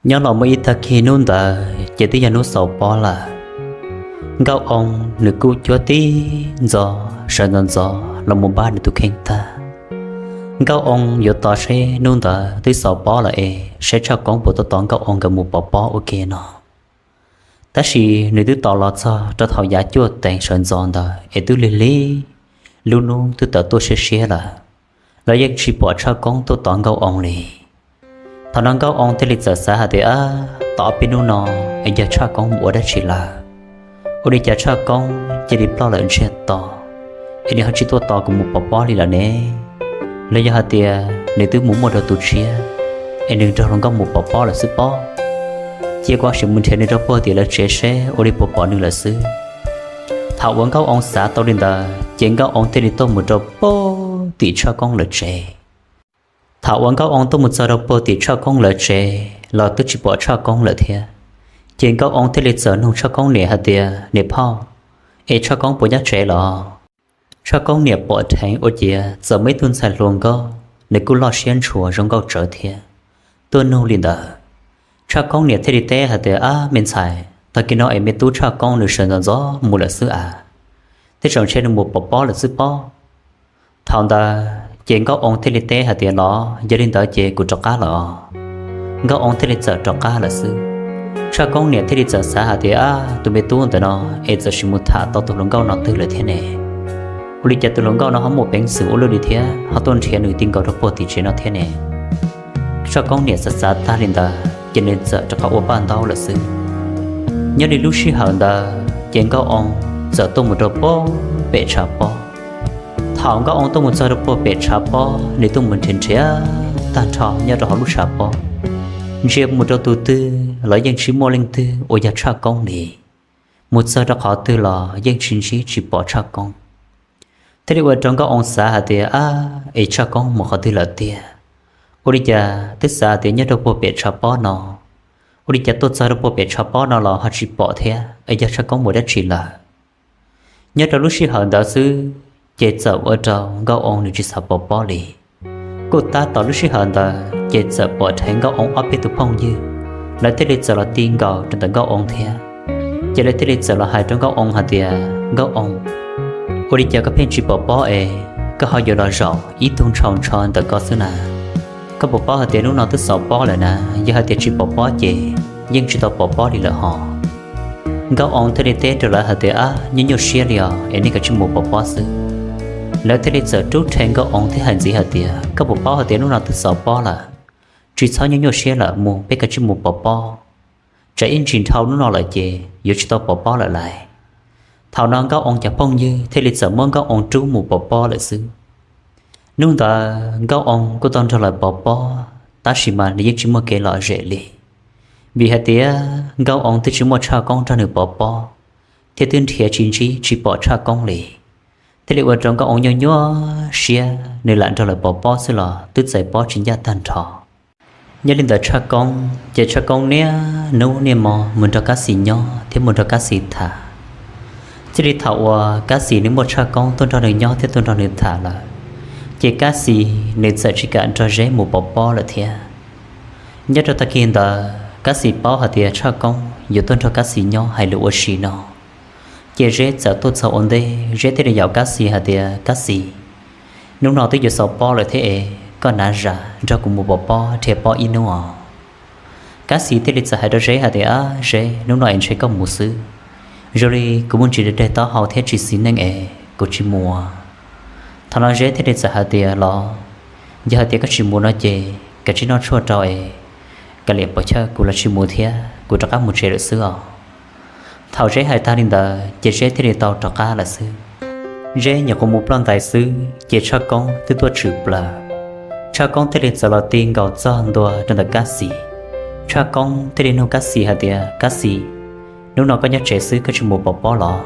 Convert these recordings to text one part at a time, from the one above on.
Nyob los muaj ib tag kis hnub ntawd ces twb yog hnub xaus pob lawm. Nkauj Oo nws kuj cuab tib ntxov sawv ntxov ntxov los mus npaj nws tus kheej tag. Nkauj Oo yuav tos seb hnub ntawd twb xaus pob lawm es seb Tshaj Koob puas tuaj tos Nkauj Oo nkawd mus pov pob ua ke no. Tab sis nws twb tos los txog rau thaum yav cuaj teev sawv ntxov ntawd es twb lig lig, lub hnub twb tawm tuaj siab siab lawm, los yeej tsis pom Tshaj Koob tuaj tos Nkauj Oo li. Thaum no Nkauj Oo thiaj li txawm xav hais tias, Ab, tos ob peb hnub no es yog Tshaj Koob mus ua dab tsi lawm? Ua li cas Tshaj Koob cia li ploj lawm ntsiag to es nws ho tsis tuaj tos kuv mus pov pob li lawm ne? Los yog hais tias nws twb mus muaj rau tus tshiab es nws nrog hluas nkauj mus pov pob lawm xwb pob. Cia kuv sim mus nrhiav nws rau puag tim lawv tsev seb ua li puas pom nws lawm xwb. Thaum uas Nkauj Oo xav tau li ntawd ces Nkauj Oo thiaj li tuaj mus rau puag tim Tshaj Koob lawv tsev. Thaum uas Nkauj Oo tuaj mus txog rau puag tim Tshaj Koob lawv tsev los twb tsis pom Tshaj Koob lawm thiab. Ces Nkauj Oo thiaj li txawm nug Tshaj Koob niam hais tias, Niam phauj, es Tshaj Koob puas nyob tsev los? Tshaj Koob niam pom dheev ua ciav txawm muaj ib tug ntxhais hluas nkauj, nws kuj loj siab ntshua zoo nkauj tsawv thiab, tuaj nug li ntawd. Tshaj Koob niam thiaj li teb hais tias, Ab, me ntxhais, tag kis no es me tub Tshaj Koob nws sawv ntxov ntxov mus lawm xwb as, tej zaum ntshe nws mus pov pob lawm xwb pob. Thaum ntawd ces Nkauj Oo thiaj li teb hais tias, Los yog li ntawd ces kuv rov qab lawm os. Nkauj Oo thiaj li txawm rov qab lawm xwb. Tshaj Koob niam thiaj li txawm xav hais tias, Ab, tus me tub ntawm no es txawm sim mus tham tau tus hluas nkauj no twg lawm thiab ne? Ua li cas tus hluas nkauj no ho muaj peev xwm ua luaj li thiab ho tuaj nrhiav nws ti nkaus rau puag tim tsev no thiab ne? Tshaj Koob niam xav xav tag li ntawd ces nws txawm rov qab ua paj ntaub lawm xwb. Nyob li lub sij hawm ntawd ces Nkauj Oo txawm tuaj mus rau puag pem tshav pob. Thaum Nkauj Oo tuaj mus txog rau puag pem tshav pob, nws tuaj mus nrhiav nrhiav tag nrho nyob rau hauv lub tshav pob, ntsia mus rau tus twg los yeej tsis muaj leej twg uas yog Tshaj Koob li. Mus txog rau qhov twg los yeej tsis ntsib tsis pom Tshaj Koob. Thiaj li ua rau Nkauj Oo xav hais tias, Ab, es Tshaj Koob mus qhov twg lawm tiag? Ua li cas twb xav hais tias nyob rau puag pem tshav pob no, ua li cas tuaj txog rau puag pem tshav pob no los ho tsis pom thiab, es yog Tshaj Koob mus dab tsi lawm? Nyob rau lub sij hawm ntawd xwb ces txawm ua rau Nkauj Oo nws tsis xav pov pob li. Kuj tab tom lub sij hawm ntawd ces txawm pom dheev Nkauj Oo ob peb tus phooj ywg, lawv thiaj li txawm los ti nkaus rau ntawm Nkauj Oo thiab. Ces lawv thiaj li txawm los hais rau Nkauj Oo hais tias, Nkauj Oo, ua li cas koj pheej tsis pov pob es koj ho yuav los zaum ib tug ntshaus ntsho ntawm ko xwb na? Koj puas paub hais tias hnub no twb xaus pob lawm na? Yog hais tias tsis pov pob ces yeej tsis tau pov pob li lawm hos. Nkauj Oo thiaj li teb rau lawv hais tias, Ab, nyuaj nyuaj siab li os, es nej kav tsij mus pov pob xwb. Lawv thiaj li txawm rub rhe Nkauj Oo thiab hais ntxiv hais tias, Koj puas paub hais tias hnub no twb xaus pob lawm, tsis txhob nyuaj nyuaj siab lawm, mus peb kav tsij mus pov pob. Tsam ib ntsis dhau hnub no lawm ces yuav tsis tau pov pob lawm lauj. Thaum no Nkauj Oo cov phooj ywg thiaj li txawm muab Nkauj Oo rub mus pov pob lawm xwb. Hnub ntawd Nkauj Oo kuj tau nrog lawv pov pob, tab sis mas nws yeej tsis muaj kev lom zem li, vim hais tias Nkauj Oo twb tsis muaj Tshaj Koob nrog nws pov pob, thiab twb nrhiav tsis ntsib tsis pom Tshaj Koob li. Thiaj li ua rau Nkauj Oo nyuaj nyuaj siab, nws lam nrog lawv pov pob xwb los twb txais pob tsis ncaj tag nrho. Nyob li ntawd Tshaj Koob ces Tshaj Koob niaj hnub niaj hmo mus nrog Kab Xis nyob thiab mus nrog Kab Xis tham. Txij li thaum uas Kab Xis nws muaj Tshaj Koob tuaj nrog nws nyob thiab tuaj nrog nws tham lawm, ces Kab Xis nws txawm tsis kam nrog Zeb mus pov pob lawm thiab. Nyob rau tag kis ntawd Kab Xis paub hais tias Tshaj Koob yuav tuaj nrog Kab Xis nyob hais lus ua si no, ces Zeb txawm tuaj txog ua ntej, Zeb thiaj li yaum Kab Xis hais tias, Kab Xis, hnub no twb yuav xaus pob lawm thiab es koj hnav zam nrog kuv mus pov pob dhia pob ib hnub os. Kab Xis thiaj li txawm hais rau Zeb hais tias, Ab Zeb, hnub no es ntshe koj mus xwb, zoo li kuv muaj ntsis deg taub hau thiab tsis xis neej es kuv tsis mus. Thaum no Zeb thiaj li txawm hais tias, Los yog hais tias koj tsis mus no ces kav tsij noj tshuaj rau es kav liam pov chawj, kuv los tsis mus thiab, kuv rov qab mus tsev lawm xwb os. Thaum Zeb hais tag li ntawd ces Zeb thiaj li tau rov qab lawm xwb. Zeb nyuam qhuav mus ploj ntais xwb ces Tshaj Koob twb tuaj tshwm plaws. Tshaj Koob thiaj li txawm los ti nkaus txog ntua rau ntawm Kab Xis. Tshaj Koob thiaj li nug Kab Xis hais tias, Kab Xis, hnub no koj nyob tsev xwb koj tsis mus pov pob los?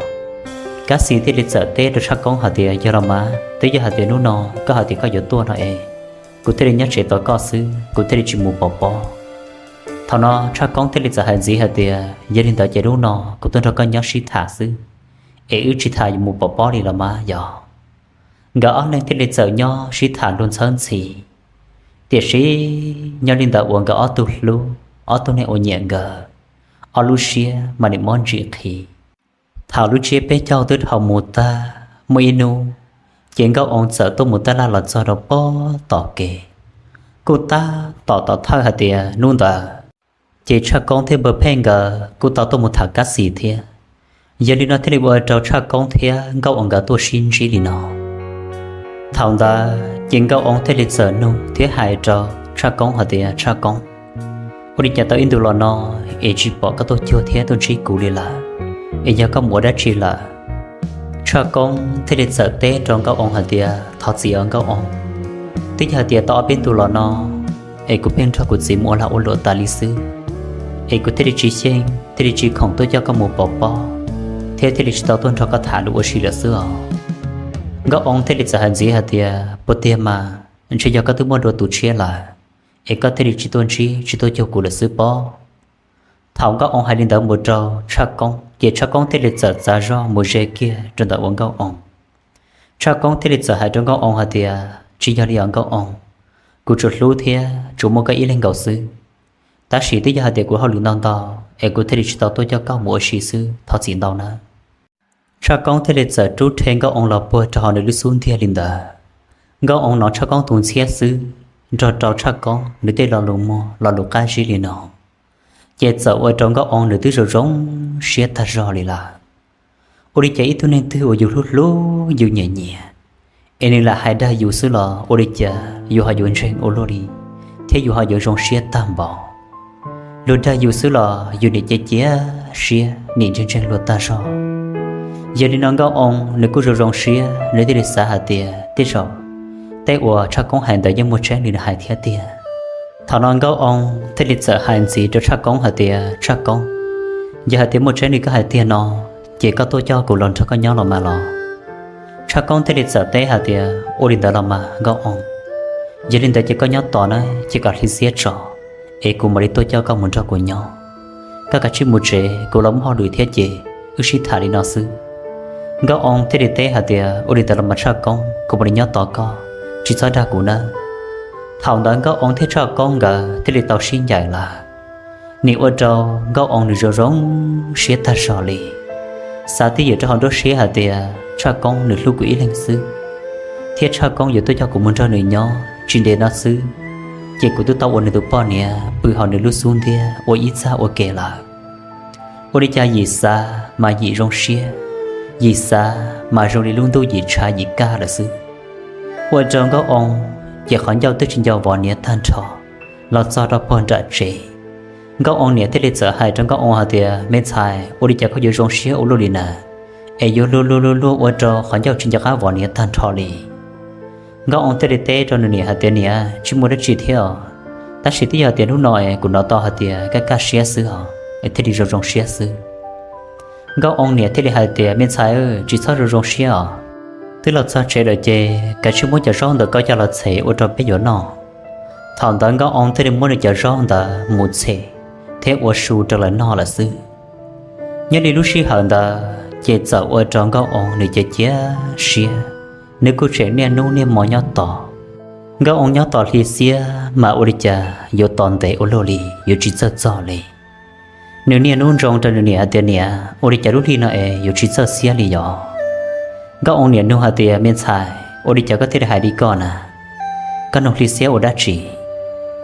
Kab Xis thiaj li txawm teb rau Tshaj Koob hais tias, Yog los mas, twb yog hais tias hnub no koj hais tias koj yuav tuaj no es kuv thiaj li nyob tsev tos koj xwb, kuv thiaj li tsis mus pov pob. Thaum no Tshaj Koob thiaj li txawm hais ntxiv hais tias, Yog li ntawd ces hnub no kuv tuaj nrog koj nyob sib tham xwb, es wb tsis tham yuav mus pov pob li los mas yog? Nkawd ob leeg thiaj li txawm nyob sib tham luag ntxhawb ntxhi. Tiam sis nyob li ntawd uas nkawd ob tug hlub ob tug neeg uas nyiam nkawd, ob lub siab mas nim mob ntsim qhis. Thaum lub tsiab peb caug twb dhau mus tag, muaj ib hnub ces Nkauj Oo txawm tuaj mus tab laj los txog rau pob tom kev, kuj tab tom thawj hais tias hnub ntawd ces Tshaj Koob thiab Npawg Phej nkawd kuj tau tuaj mus tham kab xis thiab. Yog li no thiaj li ua rau Tshaj Koob thiab Nkauj Oo nkawd tuaj sib ntsib li no. Thaum ntawd ces Nkauj Oo thiaj li txawm nug thiab hais rau Tshaj Koob hais tias, Tshaj Koob, ua li cas tau ib ntus los no es tsis pom koj tuaj cuag thiab tuaj ntsib kuv li lawm, es yog koj mus ua dab tsi lawm? Tshaj Koob thiaj li txawm teb rau Nkauj Oo hais tias, thov txim os Nkauj Oo, twb yog hais tias tau ob peb ntus los no es kuv pheej nrog kuv txiv mus ua lag ua luam tas li xwb, es kuv thiaj li tsis xyeej thiaj li tsis khoom tuaj coj koj mus pov pob, thiab thiaj li tsis tau tuaj nrog koj tham lus ua si lawm xwb os. Nkauj Oo thiaj li txawm hais ntxiv hais tias, puas tiag mas, ntshe yog koj twb muaj dua tus tshiab lawm, es koj thiaj li tsis tuaj ntsib tsis tuaj cuag kuv lawm xwb pob. Thaum Nkauj Oo hais li ntawd mus rau Tshaj Koob ces Tshaj Koob thiaj li txawm txav zog mus ze kiag rau ntawm uas Nkauj Oo. Tshaj Koob thiaj li txawm hais rau Nkauj Oo hais tias, tsis yog li os Nkauj Oo, kuv tsuas hlub thiab tsuas muaj koj ib leeg nkaus xwb, tab sis twb yog hais tias kuv hauj lwm ntau ntau es kuv thiaj li tsis tau tuaj coj koj mus ua si xwb, thov txim ntau nawb. Tshaj Koob thiaj li txawm rub rhe Nkauj Oo los puag rau hauv nws lub xub ntiag li ntawd. Nkauj Oo hnov Tshaj Koob tus ntxhiab xwb, nrog rau Tshaj Koob nws tej lo lus muag lo lus qab zib li no, ces txawm ua rau Nkauj Oo nws twb zoo zoo siab tag zog li lawm. Ua li cas ib tug neeg twg uas yus hlub hlub yus nyiam nyiam, es nws lam hais dag yus xwb los ua li cas yus ho yuav ntseeg ua luaj li, thiab yus ho yuav zoo siab tag npaum. Luag dag yus xwb los yus nim cia cia siab nim ntseeg ntseeg luag tag zog. Yog li no Nkauj Oo nws kuj zoo zoo siab, nws thiaj li xav hais tias tej zaum tej uas Tshaj Koob hais ntawd yeej muaj tseeb li nws hais thiab tiag. Thaum no Nkauj Oo thiaj li txawm hais ntxiv rau Tshaj Koob hais tias, Tshaj Koob, yog hais tias muaj tseeb li koj hais tiag no, ces koj tuaj coj kuv los nrog koj nyob los mas los? Tshaj Koob thiaj li txawm teb hais tias, ua li ntawd los mas Nkauj Oo, yog li ntawd ces koj nyob tos na, cia kom hli xiab tso, es kuv mam li tuaj coj koj mus nrog kuv nyob. Koj kav tsij mus tsev, kuv los muaj hauj lwm thiab ces wb sib tham li no xwb. Nkauj Oo thiaj li teb hais tias, ua li ntawd los mas Tshaj Koob, kuv mam li nyob tos koj, tsis txhob dag kuv nawb. Thaum ntawd Nkauj Oo thiab Tshaj Koob nkawd thiaj li tau sib ncaim lawm. Nim ua rau Nkauj Oo nws zoo zoo siab tag zog li, xav twj ywm rau hauv nruab siab hais tias Tshaj Koob nws hlub kuv ib leeg xwb, thiab Tshaj Koob yuav tuaj coj kuv mus nrog nws nyob tsis ntev no xwb, ces kuv twb tau ua nws tus poj niam pw hauv nws lub xub ntiag ua ib txaj ua ke lawm. Ua li cas yim xav mas yim zoo siab, yim xav mas zoo li lub ntuj yim tshav yim kaj lawm xwb. Ua rau Nkauj Oo ces qhov ncauj twb tsis nco vov niav tag nrho los txog rau puag nram tsev. Nkauj Oo niam thiaj li txawm hais rau Nkauj Oo hais tias, me ntxhais, ua li cas koj yuav zoo siab ua luaj li na, es yuav luag luag luag luag ua rau qhov ncauj tsis nco qab vov niav tag nrho li? Nkauj Oo thiaj li teb rau nws niam hais tias, niam, tsis muaj dab tsi thiab os, tab sis twb yog tias hnub no es kuv hnov tau hais tias kaj kaj siab xwb os, es thiaj li zoo zoo siab xwb. Nkauj Oo niam thiaj li hais tias, me ntxhais, tsis txhob zoo zoo siab os, twb los txog tsev lawm ces kav tsij muab cov zaub ntawm koj coj los txhem ua rau peb yuav noj. Thaum ntawd Nkauj Oo thiaj li muab nws cov zaub ntawd mus txhem thiab ua su rau lawv noj lawm xwb. Nyob li lub sij hawm ntawd ces txawm ua rau Nkauj Oo nws cia cia siab, nws kuj tseem niaj hnub niaj hmo nyob tos. Nkauj Oo nyob tos hli xiab mas ua li cas yuav tos ntev ua luaj li, yuav tsis txawj txog li. Nws niaj hnub ntsoov rau nws niam hais tias, niam, ua li cas lub hli no es yuav tsis txawj xiab li yos? Nkauj Oo niam nug hais tias, me ntxhais, ua li cas koj thiaj li hais li koj na? Koj nug hli xiab ua dab tsi?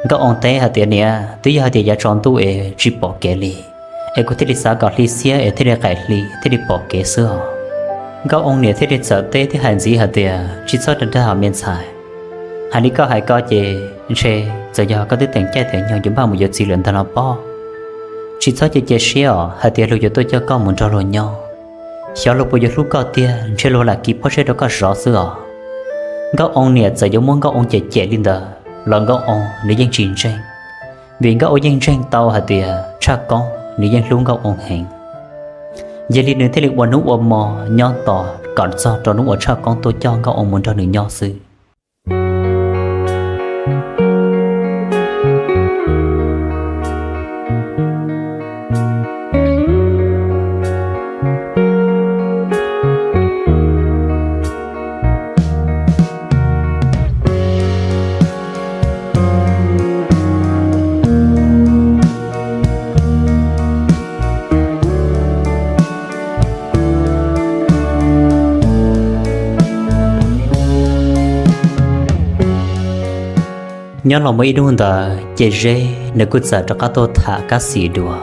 Nkauj Oo teb hais tias, niam, twb yog hais tias yav tsaus ntuj es tsis pom kev li, es kuv thiaj li xav kom hli xiab es thiaj li qaim hli thiaj li pom kev xwb os. Nkauj Oo niam thiaj li txawm teb thiab hais ntxiv hais tias, tsis txhob dag dag os me ntxhais, hais li koj hais ko ces ntshe txawm yog koj twb teem caij teem nyoog yuav npaj mus yuav txiv lawm ntag no pob. Tsis txhob cia cia siab os hais tias luag yuav tuaj coj koj mus nrog luag nyob. Xyov luag puas yuav hlub koj tiag, ntshe luag lam kis pob zeb rau koj zov xwb os. Nkauj Oo niam txawm yuav muab Nkauj Oo cem cem li ntawd los Nkauj Oo nws yeej tsis ntseeg, vim Nkauj Oo yeej ntseeg tau hais tias Tshaj Koob nws yeej hlub Nkauj Oo heev. Yog li nws thiaj li ua hnub ua hmo nyob tos kom txog rau hnub uas Tshaj Koob tuaj coj Nkauj Oo mus nrog nws nyob xwb. Nyob los muaj ib hnub ntawd ces Zeb nws kuj txawm rov qab tuaj tham Kab Xis dua.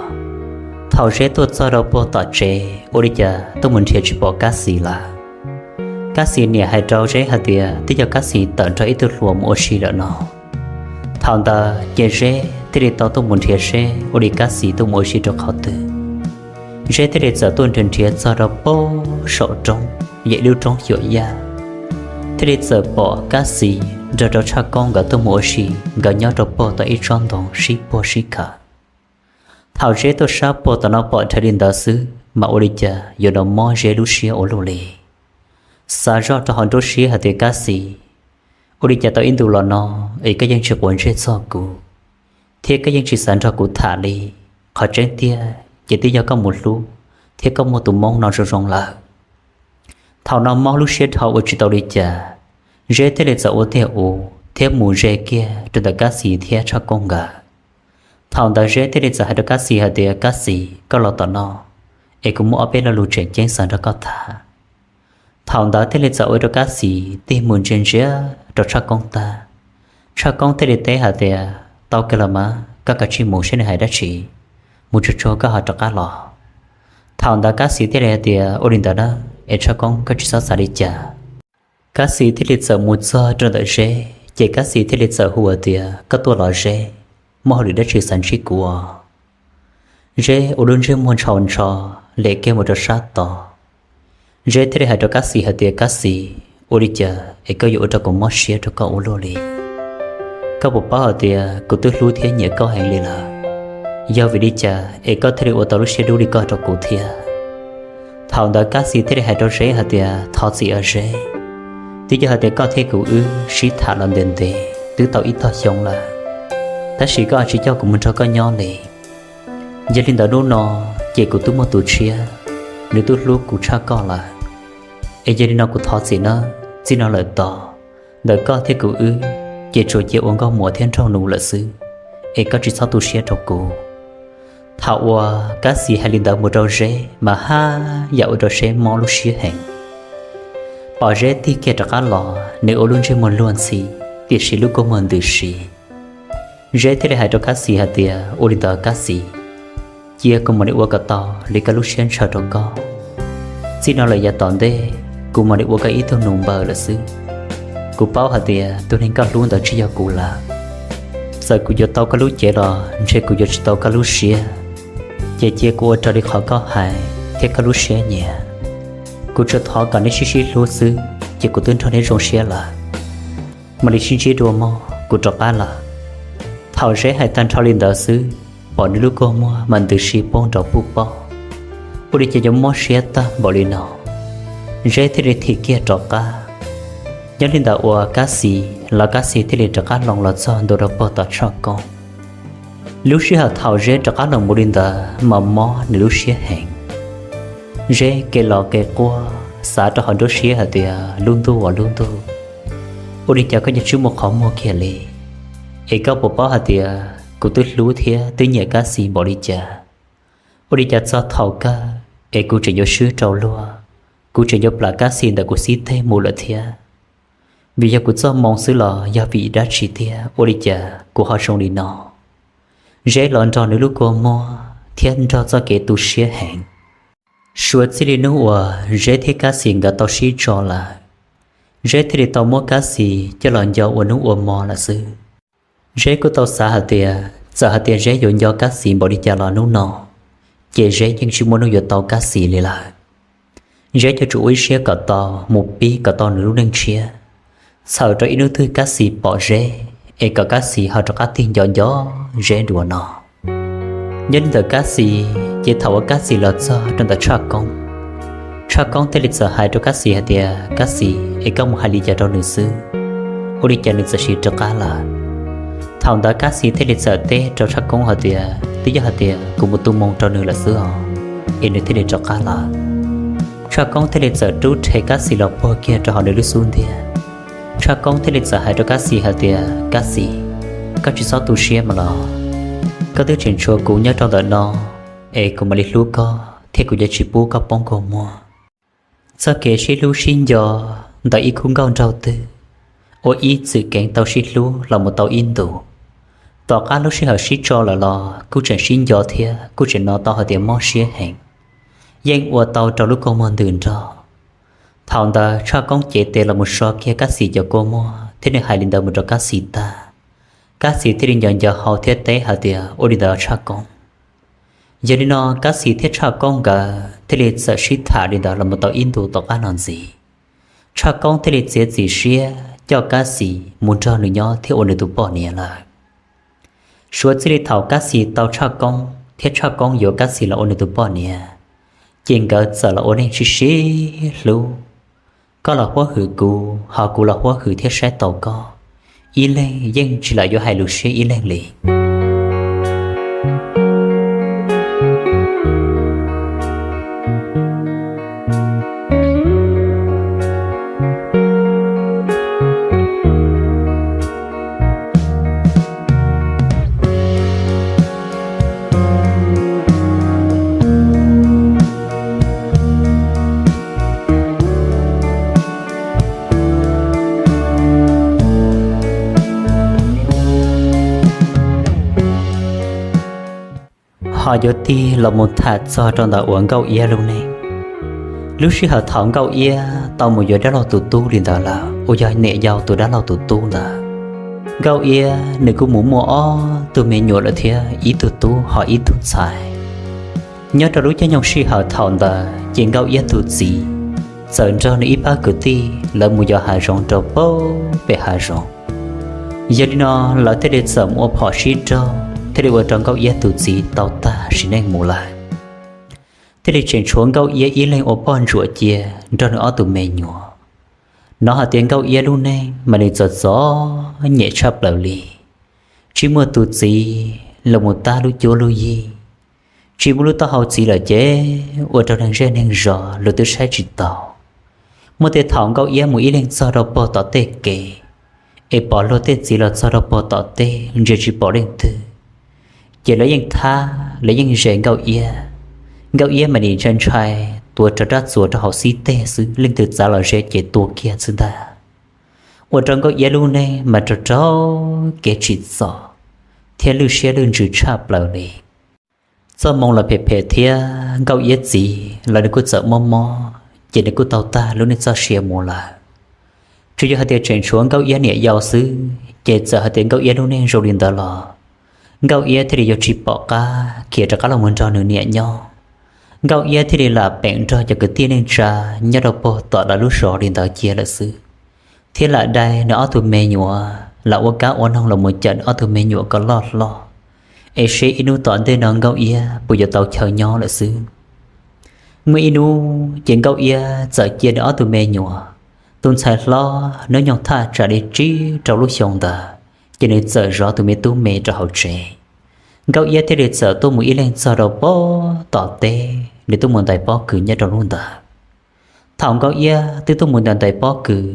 Thaum Zeb tuaj txog rau puag tom tsev ua li cas tuaj mus nrhiav tsis pom Kab Xis lawm. Kab Xis niam hais rau Zeb hais tias twb yog Kab Xis tawm nrog ib tug hluas mus ua si lawm no. Thaum ntawd ces Zeb thiaj li tau tuaj mus nrhiav seb ua li Kab Xis tuaj mus ua si rau qhov twg. Zeb thiaj li txawm tuaj nrhiav nrhiav txog rau puag saum roob, yog ib lub roob xyuam yaj, thiaj li txawm pom Kab Xis nrog rau Tshaj Koob nkawd tuaj mus ua si, nkawd nyob rau puag tom ib tsob ntoo sib puag sib khawm. Thaum Zeb tuaj sab puag tom no pom dhau li ntawd xwb mas ua li cas yuav nov mob Zeb lub siab ua luaj li. Xav zoj rau hauv nruab siab hais tias Kab Xis, ua li cas tau ib ntus los no es koj yeej tsis quav ntsej txog kuv, thiab koj yeej tsis xav nrog kuv tham li. Qhov tseeb tiag ces twb yog koj mus hlub thiab koj muaj tus hmoob no zoo zoo lawm. Thaum no mob lub siab dhau ua tsis tau li cas, Zeb thiaj li txawm ua tiag ua thiab mus ze kiag rau ntawm Kab Xis thiab Tshaj Koob nkawd. Thaum ntawd Zeb thiaj li txawm hais rau Kab Xis hais tias Kab Xis, koj los tom no es kuv muaj ob peb lo lus tseem ceeb xav nrog koj tham. Thaum ntawd thiaj li txawm ua rau Kab Xis tig mus ntsia ntsia rau Tshaj Koob tag. Tshaj Koob thiaj li teb hais tias tau kawg los mas, koj kav tsij mus saib nws hais dab tsi, mus tsuag tsuag koj ho rov qab los. Thaum ntawd Kab Xis thiaj li hais tias ua li ntawd na, es Tshaj Koob koj tsis txhob xav li cas. Kab Xis thiaj li txawm mus txog rau ntawm Zeb ces Kab Xis thiaj li txawm hu hais tias koj tuaj los Zeb, muaj hauj lwm dab tsi xav ntsib kuv os? Zeb ua lub ntsej muag ntshau ntsho, lem kiag mus rau sab tod. Zeb thiaj li hais rau Kab Xis hais tias Kab Xis, ua li cas es koj yuav ua rau kuv mob siab rau koj ua luaj li? Koj puas paub hais tias kuv twb hlub thiab nyiam koj heev li lawm, yog vim li cas es koj thiaj li ua tau lub siab dub li koj rau kuv thiab? Thaum ntawd Kab Xis thiaj li hais rau Zeb hais tias thov txim os Zeb, twb yog hais tias koj thiab kuv wb sib tham los ntev ntev twb tau ib tog xyoo lawm, tab sis koj tsis coj kuv mus nrog koj nyob li. Yog li ntawd hnub no ces kuv twb muaj tus tshiab, nws twb hlub kuv tshaj koj lawm. Es yog li no kuv thov txim nawb, txij no lawm tod, ntawm koj thiab kuv wb ces tsuas cia ua nkauj muam thiab nraug nus lawm xwb, es koj tsis txhob tu siab rau kuv. Thaum uas Kab Xis hais li ntawd mus rau Zeb mas haj yam ua rau Zeb mob lub siab heev. Pom Zeb tig kiag rov qab los nws ua lub ntsej muag luag ntxhi, tiam sis lub kua muag ntws si. Zeb thiaj li hais rau Kab Xis hais tias ua li ntawd Kab Xis, cia kuv mam li ua kom tau li koj lub siab ntshaw rau koj. Txij no lawm yav tom ntej kuv mam li ua koj ib tug nus npaws lawm xwb. Kuv paub hais tias tus neeg koj hlub ntawd tsis yog kuv lawm. Txawm kuv yuav tau koj lub cev los ntshe kuv yuav tsis tau koj lub siab. Ces cia kuv ua raws li qhov koj hais thiab koj lub siab nyiam. Kuv tsuas thov kom neb sib sib hlub xwb ces kuv twb nrog neb zoo siab lawm. Mam li sib ntsib dua mog, kuv rov qab lawm. Thaum Zeb hais tag nrho li ntawd xwb, pom nws lub kua muag mas ntws si poob nrov puj pob, ua li cas yuav mob siab tag npaum li no. Zeb thiaj li thim kiag rov qab. Nyob li ntawd uas Kab Xis los Kab Xis thiaj li rov qab hloov los txog ntua rau puag tom Tshaj Koob. Lub sij hawm thaum Zeb rov qab los mus li ntawd mas mob nws lub siab heev. Zeb kev los kev quaj xav rau hauv nruab siab hais tias lub ntuj uas lub ntuj, ua li cas koj yuav tsis muaj qhov muag kiag li, es koj puas paub hais tias kuv twb hlub thiab twb nyiam Kab Xis npaum li cas? Ua li cas txog thaum kawg es kuv tseem yuav swb rau luag, kuv tseem yuav plam Kab Xis ntawm kuv xib teg mus lawm thiab? Vim yog kuv txoj moo xwb los yog vim dab tsi tiag ua li cas kuv ho zoo li no? Zeb los nrog nws lub kua muag thiab nrog txoj kev tu siab heev. Suav txij li hnub uas Zeb thiab Kab Xis nkawd tau sib tso lawm, Zeb thiaj li tau muab Kab Xis coj los nco ua hnub ua hmo lawm xwb. Zeb kuj tau xav hais tias txawm hais tias Zeb yuav nco Kab Xis npaum li cas los hnub no, ces Zeb yeej tsis muaj hnub yuav tau Kab Xis li lawm. Zeb yuav tsum ua ib siab kom tau mus pib kom tau nws lub neej tshiab, txhawm rau ib hnub twg Kab Xis pom Zeb es kom Kab Xis ho rov qab tig nco nco Zeb dua no. Nyob li ntawm Kab Xis ces thaum uas Kab Xis los txog rau ntawm Tshaj Koob, Tshaj Koob thiaj li txawm hais rau Kab Xis hais tias Kab Xis, es koj mus hais li cas rau nws xwb, ua li cas nws txawm sim rov qab lawm? Thaum ntawd Kab Xis thiaj li txawm teb rau Tshaj Koob hais tias twb yog hais tias kuv mus tu moo rau nws lawm xwb os, es nws thiaj li rov qab lawm. Tshaj Koob thiaj li txawm rub rhe Kab Xis los puag kiag rau hauv nws lub xub ntiag. Tshaj Koob thiaj li txawm hais rau Kab Xis hais tias Kab Xis, koj tsis txhob tu siab mas los, koj twb tseem tshuav kuv nyob rau ntawm no, es kuv mam li hlub koj thiab kuv yuav tsis pub koj poob kua muag. Txoj kev sib hlub sib nco ntawm ib khub nkauj nraug twg ua ib txwm keev tau sib hlub los mus tau ib ntus. Tom qab lub sij hawm sib tso lawm los kuj tseem sib nco thiab kuj tseem hnov tau hais tias mob siab heev, yeej ua tau rau lub kua muag ntws nrog. Thaum ntawd Tshaj Koob cev tes los mus so kiag Kab Xis cov kua muag thiab nws hais li ntawd mus rau Kab Xis tag, Kab Xis thiaj li nco nco hau thiab teb hais tias, Ua li ntawd Tshaj Koob. Yog li no Kab Xis thiab Tshaj Koob nkawd thiaj li txawm sib tham li ntawd los mus tau ib ntus tom qab no ntxiv. Tshaj Koob thiaj li txiav txim siab coj Kab Xis mus nrog nws nyob thiab ua nws tus poj niam lawm. Suav txij li thaum Kab Xis tau Tshaj Koob thiab Tshaj Koob yuav Kab Xis los ua nws tus poj niam, ces nkawd txawm los ua neej sib sib hlub. Koj los huab hwm kuv, ho kuv los huab hwm thiab saib taus koj, ib leeg yeej tsis lam yuav hais lus siab ib leeg li. Ho yuav tig los mus tham txog rau ntawm uas Nkauj Iab lub neej. Lub sij hawm thaum Nkauj Iab tau mus yuav dab laug tus tub li ntawd lawm, uas yog niam yau tus dab laug tus tub ntawd, Nkauj Iab nws kuj mus muaj ob tug me nyuam lawm thiab ib tug tub ho ib tug ntxhais. Nyob rau lub caij nyoog sij hawm thaum ntawd ces Nkauj Iab tus txiv txawm nrog nws ib pab kwv tij lawv mus yos hav zoov rau pem hav zoov. Yog li no lawv thiaj li txawm mus ua phom sib raug thiaj li ua rau Nkauj Iab tus txiv tau tag sim neej mus lawm. Thiaj li tseem tshuav Nkauj Iab ib leeg ua poj ntsuam cia nrog nws ob tug me nyuam. Hnov hais tias Nkauj Iab lub neej mas nws txom txom nyem tshaj plaws li, tsis muaj tus txiv los mus tab lub cuab lub yig, tsis muaj lub taub hau txiv lawm ces ua rau neeg zej neeg zos luag twb saib tsis taus. Muaj tej thaum Nkauj Iab mus ib leeg txog rau puag tom tej kev, es pom luag tej txiv los txog rau puag tom tej ntsia tsis pom leej twg, ces lawv yeej thab lawv yeej ze Nkauj Iab. Nkauj Iab mas nim ntshai ntshai tuav rawv rab txuas rau hauv xib teg xwb, leej twg txav los ze ces tua kiag xwb ntag. Ua rau Nkauj Iab lub neej mas raug raug kev tsim txom thiab lwj siab lwj ntsws tshaj plaws li. Txoj hmoo los phem phem thiab Nkauj Iab txiv los nws kuj txawm mob mob ces nws kuj tau tag lub neej txoj sia mus lawm. Tsuas yog hais tias tseem tshuav Nkauj Iab niam yau xwb ces txawm hais tias Nkauj Iab lub neej zoo li ntawd los Nkauj Iab thiaj li yuav tsis pom qab khiav rov qab los mus nrog nws niam nyob. Nkauj Iab thiaj li lam peem nrog cov kwv tij neej tsa nyob rau puag tom lawv lub zos li ntawd cia lawm xwb, thiab lam dai nws ob tug me nyuam lam ua kab ua noog los mus cawm nws ob tug me nyuam kom loj hlob, es seb ib hnub tom ntej no Nkauj Iab puas yuav tau chaw nyob lawm xwb. Muaj ib hnub ces Nkauj Iab txawm cia nws ob tug me nyuam, tus ntxhais hlob hnub nyoog thaj tsam li tsib rau lub xyoo ntawd, ces nws txawm zov tus me tub me rau hauv tsev. Nkauj Iab thiaj li txawm tuaj mus ib leeg txog rau puag tom teb, nws tuaj mus ntais pob kws nyob rau hnub ntawd. Thaum Nkauj Iab twb tuaj mus ntais ntais pob kws,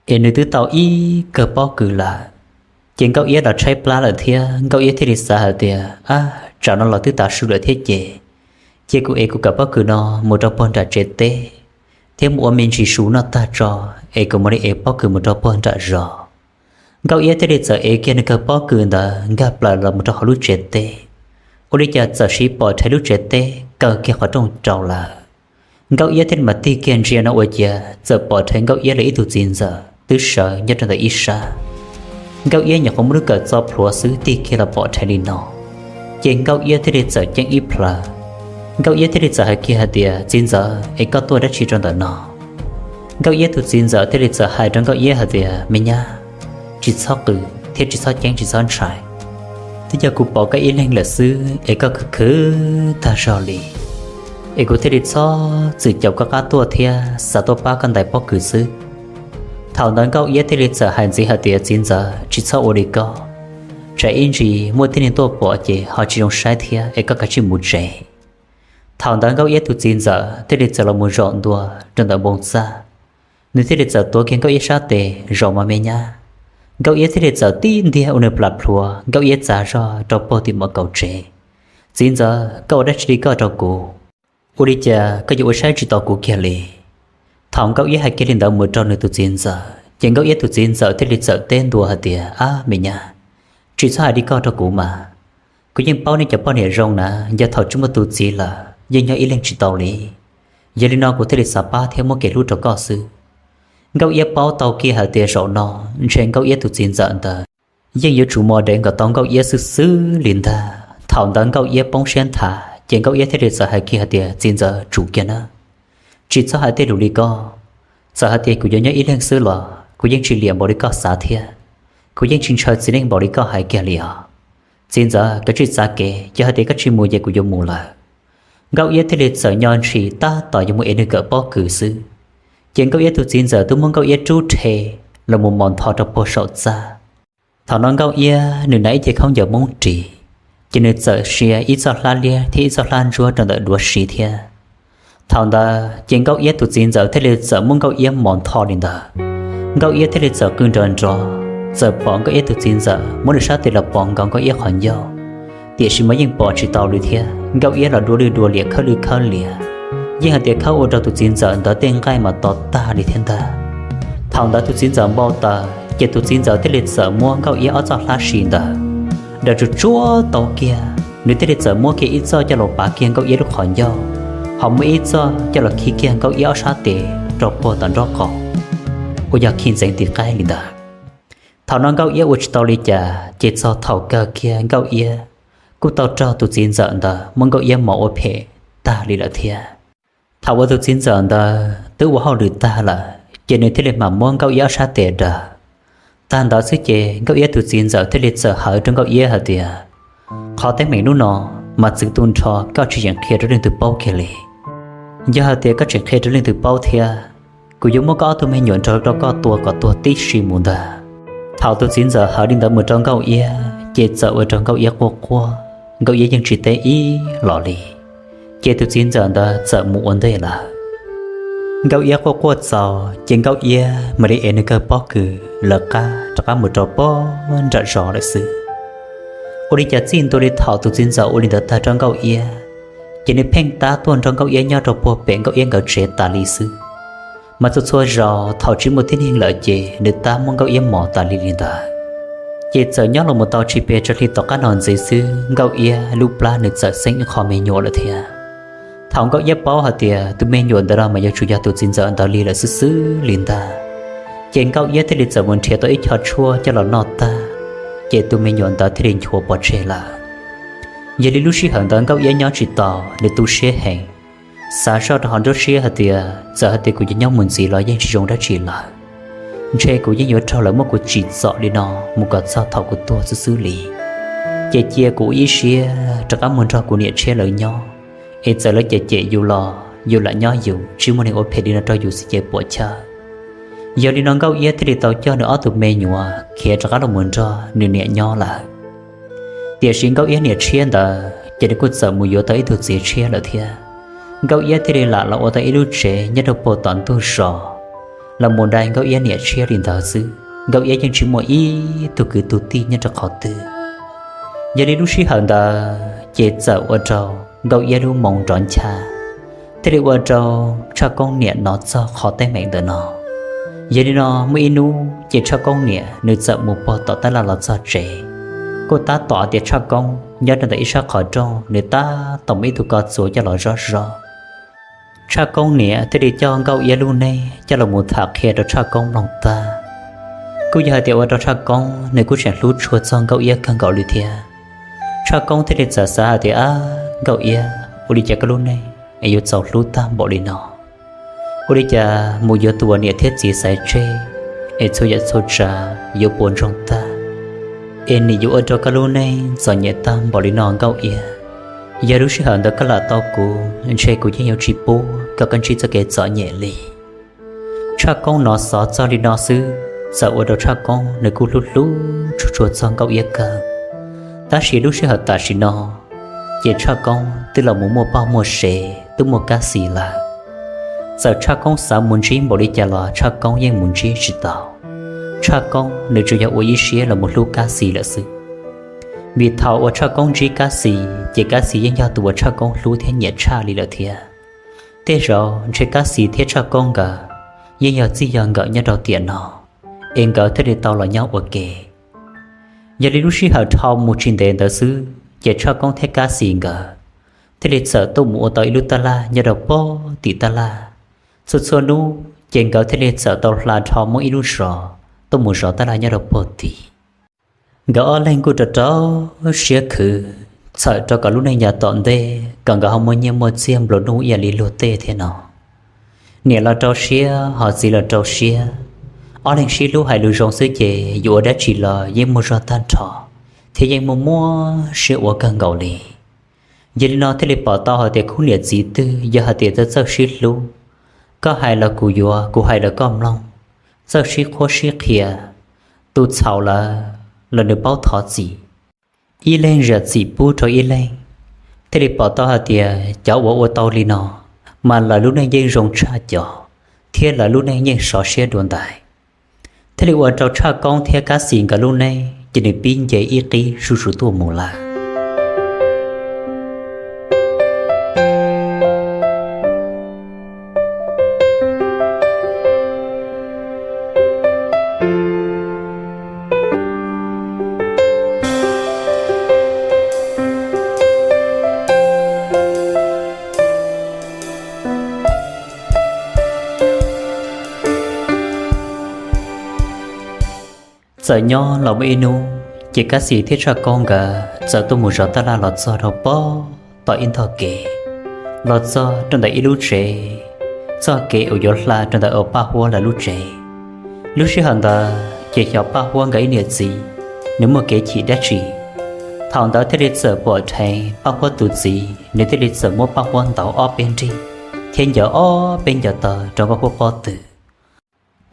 es nws twb tau ib kawm pob kws lawm, ces Nkauj Iab los tshaib plab lawm thiab Nkauj Iab thiaj li xav hais tias, Ab, tsam no los twb tav su lawm thiab ces, cia kuv ev kuv kawm pob kws no mus rau puag nram tsev teb, thiab mus ua me ntsis su noj tag tso, es kuv mam li ev pob kws mus rau puag nram zos. Nkauj Iab thiaj li txawm ev kiag nws kawm pob kws ntawd nkag plaws los mus rau hauv lub tsev teb. Ua li cas txawm siv pom rhe lub tsev teb kaw kiag qhov rooj rau lawm. Nkauj Iab thiaj li mam tig kiag ntsia no ua ciav txawm pom rhe Nkauj Iab lawv ib tug txiv ntxawm twb sawv nyob rau ntawm ib sab. Nkauj Iab nyuam qhuav muab lub kawm txo plhuav xwb tig kiag los pom rhe li no, ces Nkauj Iab thiaj li txawm ceeb ib plhaw. Nkauj Iab thiaj li txawm hais kiag hais tias, Txiv ntxawm, es koj tuaj dab tsi rau ntawm no? Nkauj Iab tus txiv ntxawm thiaj li txawm hais rau Nkauj Iab hais tias, Me nyab, tsis txhob qw thiab tsis txhob ceeb tsis txhob ntshai. Twb yog kuv pom koj ib leeg lawm xwb es koj khwv khwv tag zog li, es kuv thiaj li txhob txwm caum koj qab tuaj thiab xav tuaj pab koj ntais pob kws xwb. Thaum ntawd Nkauj Iab thiaj li txawm hais ntxiv hais tias, Txiv ntxawm, tsis txhob ua li koj, tsam ib ntsis muaj tib neeg tuaj pom ces ho tsis zoo saib thiab, es koj kav tsij mus tsev. Thaum ntawd Nkauj Iab tus txiv ntxawm thiaj li txawm los mus zaum ntua rau ntawm npoo txaj. Nws thiaj li txawm tuav kiag Nkauj Iab sab tes zaum mos me nyab. Nkauj Iab thiaj li txawm tib ntiag ua nws plam plhuav, Nkauj Iab txav zog rau puag tim mos kaum tsev. Txiv ntxawm, koj ua dab tsi li koj rau kuv? Ua li cas koj yuav ua saib tsis taus kuv kiag li? Thaum Nkauj Iab hais kiag li ntawd mus rau nws tus txiv ntxawm, Ces Nkauj Iab tus txiv ntxawm thiaj li txawm teb ntua hais tias, Ab me nyab, tsis txhob hais li koj rau kuv mas. Kuv yeej paub nej cov poj niam zoo na, yog thaum tsis muaj tus txiv lawm yeej nyob ib leeg tsis tau li. Yog li no kuv thiaj li xav pab thiab muab kev hlub rau koj xwb. Nkauj Iab paub tau kiag hais tias zaum no ntshe Nkauj Iab tus txiv ntxawm ntawd yeej yuav tsum mos dev nkaus tau Nkauj Iab xwb xwb li ntag. Thaum ntawd Nkauj Iab poob siab nthav ces Nkauj Iab thiaj li txawm hais kiag hais tias, Txiv ntxawm, tsum kiag na, tsis txhob hais tej lus li koj. Txawm hais tias kuv yuav nyob ib leeg xwb los kuv yeej tsis liam npaum li koj xav thiab. Kuv yeej tsis ntshaw txiv neej npaum li koj hais kiag li os. Txiv ntxawm, koj tsis txav kev, yog hais tias koj tsis mus ces kuv yuav mus lawm. Nkauj Iab thiaj li txawm nyo ntshis tab tom yuav mus ev nws kawm pob kws xwb, ces Nkauj Iab tus txiv ntxawm twb muab Nkauj Iab rub rhe los mus mos ntho rau puag saum txaj. Thaum no Nkauj Iab nws hnav ib ce khaub ncaws Hmoob ris, ces nws txawm sia ib txoj hlab liab thiab ib txoj hlab ntsuab rau ntawm duav si thiab. Thaum ntawd ces Nkauj Iab tus txiv ntxawm thiaj li txawm muab Nkauj Iab mos ntho li ntawd. Nkauj Iab thiaj li txawm qw nrov nrov, txawm pom Nkauj Iab tus txiv ntxawm muab nws sab tes los pov nkaus Nkauj Iab qhov ncauj, tiam sis mas yeej pom tsis tau li thiab. Nkauj Iab los dua lwj dua liam khawb lwj khawb liam, yeej hais tias khawb ua rau tus txiv ntxawm ntawd tej nqaij mas to tag li thiab ntag. Thaum ntawd tus txiv ntxawm npau taws ces tus txiv ntxawm thiaj li txawm muab Nkauj Iab ob txoj hlab si ntawd daws tsuj tsuab tau kiag, nws thiaj li txawm muab kiag ib txoj coj los pav kiag Nkauj Iab lub qhov ncauj, ho muab ib txoj coj los khi kiag Nkauj Iab ob sab tes rau puag tom nraub qaum, uas yog khi ntxeev tim qaib li ntawd. Thaum no Nkauj Iab ua tsis tau li cas ces txog thaum kawg kiag Nkauj Iab kuj tau raug tus txiv ntxawm ntawd muab Nkauj Iab mos ua phem tag li lawm thiab. Thaum uas tus txiv ntxawm ntawd twb ua hauj lwm tag lawm ces nws thiaj li mam muab Nkauj Iab ob sab tes daws. Tag ntawd xwb ces Nkauj Iab tus txiv ntxawm thiaj li txawm hawv rau Nkauj Iab hais tias, Qhov teeb meem hnub no mas txwv tu nrho koj tsis yeem qhia rau leej twg paub kiag li. Yog hais tias koj tseem qhia rau leej twg paub thiab, kuv yuav muab koj ob tug me nyuam nrog rau koj tua kom tuag tib si mus ntag. Thaum tus txiv ntxawm hawv li ntawd mus rau Nkauj Iab ces txawm ua rau Nkauj Iab quaj quaj, Nkauj Iab yeej tsis teb ib los li. Ces tus txiv ntxawm ntawd txawm mus ua ntej lawm. Nkauj Iab quaj quaj txaus ces Nkauj Iab mam li ev nws kawg pob kws lawv qab rov qab mus rau pog nram zos lawm xwb. Ua li cas txij ntua li thaum tus txiv ntxawm ua li ntawd tag rau Nkauj Iab, ces nws pheej tab tuaj nrog Nkauj Iab nyob rau puag pem Nkauj Iab nkawd tsev tas li xwb. Mas txhua txhua zaus thaum tsis muaj tib neeg lawm ces nws tab muab Nkauj Iab mos tas li li ntawd. Ces txawm nyob los mus tau tsis pes tsawg hli tom qab no ntxiv xwb Nkauj Iab lub plab nws txawm xeeb ib qho me nyuam lawm thiab. Thaum Nkauj Iab paub hais tias tus me nyuam ntawd no mas yuav tsum yog tus txiv ntxawm ntawd li lawm xwb xwb li ntag, ces Nkauj Iab thiaj li txawm mus nrhiav tau ib co tshuaj coj los noj tag, ces tus me nyuam ntawd thiaj li nchuav pov tseg lawm. Yog li lub sij hawm ntawd Nkauj Iab nyob tsis tau, nws tu siab heev, xav zoj rau hauv nruab siab hais tias txawm hais tias kuv yuav nyob mus ntxiv los yeej tsis zoo dab tsi lawm. Ntshe kuv yeej yuav raug lawv muab kuv tsim txom li no mus kom txog thaum kuv tuag xwb xwb li. Ces cia kuv ua ib siab rov qab mus nrog kuv niam tshiab lawv nyob, es txawm lawv cem cem yus los yus lam nyob yus, tsis muaj neeg ua phem li no rau yus xwb ces puam chawj. Yog li no Nkauj Iab thiaj li tau coj nws ob tug me nyuam khiav rov qab los mus nrog nws niam nyob lawm. Tiam sis Nkauj Iab niam tshiab ntawd ces nws kuj txawm mus yuav tau ib tug txiv tshiab lawm thiab. Nkauj Iab thiaj li lam los ua tau ib lub tsev nyob rau puag tom ntug zos los mus dai Nkauj Iab niam tshiab li ntawd xwb, Nkauj Iab yeej tsis muaj ib tug kwv tug tij nyob rau qhov twg. Yog li lub sij hawm ntawd ces txawm ua rau Nkauj Iab lub moo nrov ncha, thiaj li ua rau Tshaj Koob niam hnov txog qhov teeb meem ntawm no. Yog li no muaj ib hnub ces Tshaj Koob niam nws txawm mus puag tom tab laj los txog tsev, kuj tab tom tias Tshaj Koob nyob rau ntawm ib sab qhov rooj, nws tab tom muab ib tug ko txuas coj los zov zov. Tshaj Koob niam thiaj li coj Nkauj Iab lub neej coj los mus tham qhia rau Tshaj Koob mloog tag. Kuj yog hais tias ua rau Tshaj Koob nws kuj tseem hlub tshua txog Nkauj Iab kawg nkaus li thiab. Tshaj Koob thiaj li txawm xav hais tias, Ab Nkauj Iab, ua li cas koj lub neej es yuav txaus hlub tag npaum li no? Ua li cas mus yuav tus uas niam thiab txiv xaiv tseg, es txhua yam txhua tsav yuav puas ntsoog tag, es nim yuav ua rau koj lub neej txom nyem tag npaum li no Nkauj Iab? Yog lub sij hawm ntawd koj lam tau kuv, ntshe kuv yeej yuav tsis pub kom koj ntsib txoj kev txom nyem li. Tshaj Koob hnov xov txog li no xwb, txawm ua rau Tshaj Koob nws kuj hlub hlub tshua tshua txog Nkauj Iab kawg. Tab sis lub sij hawm tam sim no ces Tshaj Koob twb los mus muaj poj muaj sev, twb muaj Kab Xis lawm. Txawm Tshaj Koob xav mus ntsib npaum li cas los Tshaj Koob yeej mus ntsib tsis tau. Tshaj Koob nws tsuas yog ua ib siab los mus hlub Kab Xis lawm xwb. Vim thaum uas Tshaj Koob ntsib Kab Xis ces Kab Xis yeej yog tus uas Tshaj Koob hlub thiab nyiam tshaj li lawm thiab. Tej zaum ntshe Kab Xis thiab Tshaj Koob nkawd yeej yog txij yog nkawm nyob rau tiam no. es nkawd thiaj li tau los nyob ua ke. Yog li lub sij hawm dhau mus tsis ntev ntawd xwb ces Tshaj Koob thiab Kab Xis nkawd thiaj li txawm tuaj mus ua tau ib lub tab laj nyob rau puag tim tab laj. Txhua txhua hnub ces nkawd thiaj li txawm tau hla dhau muab ib lub zos tuaj mus zov tab laj nyob rau puag tim. Nkawd ob leeg kuj rau rau siab khwv txhawm rau kom lub neej yav tom ntej kom nkawd ho muaj nyiaj muaj txiag nplua nuj ib yam li luag tej thiab no. Niam los rau siab ho txiv los rau siab, ob leeg sib hlub hais lus zoo xwb ces yuav ua dab tsi los yeej muaj zog tag nrho thiab yeej muaj muab siab ua kawg nkaus li. Yog li no thiaj li pom tau hais tias khub niam txiv twg yog hais tias txawj txawj sib hlub, koj hais los kuv yuav, kuv hais los koj mloog, txawj sib qhuab sib qhia, tus txhaum lawm los nws paub thov txim, ib leeg zam txim pub rau ib leeg, thiaj li pom tau hais tias cov uas ua tau li no mas lawv lub neej yeej zoo tshaj cov, thiab lawv lub neej yeej sov siab dua ntais. Thiaj li ua rau Tshaj Koob thiab Kab Xis nkawd lub neej ces nws pib nce ib qib zuj zus tuaj mus lawm. Txawm nyob los muaj ib hnub ces Kab Xis thiab Tshaj Koob nkawd txawm tuaj mus zov taj laj los txog rau pem tom ib ntog kev, los txog rau ntawm ib lub tsev, txoj kev uas yuav hla rau ntawm uas Paj Huab lawv lub tsev. Lub sij hawm ntawd ces xyov Paj Huab nkawd ib niam txiv nws muaj kev chim dab tsi, thaum ntawd thiaj li txawm pom dheev Paj Huab tus txiv, nws thiaj li txawm muab Paj Huab ntaus ob peb nrig thiab ncaws ob peb ncaws taw rau Paj Huab pob tw,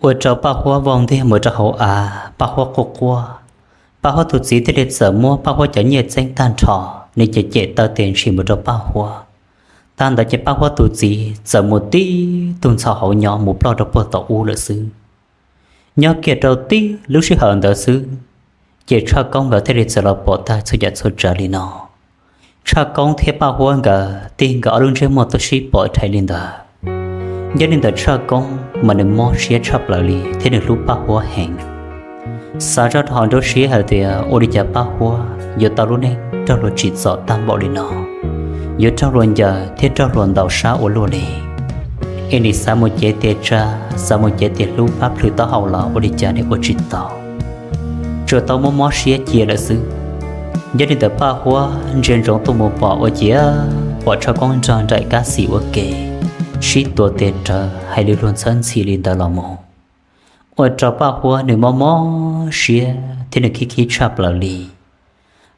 ua rau Paj Huab vau ntiag mus rau hauv av, Paj Huab quaj quaj. Paj Huab tus txiv thiaj li txawm muab Paj Huab cov nyiaj txeeb tag nrho, nws cem cem taw tes ntshis mus rau Paj Huab. Tag ntawd ces Paj Huab tus txiv txawm mus tib tug ntxhov hauv nyo mus ploj rau puag tom ub lawm xwb. Nyob kiag rau tib lub sij hawm ntawd xwb, ces Tshaj Koob nkawd thiaj li txawm los pom tag txhua yam txhua tsav li no. Tshaj Koob thiab Paj Huab nkawd tig nkawd ob lub ntsej muag tuaj sib pom dheev li ntawd. Nyob li ntawm Tshaj Koob mas nws mob siab tshaj plaws li thiab nws hlub Paj Huab heev. Xav zoj rau hauv nruab siab hais tias ua li cas Paj Huab yuav tau lub neej raug luag tsim txom tag npaum li no, yuav raug luag ncaws thiab raug luag ntaus sab ua luaj li. Es nws xav mus cev tes tsa, xav mus cev tes hlub pab plhws taub hau los ua li cas nws ua tsis tau, tsuas tau mob mob siab cia lawm xwb. Nyob li ntawd Paj Huab ntsia ntsoov tuaj mus pom ua ciav pom Tshaj Koob nrog nraim Kab Xis ua ke, sib tua tes rawv hais lus luag ntxhawb ntxhi li ntawd los mus, ua rau Paj Huab nws mob mob siab thiab nws khib khib tshaj plaws li.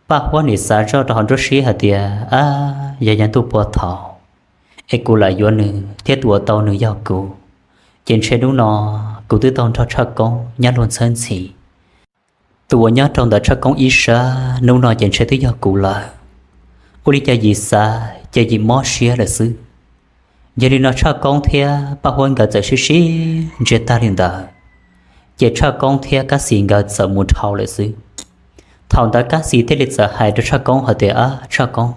Paj Huab nws xav zoj rau hauv nruab siab hais tias, ab, yog yav ntuj puag thaum es kuv lam yuav nws thiab tus uas tau nws yog kuv, ces ntshe hnub no kuv twb tau nrog Tshaj Koob nyob luag ntxhawb ntxhi. Tus uas nyob rau ntawm Tshaj Koob ib sab hnub no ces ntshe twb yog kuv lawm. Ua li cas yim xav ces yim mob siab lawm xwb. Yog li no Tshaj Koob thiab Paj Huab nkawd txawm sib sib ntsia tag li ntawd, ces Tshaj Koob thiab Kab Xis nkawd txawm mus dhau lawm xwb. Thaum ntawd Kab Xis thiaj li txawm hais rau Tshaj Koob hais tias, ab, Tshaj Koob,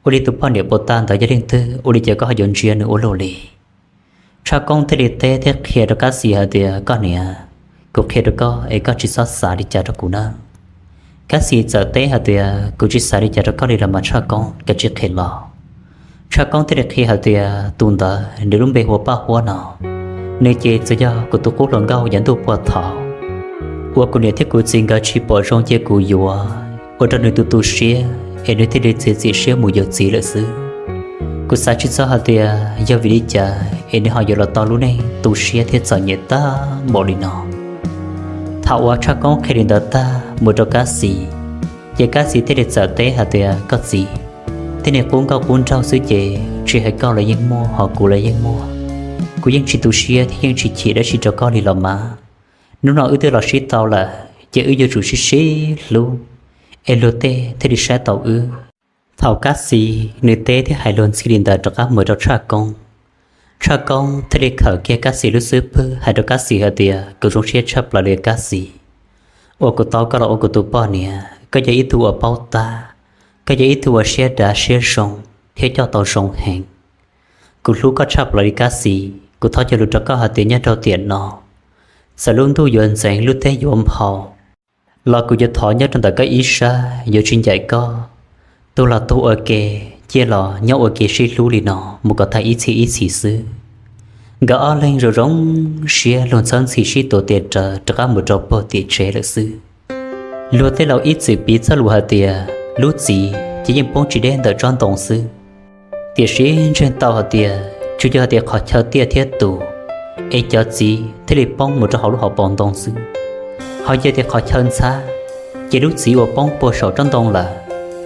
ua li tus poj niam puas tag ntawd yog leej twg ua li cas koj ho yuav ntsia nws ua luaj li? Tshaj Koob thiaj li teb thiab qhia rau Kab Xis hais tias, koj niam, kuv qhia rau koj es koj tsis txhob xav li cas rau kuv nawb. Kab Xis txawm teb hais tias, kuv tsis xav li cas rau koj li los mas Tshaj Koob, koj tsis qhia los. Tshaj Koob thiaj li qhia hais tias tus ntawd nws lub npe hu ua Paj Huab no, nws ces txawm yog kuv tus qub hluas nkauj yav ntuj puag thaum uas kuv niam thiab kuv txiv nkawd tsis pom zoo cia kuv yuav, ua rau nws tu tu siab es nws thiaj li txiav txim siab mus yuav txiv lawm xwb. Kuv xav tsis txog hais tias yog vim li cas es nws ho yuav los tau lub neej tu siab thiab txom nyem tag npaum li no. Thaum uas Tshaj Koob qhia li ntawd tag mus rau Kab Xis, ces Kab Xis thiaj li txawm teb hais tias, koj txiv, tej niag qub nkauj qub nraug xwb ces tsis hais koj los yeej muaj, ho kuv los yeej muaj. Kuv yeej tsis tu siab thiab yeej tsis chim dab tsi rau koj li los mas. Hnub no wb twb los sib tau lawm ces wb yuav tsum sib sib hlub, es luag tej thiaj li saib tau wb. Thaum Kab Xis nws teb thiab hais luag ntxhi li ntawd rov qab mus rau Tshaj Koob, Tshaj Koob thiaj li khawm kiag Kab Xis lub xub pwg hais rau Kab Xis hais tias, kuv zoo siab tshaj plaws li Kab Xis, uas kuv tau koj los ua kuv tus poj niam. Koj yog ib tug uas paub tab, koj yog ib tug uas siab dav siab zoo thiab coj tau zoo heev. Kuv hlub koj tshaj plaws li Kab Xis, kuv thov cog lus rau koj hais tias nyob rau tiam no, Txawm lub ntuj yuav ntxeev lub teb yuav nphau los kuv yuav thov nyob rau ntawm koj ib sab, yuav tsis ncaim koj. Tuag los tuag ua ke, ciaj los nyob ua ke sib hlub li no mus kom tag ib txhis ib txhis xwb. Nkawd ob leeg zoo zoo siab luag txhawb ntxhi sib tuav tes rawv rov qab mus rau puag tim tsev lawm xwb. Luag tej laus ib txwm piv txoj lus hais tias lub txiv ces yeej poob tsis deb ntawm tsob ntoo xwb. Tiam sis ntseeg tau hais tias tsuas yog hais tias qhov chaw tiaj thiab tus, es cov txiv thiaj li poob mus rau hauv lub hauv paus ntoo xwb. Ho yog tias qhov chaw ntxhab, ces lub txiv uas poob puag saum tsob ntoo lawm,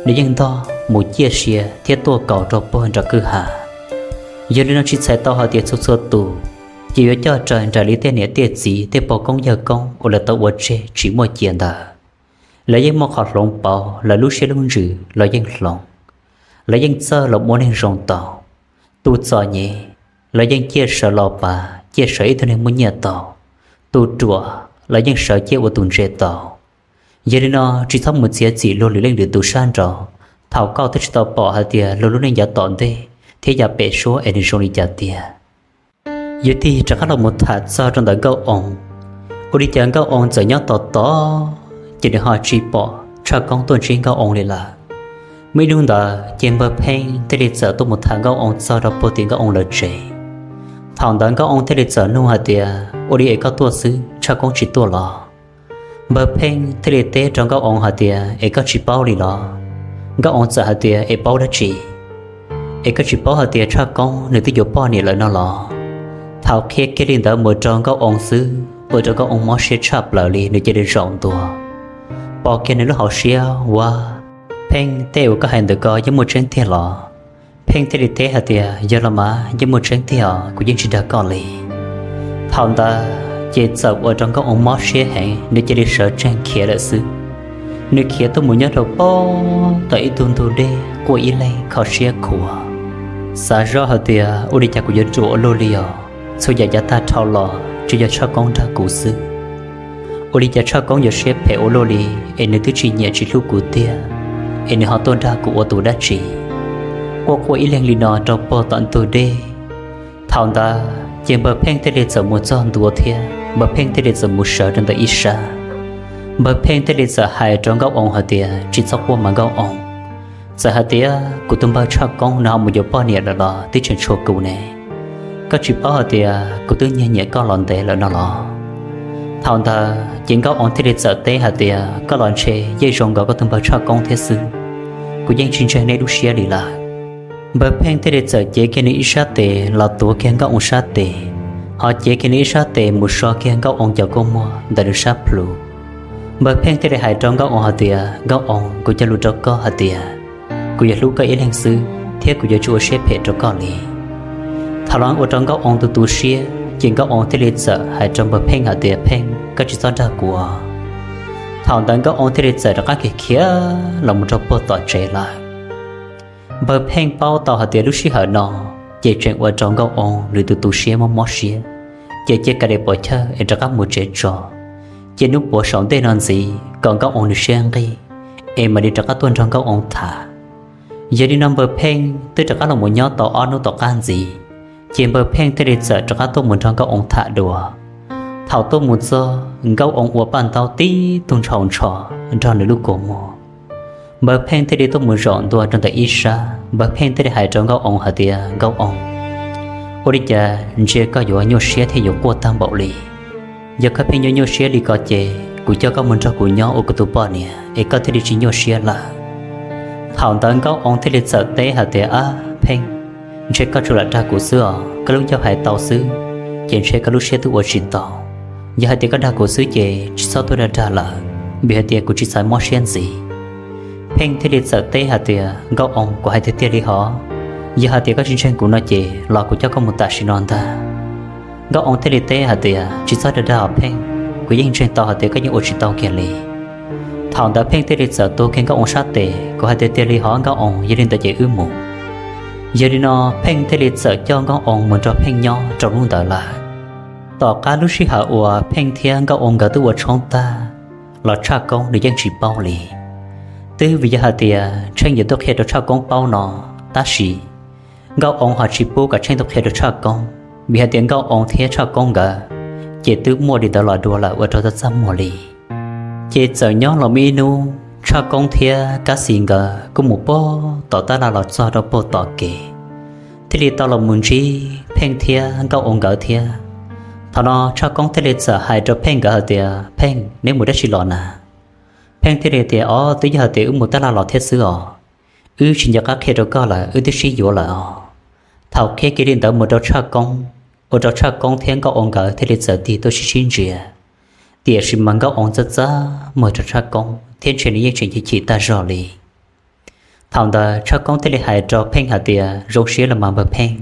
nws yeej ntog mus ciaj sia thiab tuaj kaus rau puag nram kwj ha. Yog li no tsis txhais tau hais tias txhua txhua tus ces yuav coj raws nraim li tej niam tej txiv tej pog koob yawg koob uas lawv tau ua tseg tsis muaj cia ntawd. Lawv yeej muaj qhov hloov pauv, lawv lub siab lub ntsws los yeej hloov. Lawv yeej txawj los muaj neeg zoo tau. Tus txom nyem, lawv yeej ciaj sawv los pav, ciaj sawv ib tug neeg muaj nyiaj tau. Tus ruam, lawv yeej sawv ciaj ua tus ntse tau. Yog li no tsis txhob mus txiav txim luag lwm leej lwm tus sab nraud thaum koj twb tsis tau pom hais tias luag lub neej yav tom ntej thiab yav pem suab es nws zoo li cas tiag. Yog tig rov qab los mus tham txog rau ntawm Nkauj Oo, ua li cas Nkauj Oo txawm nyob tos tos ces nws ho tsis pom Tshaj Koob tuaj ntsib Nkauj Oo li lawm. Muaj ib hnub ntawd ces Npawg Pheej thiaj li txawm tuaj mus tham Nkauj Oo txog rau puag tim Nkauj Oo lawv tsev. Thaum ntawd Nkauj Oo thiaj li txawm nug hais tias, ua li es koj tuaj xwb, Tshaj Koob tsis tuaj los? Npawg Pheej thiaj li teb rau Nkauj Oo hais tias, es koj tsis paub li los? Nkauj Oo txawm hais tias, es paub dab tsi? Es koj tsis paub hais tias Tshaj Koob nws twb yuav poj niam lawm no los? Thaum qhia kiag li ntawd mus rau Nkauj Oo xwb, ua rau Nkauj Oo mob siab tshaj plaws li, nws cia li zaum ntua. Pom kiag nws lub hauv siab, ua, Pheej, tej uas koj hais ntawd ko yeej muaj tseeb tiag los? Pheej thiaj li teb hais tias, yog los mas yeej muaj tseeb tiag os, kuv yeej tsis dag koj li. Thaum ntawd ces txawm ua rau Nkauj Oo mob siab heev, nws cia li sawv tsees khiav lawm xwb. Nws khiav tuaj mus nyob rau puag tom ib tug ntug dej quaj ib leeg kho siab khuav, xav zoj hais tias, ua li cas kuv yuav ruam ua luaj li os? Txhua yam yav tag dhau los tsuas yog Tshaj Koob nrog kuv xwb. Ua li cas Tshaj Koob yuav siab phem ua luaj li, es nws twb tsis nyiam tsis hlub kuv tiag, es nws ho tuaj nrog kuv ua tus dab tsi? Quaj quaj ib leeg li no rau puag tom ntug dej. Thaum ntawd ces Npawg Pheej thiaj li txawm mus txog ntua thiab Npawg Pheej thiaj li txawm mus sawv rau ntawm ib sab. Npawg Pheej thiaj li txawm hais rau Nkauj Oo hais tias, tsis txhob quaj mas Nkauj Oo. Txawm hais tias kuv tus npawg Tshaj Koob nws ho mus yuav poj niam lawm los twb tseem tshuav kuv ne. Koj tsis paub hais tias kuv twb nyiag nyiam koj los ntev lawm no los? Thaum ntawd ces Nkauj Oo thiaj li txawm teb hais tias, koj los ntshe yeej zoo nkaus koj tus npawg Tshaj Koob thiab xwb. Kuv yeej tsis ntseeg neb lub siab li lawm. Npawg Pheej thiaj li txawm cev kiag nws ib sab tes los tuav kiag Nkauj Oo sab tes, ho cev kiag nws ib sab tes mus so kiag Nkauj Oo cov kua muag ntawm nws sab plhu. Npawg Pheej thiaj li hais rau Nkauj Oo hais tias, Nkauj Oo, kuv cog lus rau koj hais tias kuv yuav hlub koj ib leeg xwb thiab kuv yuav tsis ua siab phem rau koj li. Thaum los ua rau Nkauj Oo tu tu siab ces Nkauj Oo thiaj li txawm hais rau Npawg Pheej hais tias, Pheej, koj tsis txhob dag kuv. Thaum ntawd Nkauj Oo thiaj li txawm rov qab khiav khiav los mus rau puag tom tsev lawm. Npawg Pheej paub tau hais tias lub sij hawm no ces tseem ua rau Nkauj Oo nws tu tu siab mob mob siab, ces cia kav liam pov chawj es rov qab mus tsev tso, cia hnub puav saum ntej no ntxiv kom Nkauj Oo nws siab nqig, es mam li rov qab tuaj nrog Nkauj Oo tham. Yog li no Npawg Pheej twb rov qab los mus nyob tau ob hnub tom qab ntxiv, ces Npawg Pheej thiaj li txawm rov qab tuaj mus nrog Nkauj Oo tham dua. Thaum tuaj mus txog, Nkauj Oo ua paj ntaub tib tug ntshau ntsho nrog nws lub kua muag. Npawg Pheej thiaj li tuaj mus zaum ntua rau ntawm ib sab. Npawg Pheej thiaj li hais rau Nkauj Oo hais tias, Nkauj Oo, ua li cas ntsia koj yuav nyuaj siab thiab yuav quaj tag npaum li? Yog koj pheej nyuaj nyuaj siab li ko ces kuv coj koj mus nrog kuv nyob ua kuv tus poj niam es koj thiaj li tsis nyuaj siab lawm. Thaum ntawd Nkauj Oo thiaj li txawm teb hais tias, ab Pheej, ntshe koj tsuas lam dag kuv xwb os, koj lub ncauj hais tau xwb ces ntshe koj lub siab twb ua tsis tau. Yog hais tias koj dag kuv xwb ces tsis txhob tuaj dag dag lawm, vim hais tias kuv tsis xav mob siab ntxiv. Pheej thiaj li txawm teb hais tias, Nkauj Oo, kuv hais tiag tiag li hos, yog hais tias koj tsis ntseeg kuv no ces los kuv coj koj mus tam sim no ntag. Nkauj Oo thiaj li teb hais tias, tsis txhob dag dag os Pheej, kuv yeej ntseeg tau hais tias koj yeej ua tsis tau kiag li. Thaum ntawd Pheej thiaj li txawm tu kiag Nkauj Oo sab tes, kuv hais tiag tiag li hos Nkauj Oo, yog li ntawd ces wb mus. Yog li no Pheej thiaj li txawm coj Nkauj Oo mus nrog Pheej nyob rau hnub ntawd lawm. Tom qab lub sij hawm uas Pheej thiab Nkauj Oo nkawd twb ua tshoob tag los Tshaj Koob nws yeej tsis paub li. Twb vim yog hais tias Tsheej yuav tuaj qhia rau Tshaj Koob paub no, tab sis Nkauj Oo ho tsis pub kom Tsheej tuaj qhia rau Tshaj Koob, vim hais tias Nkauj Oo thiab Tshaj Koob nkawd ces twb muaj li ntawd los dua lawm ua rau txaj txaj muag li. Ces txawm nyob los muaj ib hnub Tshaj Koob thiab Kab Xis nkawd kuj mus puag tom tab laj los txog rau puag tom kev, thiaj li tau los mus ntsib Pheej thiab Nkauj Oo nkawd thiab. Thaum no Tshaj Koob thiaj li txawm hais rau Pheej nkawd hais tias, Pheej, neb mus dab tsi los na? Pheej thiaj li tias, Ob, twb yog hais tias wb mus tab laj los thiab xwb os. Wb tsis nco qab qhia rau koj lawm, wb twb sib yuav lawm os. Thaum qhia kiag li ntawd mus rau Tshaj Koob, ua rau Tshaj Koob thiab Nkauj Oo nkawd thiaj li txawm tig tuaj sib sib ntsia. Tiam sis mas Nkauj Oo txaj txaj muag rau Tshaj Koob thiab ntshe nws yeej tseem chim chim tag zog li. Thaum ntawd Tshaj Koob thiaj li hais rau Pheej hais tias, Zoo siab los mas npawg Pheej.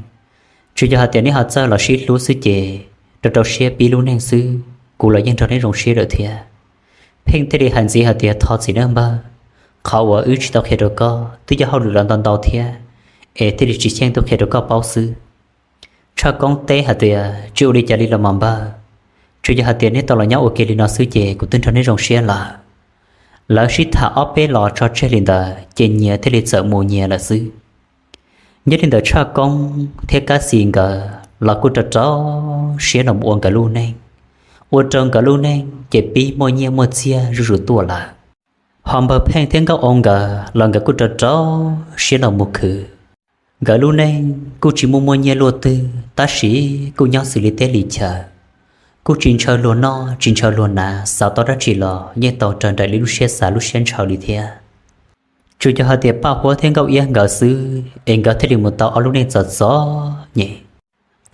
Tsuas yog hais tias neb ho txawj los sib hlub xwb ces rau rau siab pib lub neej xwb, kuv los yeej nrog neb zoo siab lawm thiab. Pheej thiaj li hais ntxiv hais tias, Thov txim nawb npawg, qhov uas wb tsis tau qhia rau koj twb yog hauj lwm los ntau ntau thiab, es thiaj li tsis xyeej tuaj qhia rau koj paub xwb. Tshaj Koob teb hais tias, Tsis ua li cas li los mas npawg, tsuas yog hais tias neb tau los nyob ua ke li no xwb ces kuv twb nrog neb zoo siab lawm. Lawv sib tham ob peb los tso tseg li ntawd ces nyias thiaj li txawm mus nyias lawm xwb. Nyob li ntawd Tshaj Koob thiab Kab Xis nkawd los kuj rau rau siab los ua nkawd lub neej, ua rau nkawd lub neej ces pib muaj nyiaj muaj txiag zuj zus tuaj lawm. Ho npawg Pheej thiab Nkauj Oo nkawd los nkawd kuj rau rau siab los mus khwv. Nkawd lub neej kuj tsis muaj muaj nyiaj luaj twg tab sis kuj nyob xws li teb li chaw, kuj tsis ntshaw luag noj tsis ntshaw luag hnav, xav tau dab tsi los yeej tau raws nraim li lub siab xav lub siab ntshaw li thiab. Tsuas yog hais tias Paj Huab thiab Nkauj Iab nkawd xwb es nkawd thiaj li mus tau ob lub neej txom txom nyem,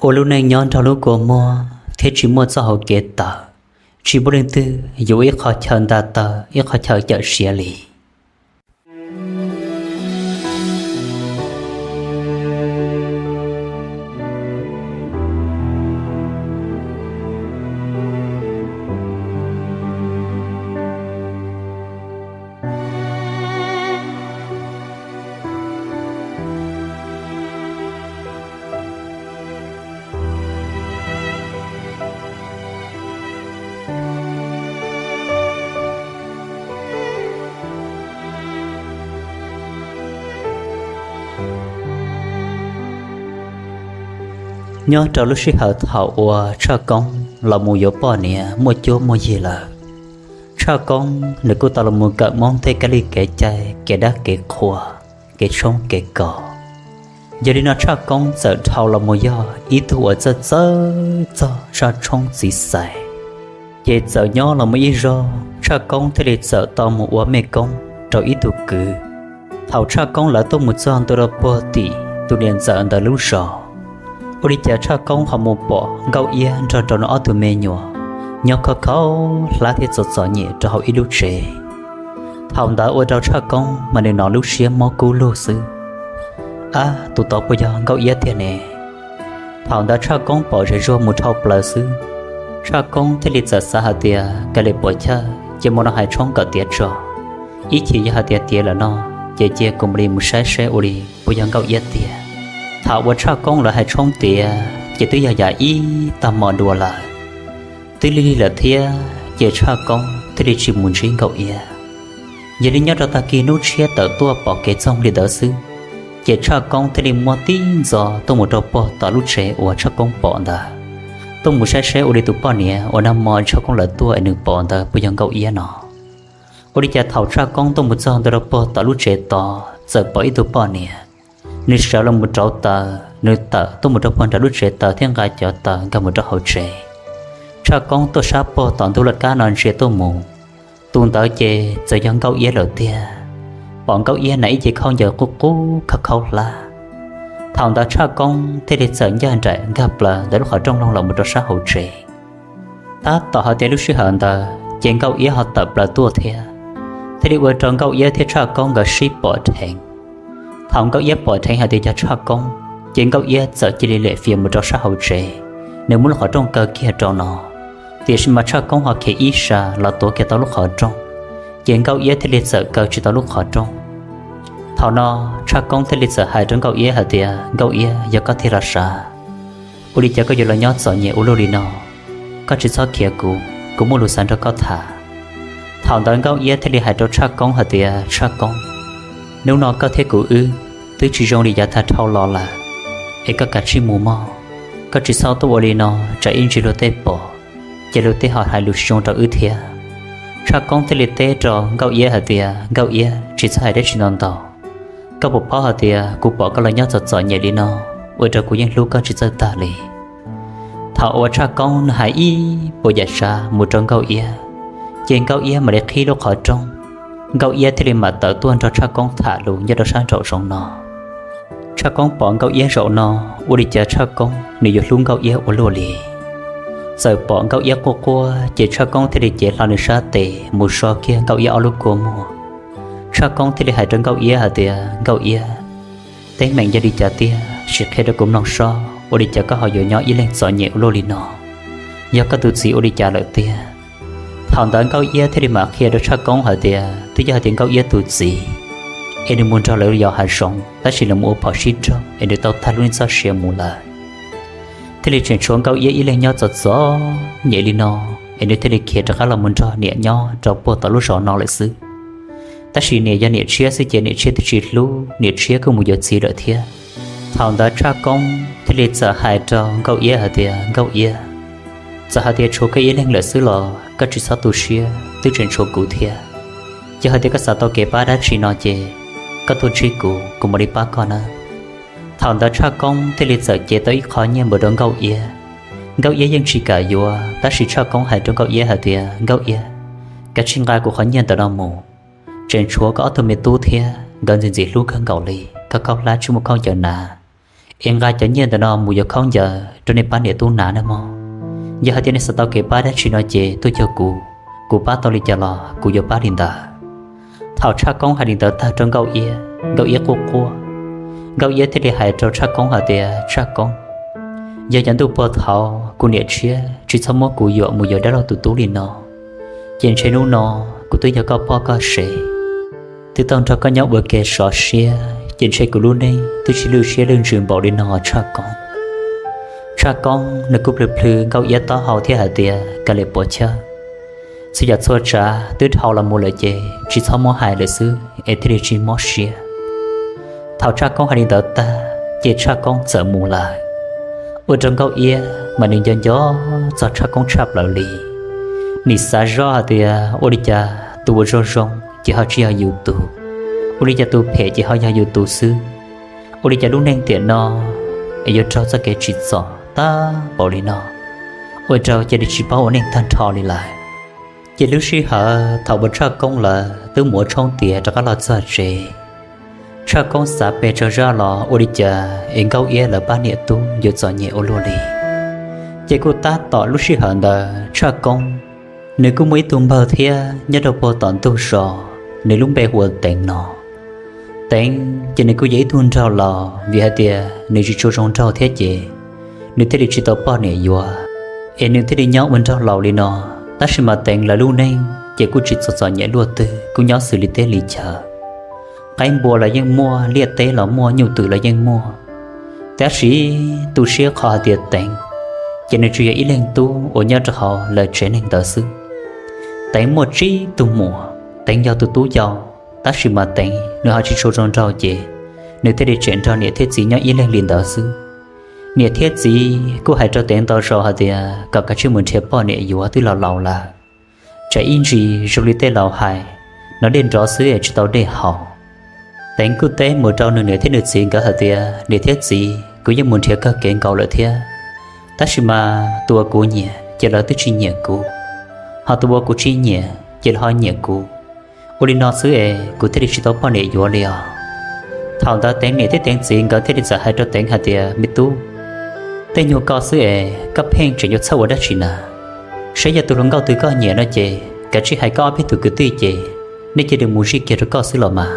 ua lub neej nyob nrog lub kua muag thiab tsis muaj txoj hauv kev tawm, tsis muaj leej twg yuav ib qho chaw nta taw ib qho chaw cawm siav li. Nyob rau lub sij hawm thaum uas Tshaj Koob los mus yuav poj niam muaj cuab muaj yig lawm, Tshaj Koob nws kuj tau los mus kawm Hmoob tej kab li kev cai, kev dab kev qhua, kev tshoob kev kos. Yog li no Tshaj Koob txawm dhau los mus yog ib tug uas txawj txawj txog zaj tshoob txiv xais. Ces txawm nyob los mus ib zaug Tshaj Koob thiaj li txawm tau mus ua mej koob rau ib tug kwv. Thaum Tshaj Koob lawv tuaj mus txog ntua rau puag tim tus niam ntxawm ntawd lub zos, ua li cas Tshaj Koob ho mus pom Nkauj Iab nrog rau nws ob tug me nyuam nyob khov kho hlab thiab txom txom nyem rau hauv ib lub tsev. Thaum ntawd ua rau Tshaj Koob mas nws hnov lub siab mob kub lug xwb. Ab, tus tod puas yog Nkauj Iab tiag ne? Thaum ntawd Tshaj Koob pom zem zuag mus dhau plaws xwb, Tshaj Koob thiaj li txawm xav hais tias, Kav liam puam chawj, ces mus no hais tshoob kom tiav tso, ib chim yog hais tias tiav lawm no ces cia kuv mam li mus saib saib ua li puas yog Nkauj Iab tiag. Thaum uas Tshaj Koob lawv hais tshoob tiav ces twb yog yam ib tag hmo dua lawm, twb lig lig lawm thiab ces Tshaj Koob thiaj li tsis mus ntsib Nkauj Iab. Yog li nyob rau tag kis hnub tshiab tawm tuaj pom kev txoog li ntawd xwb, ces Tshaj Koob thiaj li muab tib ntxov tuaj mus rau puag tom lub tsev uas Tshaj Koob pom ntawd, tuaj mus saib saib ua li tus poj niam uas nag hmo Tshaj Koob lawv tuaj es nws pom ntawd puas yog Nkauj Iab no. Ua li cas thaum Tshaj Koob tuaj mus txog ntua rau puag tom lub tsev tod txawm pom ib tug poj niam, nws sawv los mus rauv taws, nws tawm tuaj mus rau puag nram lub tsev taws thiab nqa cov taws nkag mus rau hauv tsev. Tshaj Koob tuaj sab puag tom ntug laj kab no ntsia tuaj mus, tus ntawd ces txawm yog Nkauj Iab lawm tiag. Pom Nkauj Iab na ib ce khaub ncaws qub qub khaub khaub hlab. Thaum ntawd Tshaj Koob thiaj li txawm ncaj nraim nkag plaws ntawm lub qhov rooj loog los mus rau sab hauv tsev. Tab tom hais tias lub sij hawm ntawd ces Nkauj Iab ho tawm plaws tuaj thiab, thiaj li ua rau Nkauj Iab thiab Tshaj Koob nkawd sib pom dheev. Thaum Nkauj Iab pom dheev hais tias yog Tshaj Koob, ces Nkauj Iab txawm cia li lem fias mus rau sab hauv tsev, nws muab lub qhov rooj kaw kiag rau no. Tiam sis mas Tshaj Koob ho khiav ib sab los tuav kiag tau lub qhov rooj, ces Nkauj Iab thiaj li txawm kaw tsis tau lub qhov rooj. Thaum no Tshaj Koob thiaj li txawm hais rau Nkauj Iab hais tias, Nkauj Iab, yog koj thiaj los sav, ua li cas koj yuav los nyob txom nyem ua luaj li no? Koj tsis txhob khiav kuv, kuv muaj lus xav nrog koj tham. Thaum ntawd Nkauj Iab thiaj li hais rau Tshaj Koob hais tias, Tshaj Koob, hnub no koj thiab kuv wb twb tsis zoo li yav tag dhau los lawm, es koj kav tsij mus mog. Koj tsis txhob tuaj ua li no, tsam ib ntsis luag tej pom, ces luag tej ho hais lus zoo rau wb thiab. Tshaj Koob thiaj li teb rau Nkauj Iab hais tias, Nkauj Iab, tsis txhob hais dab tsi ntau ntau. Koj puas paub hais tias kuv pom koj los nyob txom txom nyem li no, ua rau kuv yeej hlub koj tsis txawj tag li. Thaum uas Tshaj Koob nws hais ib puas yam tsav mus rau Nkauj Iab, ces Nkauj Iab mam li qhib lub qhov rooj, Nkauj Iab thiaj li mam tawm tuaj nrog Tshaj Koob tham lus nyob rau sab nraum zoov no. Tshaj Koob pom Nkauj Iab zaum no, ua li cas Tshaj Koob nws yuav hlub Nkauj Iab ua luaj li. Txawm pom Nkauj Iab quaj quaj ces Tshaj Koob thiaj li cev hlo nws sab tes mus so kiag Nkauj Iab ob lub kua muag. Tshaj Koob thiaj li hais rau Nkauj Iab hais tias, Nkauj Iab, teeb meem yog li cas tiag, sim qhia rau kuv mloog sob, ua li cas koj ho yuav nyob ib leeg txom nyem ua luaj li no? Yog koj tus txiv ua li cas lawm tiag? Thaum ntawd Nkauj Iab thiaj li mam qhia rau Tshaj Koob hais tias, twb yog hais tias Nkauj Iab tus txiv es nws mus nrog lawv yos hav zoov, tab sis lawv mus ua phom sib raug es nws tau tag lub neej txoj sia mus lawm. Thiaj li tseem tshuav Nkauj Iab ib leeg nyob txom txom nyem li no, es nws thiaj li khiav rov qab los mus nrog niam nyob rau puag tom lub zos no lawm xwb. Tab sis niam yog niam tshiab xwb ces niam tshiab twb tsis hlub, niam tshiab kuj mus yuav txiv lawm thiab. Thaum ntawd Tshaj Koob thiaj li txawm hais rau Nkauj Iab hais tias, Nkauj Iab, txawm hais tias tshuav koj ib leeg lawm xwb los koj tsis txhob tu siab, twb tseem tshuav kuv thiab. Yog hais tias koj xav tau kev pab dab tsi no ces koj tuaj ntsib kuv, kuv mam li pab koj nawb. Thaum ntawd Tshaj Koob thiaj li txawm cev tau ib qho nyiaj npawm rau Nkauj Iab. Nkauj Iab yeej tsis kam yuav, tab sis Tshaj Koob hais rau Nkauj Iab hais tias, Nkauj Iab, kav tsij nqa kuv qhov nyiaj ntawm no mus, tseem tshuav koj ob tug me tub thiab, nkawd ntxim ntxim hlub kawg nkaus li, koj khaub hlab tsis muaj khaub ncaws hnav, es nqa cov nyiaj ntawm no mus yuav khaub ncaws rau nej pab niam tub hnav nawb mog. Yog hais tias nej xav tau kev pab dab tsi no ces tuaj cuag kuv, kuv pab tau li cas los kuv yuav pab li ntawd. Thaum Tshaj Koob hais li ntawd tag rau Nkauj Iab, Nkauj Iab quaj quaj. Nkauj Iab thiaj li hais rau Tshaj Koob hais tias, Tshaj Koob, yog cov ntuj puag thaud kuv niam tshiab tsis txhob muab kuv yuam mus yuav dab laug tus tub li no, ces ntshe hnub no kuv twb yog koj poj koj sev, twb tau nrog koj nyob ua ke sov siab, ces ntshe kuv lub neej twb tsis lwj siab lwj ntsws npaum li no Tshaj Koob. Tshaj Koob nws kuj plhws plhws Nkauj Iab taub hau thiab hais tias, Kav liam puas chawj, txhua yam txhua tsav twb dhau los mus lawm ces tsis txhob muab hais lawm xwb es thiaj li tsis mob siab. Thaum Tshaj Koob hais li ntawd tag ces Tshaj Koob txawm mus lawm, ua rau Nkauj Iab mas nws nco nco txog Tshaj Koob tshaj plaws li. Nim xav zoj hais tias ua li cas tus uas zoo zoo ces ho tsis yog yus tus, ua li cas tus phem ces ho yog yus tus xwb, ua li cas lub neej tiam no es yuav raug txoj kev tsim txom tag npaum li no, ua rau cia li tsis paub ua neej tag nrho li lawm. Ces lub sij hawm thaum uas Tshaj Koob lawv twb mus ua tshoob tiav rov qab los txog tsev, Tshaj Koob xav pes tsawg zaj los ua li cas es Nkauj Iab lawv pab niam tub yuav txom nyem ua luaj li. Ces kuj tab tom lub sij hawm ntawd Tshaj Koob nws kuj muaj ib tug npawg thiab nyob rau puag tom ntug zos, nws lub npe hu ua Teev no. Teev ces nws kuj yog ib tug nraug laus vim hais tias nws tsis tshua zoo nraug thiab ces nws thiaj li tsis tau poj niam yuav, es nws thiaj li nyob ua nraug laus li no. Tab sis mas Teev lawv lub neej ces kuj tsis txom txom nyem luaj twg, kuj nyob xws li teb li chaw. Qaib npua los yeej muaj, liaj teb los muaj, nyuj twm los yeej muaj. Tab sis tu siab qhov hais tias Teev ces nws tsuas yog ib leeg tub uas nyob rau hauv lawv tsev neeg ntawd xwb. Teev muaj tsib tug muam, Teev yog tus tub yau, tab sis mas Teev nws ho tsis tshua zoo nraug ces nws thiaj li tseem nrog niam thiab txiv nyob ib leeg li ntawd xwb. Niam thiab txiv kuj hais rau Teev ntau zaus hais tias kom kav tsij mus nrhiav poj niam yuav, twb laus laus lawm. Tsam ib ntsis zoo li tej laus hais, hnov dej nrov xwb es tsis tau dej haus. Teev kuj teb mus rau nws niam thiab nws txiv nkawd hais tias, Niam thiab txiv, kuv yeej mus nrhiav kawg kev nkaus lawm thiab, tab sis mas tus uas kuv nyiam ces lawv twb tsis nyiam kuv, ho tus uas kuv tsis nyiam ces lawv ho nyiam kuv. Ua li no xwb es kuv thiaj li tsis tau poj niam yuav li os. Thaum ntawd Teev niam thiab Teev txiv nkawd thiaj li txawm hais rau Teev hais tias, Me tub, tej nyuag koj xwb es koj pheej tseem yuav txhawj ua dab tsi na? Saib yog tus hluas nkauj twg koj nyiam no ces kav tsij hais koj ob peb tus kwv tij ces nej cia li mus zij kiag rau koj xwb los mas.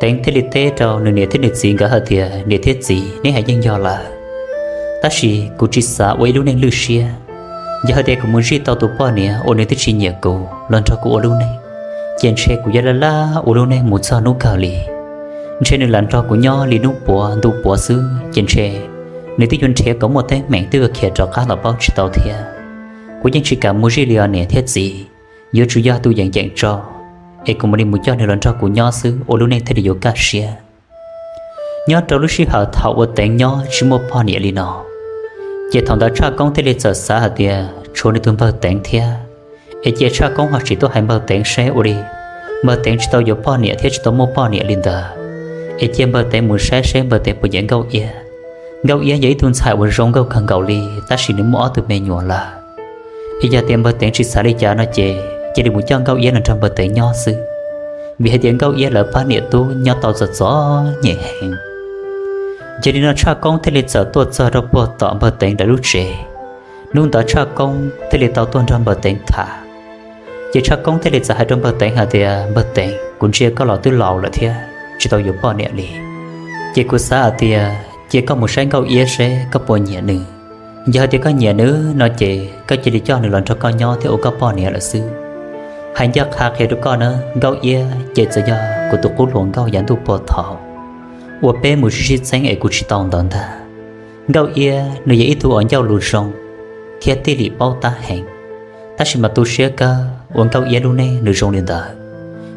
Teev thiaj li teb rau nws niam thiab nws txiv nkawd hais tias, Niam thiab txiv, neb hais yeej yog lawm, tab sis kuv tsis xav ua ib lub neej lwj siab. Yog hais tias kuv mus zij tau tus poj niam uas nws twb tsis nyiam kuv los nrog kuv ua lub neej, ces ntshe kuv yuav laj laj ua lub neej mus txog hnub kawg li. Ntshe nws lam nrog kuv nyob li hnub puav ntu puav xwb ces ntshe nws twb yuav nrhiav kom muaj teeb meem twb yuav khiav rov qab los paub tsis tau thiab. Kuv yeej tsis kam mus zij li os niam thiab txiv, yuav tsum yog tus yeem yeem tso, es kuv mam li mus coj nws los nrog kuv nyob xwb ua lub neej thiaj li yuav kaj siab. Nyob rau lub sij hawm thaum uas Teev nyob tsis muaj poj niam li no, ces thaum ntawd Tshaj Koob thiaj li txawm xav hais tias tshuav nws tus npawg Teev thiab. Es cia Tshaj Koob ho sim tuaj hais npawg Teev seb ua li npawg Teev tsis tau yuav poj niam thiab tsis tau muaj poj niam li ntawd, es cia npawg Teev mus saib seb npawg Teev puas nyiam Nkauj Iab. Nkauj Iab yog ib tug ntxhais uas zoo nkauj kawg nkaus li, tab sis nws muaj ob tug me nyuam lawm. Es yog tias npawg Teev tsis xav li cas no ces cia li mus coj Nkauj Iab los nrog npawg Teev nyob xwb, vim hais tias Nkauj Iab lawv pab niam tub nyob tau txom txom nyem heev. Yog li no Tshaj Koob thiaj li txawm tuaj txog rau puag tom npawg Teev lawv lub tsev. Hnub ntawd Tshaj Koob thiaj li tau tuaj nrog npawg Teev tham. Ces Tshaj Koob thiaj li txawm hais rau npawg Teev hais tias, Npawg Teev, kuv ntsia koj los twb laus lawm thiab tsis tau yuav poj niam li, ces kuv xav hais tias cia koj mus saib Nkauj Iab seb koj puas nyiam nws. Yog hais tias koj nyiam nws no ces koj cia li coj nws los nrog koj nyob thiab ua koj poj niam lawm xwb. Hais ncaj qha qhia rau koj na, Nkauj Iab ces txawm yog kuv tus qub hluas nkauj yav ntuj puag thaum uas peb mus sib sib txheeb es kuv tsis tau ntawd ntag. Nkauj Iab nws yog ib tug uas ncauj lus zoo thiab tij lim paub tab heev, tab sis mas tu siab kawg uas Nkauj Iab lub neej nws zoo li ntawd.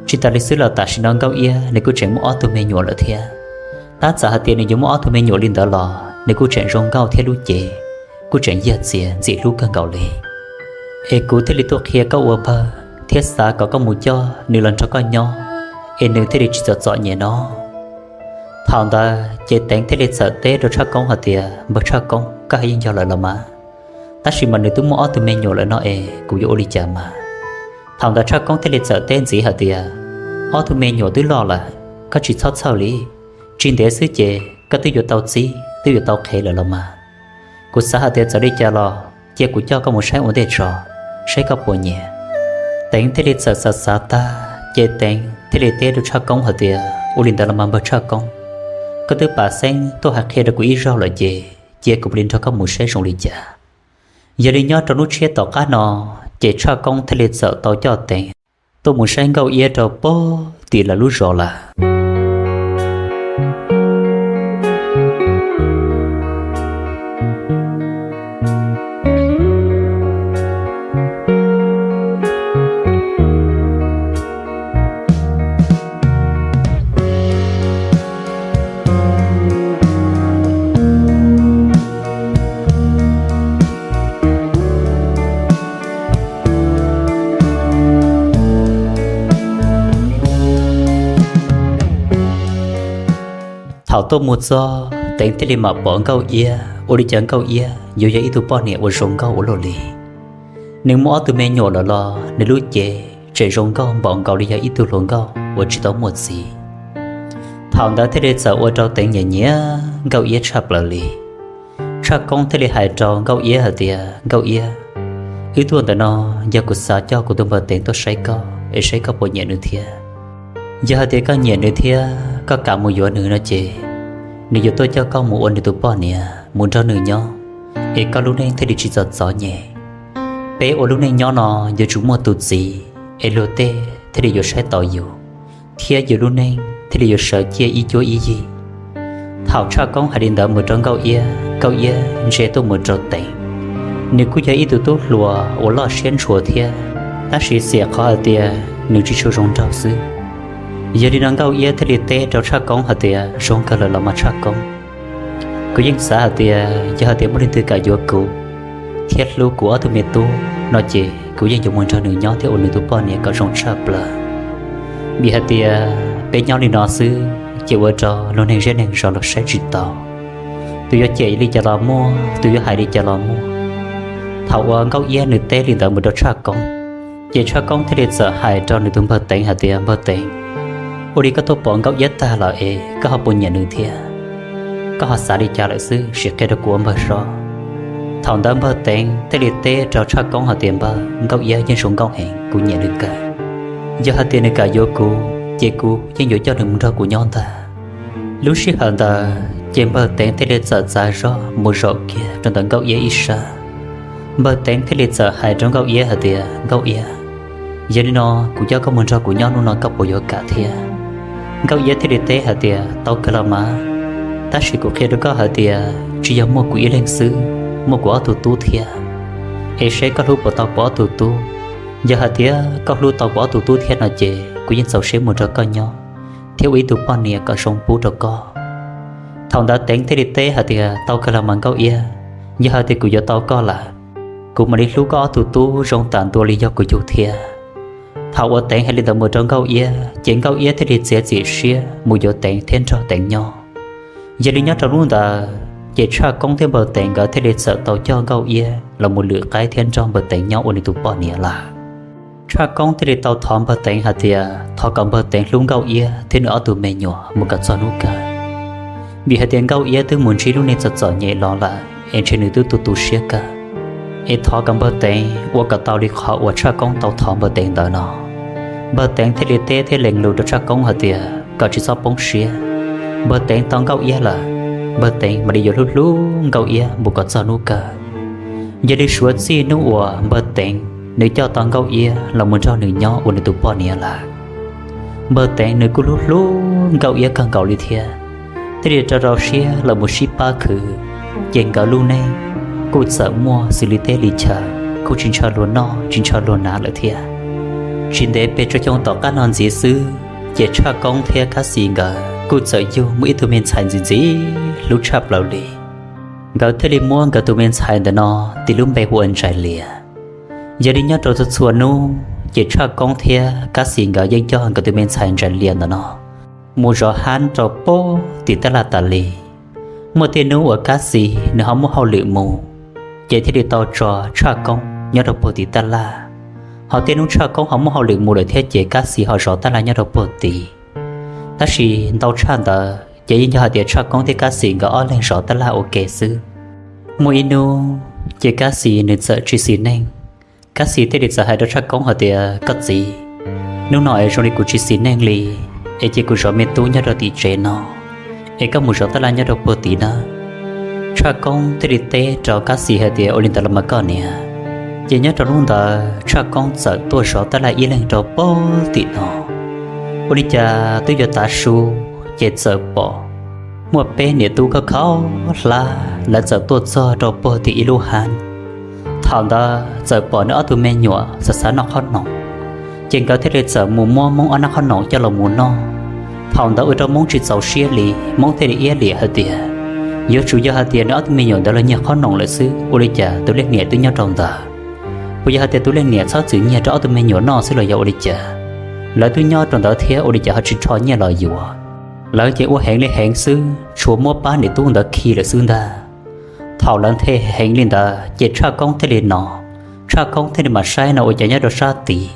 Tsis tas li xwb los tam sim no Nkauj Iab nws kuj tseem muaj ob tug me nyuam lawm thiab. Tab txawm hais tias nws yuav muaj ob tug me nyuam li ntawd los nws kuj tseem zoo nkauj thiab lub cev kuj tseem yag txias ntxim hlub kawg nkaus li. Es kuv thiaj li tuaj qhia koj ua npawg thiab xav kom koj mus coj nws los nrog koj nyob, es nws thiaj li tsis txom txom nyem no. Thaum ntawd ces Teev thiaj li txawm teb rau Tshaj Koob hais tias, Npawg Tshaj Koob, koj hais yeej yog lawm los mas, tab sis mas nws twb muaj ob tug me nyuam lawm no es kuv yuav ua li cas mas? Thaum ntawd Tshaj Koob thiaj li txawm teb ntxiv hais tias, Ob tug me nyuam twb loj lawm, koj tsis txhob txhawj li. Tsis ntev xwb ces koj twb yuav tau txib twb yuav tau qhev lawm los mas. Kuv xav hais tias txawm li cas los cia kuv coj koj mus saib ua ntej tso, saib koj puas nyiam. Teev thiaj li txawm xav xav tag ces Teev thiaj li teb rau Tshaj Koob hais tias, Ua li ntawd los mas npawg Tshaj Koob, koj twb pam xeeb tuaj hais qhia rau kuv ib zaug lawm ces cia kuv mam li nrog koj mus saib zoo li cas. Yog li nyob rau hnub tshiab tom qab no ces Tshaj Koob thiaj li txawm tau coj Teev tuaj mus saib Nkauj Iab rau puag tim lawv lub zos lawm. Thaum tuaj mus txog Teev thiaj li mam pom Nkauj Iab, ua li cas Nkauj Iab yuav yog ib tug poj niam uas zoo nkauj ua luaj li. Nws muaj ob tug me nyuam lawm los nws lub cev tseem zoo nkauj npaum nkaus li yog ib tug hluas nkauj uas tsis tau muaj txiv. Thaum ntawd thiaj li txawm ua rau Teev nyiam nyiam Nkauj Iab tshaj plaws li. Tshaj Koob thiaj li hais rau Nkauj Iab hais tias, Nkauj Iab, wb tuaj ntawm no yog kuv xav coj kuv tus npawg Teev tuaj saib koj es saib koj puas nyiam nws thiab. Yog hais tias koj nyiam nws thiab koj kam mus yuav nws no ces nws yuav tuaj coj koj mus ua nws tus poj niam mus nrog nws nyob, es koj lub neej thiaj li tsis txom txom nyem. Peb ua lub neej nyob no yuav tsum muaj tus txiv es luag tej thiaj li yuav saib taus yus, thiab yus lub neej thiaj li yuav sawv ciaj ib cuab ib yig. Thaum Tshaj Koob hais li ntawd mus rau Nkauj Iab, Nkauj Iab ntsia tuaj mus rau Teev. Nws kuj yog ib tug tub hluas uas loj siab ntshua thiab, tab sis xiam qhov hais tias nws tsis tshua zoo nraug xwb. Yog li no Nkauj Iab thiaj li teb rau Tshaj Koob hais tias, Zoo kawg lawm los mas Tshaj Koob, kuv yeej xav hais tias yog hais tias muaj leej twg kam yuav kuv thiab hlub kuv ob tug me tub no ces kuv yeej yuav mus nrog nws nyob thiab ua nws tus poj niam kom zoo tshaj plaws. Vim hais tias peb nyob li no xwb ces ua rau luag neeg zej neeg zos los saib tsis taus. Tus yuav cem li cas los muaj, tus yuav hais li cas los muaj. Thaum uas Nkauj Iab nws teb li ntawd mus rau Tshaj Koob, ces Tshaj Koob thiaj li txawm hais rau nws tus npawg Teev hais tias, Npawg Teev, ua li koj tuaj pom Nkauj Iab tag lawm es koj ho puas nyiam nws thiab? Koj ho xav li cas lawm xwb, sim qhia rau kuv ua npawg saib. Thaum ntawd npawg Teev thiaj li teb rau Tshaj Koob hais tias, Npawg, Nkauj Iab yeej zoo nkauj heev, kuv nyiam nws kawg. Yog hais tias nws kam yuav kuv ces kuv yeej yuav coj nws mus nrog kuv nyob ntag. Lub sij hawm ntawd ces npawg Teev thiaj li txawm txav zog mus zaum kiag rau ntawm Nkauj Iab ib sab. Npawg Teev thiaj li txawm hais rau Nkauj Iab hais tias, Nkauj Iab, yog li no kuv coj koj mus nrog kuv nyob hnub no koj puas yuav kam thiab? Nkauj Iab thiaj li teb hais tias, Tau kawg los mas, tab sis kuv qhia rau koj hais tias tsis yog muaj kuv ib leeg xwb, muaj kuv ob tug tub thiab. Es seb koj hlub puas tau kuv ob tug tub. Yog hais tias koj hlub tau kuv ob tug tub thiab no ces kuv yeej txaus siab mus nrog koj nyob thiab ua ib tug poj niam kom zoo pub rau koj. Thaum ntawd Teev thiaj li teb hais tias, Tau kawg los mas Nkauj Iab, yog hais tias kuv yuav tau koj lawm, kuv mam li hlub koj ob tug tub zoo tas ntua li yog kuv yug thiab. Thaum uas Teev hais li ntawd mus rau Nkauj Iab ces Nkauj Iab thiaj li txiav txim siab mus yuav Teev thiab nrog Teev nyob. Yog li nyob rau hnub ntawd ces Tshaj Koob thiab Npawg Teev nkawd thiaj li txawm tau coj Nkauj Iab los mus lwm qaib thiab nrog Npawg Teev nyob ua nws tus poj niam lawm. Tshaj Koob thiaj li tau thov Npawg Teev hais tias thov kom Npawg Teev hlub Nkauj Iab thiab nws ob tug me nyuam mus kom txog hnub kawg, vim hais tias Nkauj Iab twb mus ntsib lub neej txom txom nyem los lawm es ntshe nws twb tu tu siab kawg. Es thov kom Npawg Teev ua kom tau li qhov uas Tshaj Koob tau thov Npawg Teev ntawd no. Npawg Teev thiaj li teb thiab lees lus rau Tshaj Koob hais tias kom tsis txhob poob siab, Npawg Teev tau Nkauj Iab lawm, Npawg Teev mam li yuav hlub hlub Nkauj Iab mus kom txog hnub kawg. Yog li suav txij hnub uas Npawg Teev nws coj tau Nkauj Iab los mus nrog nws nyob ua nws tus poj niam lawm, Npawg Teev nws kuj hlub hlub Nkauj Iab kawg nkaus li thiab, thiaj li rau rau siab los mus sib pab khwv, ces nkawd lub neej kuj txawm muaj xws li teb li chaw, kuj tsis ntshaw luag noj tsis ntshaw luag hnav lawm thiab. Tsis ntev pes tsawg xyoo tom qab no ntxiv xwb, ces Tshaj Koob thiab Kab Xis nkawd kuj txawm yug muaj ib tug me ntxhais ntxim ntxim hlub tshaj plaws li. Nkawd thiaj li muab nkawd tus me ntxhais ntawm no tis lub npe hu ua Ntsais Lias. Yog li nyob rau txhua txhua hnub ces Tshaj Koob thiab Kab Xis nkawd yeej coj nkawd tus me ntxhais Ntsais Lias ntawm no mus zov hab rau pem tim tab laj tas li. Muaj tej hnub uas Kab Xis nws ho muaj hauj lwm mus, ces thiaj li tau tso Tshaj Koob nyob rau puag tim tab laj. Ho tej hnub Tshaj Koob ho muaj hauj lwm mus lawm thiab ces Kab Xis ho zov tab laj nyob rau puag tid. Tab sis ntau tshaj ntawd ces yeej yog hais tias Tshaj Koob thiab Kab Xis nkawd ob leeg zov tab laj ua ke xwb. Muaj ib hnub ces Kab Xis nws txawm tsis xis neej. Kab Xis thiaj li txawm hais rau Tshaj Koob hais tias, Koj txiv, hnub no es zoo li kuv tsis xis neej li, es cia kuv zov me tub nyob rau tim tsev no, es koj mus zov tab laj nyob rau puag tid nawb. Tshaj Koob thiaj li teb rau Kab Xis hais tias, Ua li ntawd los mas koj niam. Ces nyob rau hnub ntawd Tshaj Koob txawm tuaj zov tab laj ib leeg rau puag tim no. Ua li cas twb yuav tav su, ces txawm pom muaj peb niam tub khaub khaub hlab lawv txawm tuaj txog rau puag tim ib lub hab. Thaum ntawd txawm pom nws ob tug me nyuam xav xav noj qhob noom, ces nkawd thiaj li txawm mus muab Moob ob nab qhob noom coj los mus noj. Thaum ntawd ua rau Moob tsis txaus siab li, Moob thiaj li iab liam hais tias, Yuav tsum yog hais tias nws ob tug me nyuam ntawd los nyiag qhob noom lawm xwb, ua li cas tus leej niam twb nyob rau ntawd? Puas yog hais tias tus leej niam txhob txwm nyiag rau ob tug me nyuam noj xwb los yog ua li cas? Lawv twb nyob rau ntawd thiab ua li cas ho tsis rho nyiaj los yuav? Lawv ces ua heev li heev xwb, tshuav muab pab niam tub ntawd khi lawm xwb ntag. Thaum lawv nthe heev li ntawd ces Tshaj Koob thiaj li hnov, Tshaj Koob thiaj li mam saib no ua cas nyob rau sab tid,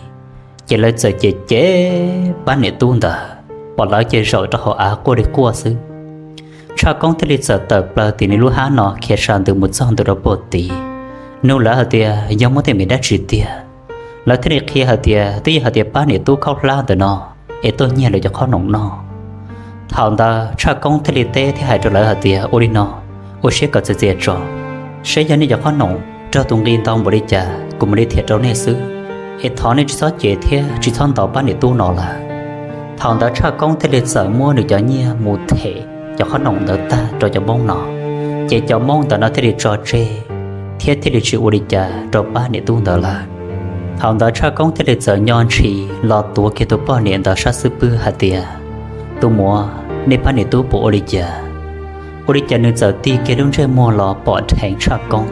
ces lawv txawm cem cem pab niam tub ntawd, pom lawv ces zaum rau hauv av quaj li quaj xwb. Tshaj Koob thiaj li txawm tawm plaws tim nws lub hab no khiav sab ntws mus txog ntws rau puag tid, nug lawv hais tias yog muaj teeb meem dab tsi tiag. Lawv thiaj li qhia hais tias twb yog hais tias pab niam tub khaub hlab ntawm no es tuaj nyiag lawv cov qhob noom noj. Thaum ntawd Tshaj Koob thiaj li teb thiab hais rau lawv hais tias, Ua li no, ua siab kom txias txias tso, saib yog nej cov qhob noom raug tus nqi ntau npaum li cas kuv mam li thiam rau nej xwb, es thov nej tsis txhob cem thiab tsis txhob ntaus pab niam tub no lawm. Thaum ntawd Tshaj Koob thiaj li txawm muab nws cov nyiaj mus them cov qhob noom ntawd tag rau cov Moob no, ces cov Moob ntawd no thiaj li tso tseg thiab thiaj li tsis ua li cas rau pab niam tub ntawd lawm. Thaum ntawd Tshaj Koob thiaj li txawm nyo ntshis los tuav kiag tus poj niam ntawd sab xub pwg hais tias, Tus muam, nej pab niam tub puas ua li cas? Ua li cas nws txawm tig kiag lub ntsej muag los pom dheev Tshaj Koob.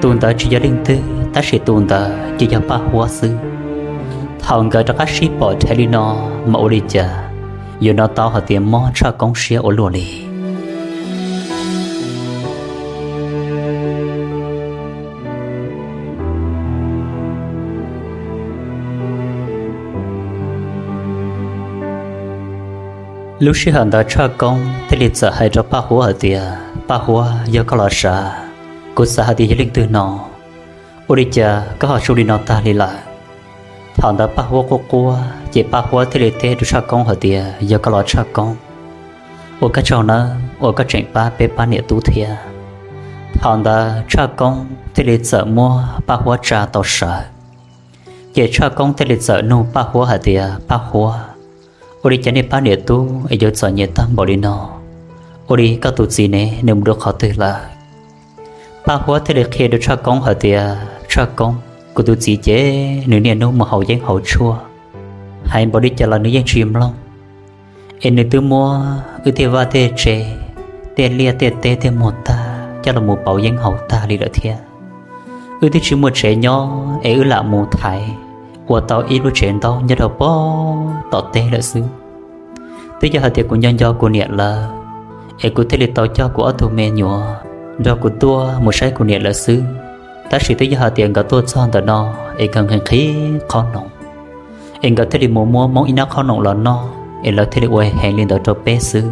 Tus ntawd tsis yog leej twg tab sis tus ntawd ces yog Paj Huab xwb. Thaum nkawd rov qab sib pom dheev li no, mas ua li cas yuav hnov tau hais tias mob Tshaj Koob siab ua luaj li. Lub sij hawm ntawd Tshaj Koob thiaj li txawm hais rau Paj Huab hais tias, Paj Huab, yog koj los sav, kuv xav hais tias yog leej twg no, ua li cas koj ho zoo li no tag li lawm? Thaum ntawd Paj Huab quaj quaj ces Paj Huab thiaj li teb rau Tshaj Koob hais tias, Yog koj los Tshaj Koob, ua koj tsaug nawb uas koj tseem pab peb pab niam tub thiab. Thaum ntawd Tshaj Koob thiaj li txawm muab Paj Huab tsa tau sawv. Ces Tshaj Koob thiaj li txawm nug Paj Huab hais tias, Paj Huab, ua li cas nej pab niam tub es yuav txom nyem tag npaum li no? Ua li koj tus txiv ne, nws mus rau qhov twg lawm? Paj Huab thiaj li qhia rau Tshaj Koob hais tias, Tshaj Koob, kuv tus txiv ces nws niaj hnub mus haus yeeb haus tshuaj, hais npaum li cas los nws yeej tsis mloog. Es nws twb muab wb tej vaj tej tse, tej liaj tej teb tej muag tag coj los mus pauv yeeb haus tag li lawm thiab. Wb twb tsis muaj tsev nyob es wb lam mus thaiv ua tau ib lub tsev ntaub nyob rau pem tom teb lawm xwb. Twb yog hais tias kuv nco nco kuv niam lawv, es kuv thiaj li tau coj kuv ob tug me nyuam nrog kuv tuaj mus saib kuv niam lawv xwb. Tab sis twb yog hais tias nkawd tuaj txog ntawm no es nkawd nqhis nqhis qhob noom, es nkawd thiaj li mus muab Hmoob ib nab qhob noom los noj es lawv thiaj li ua heev li ntawd rau peb xwb.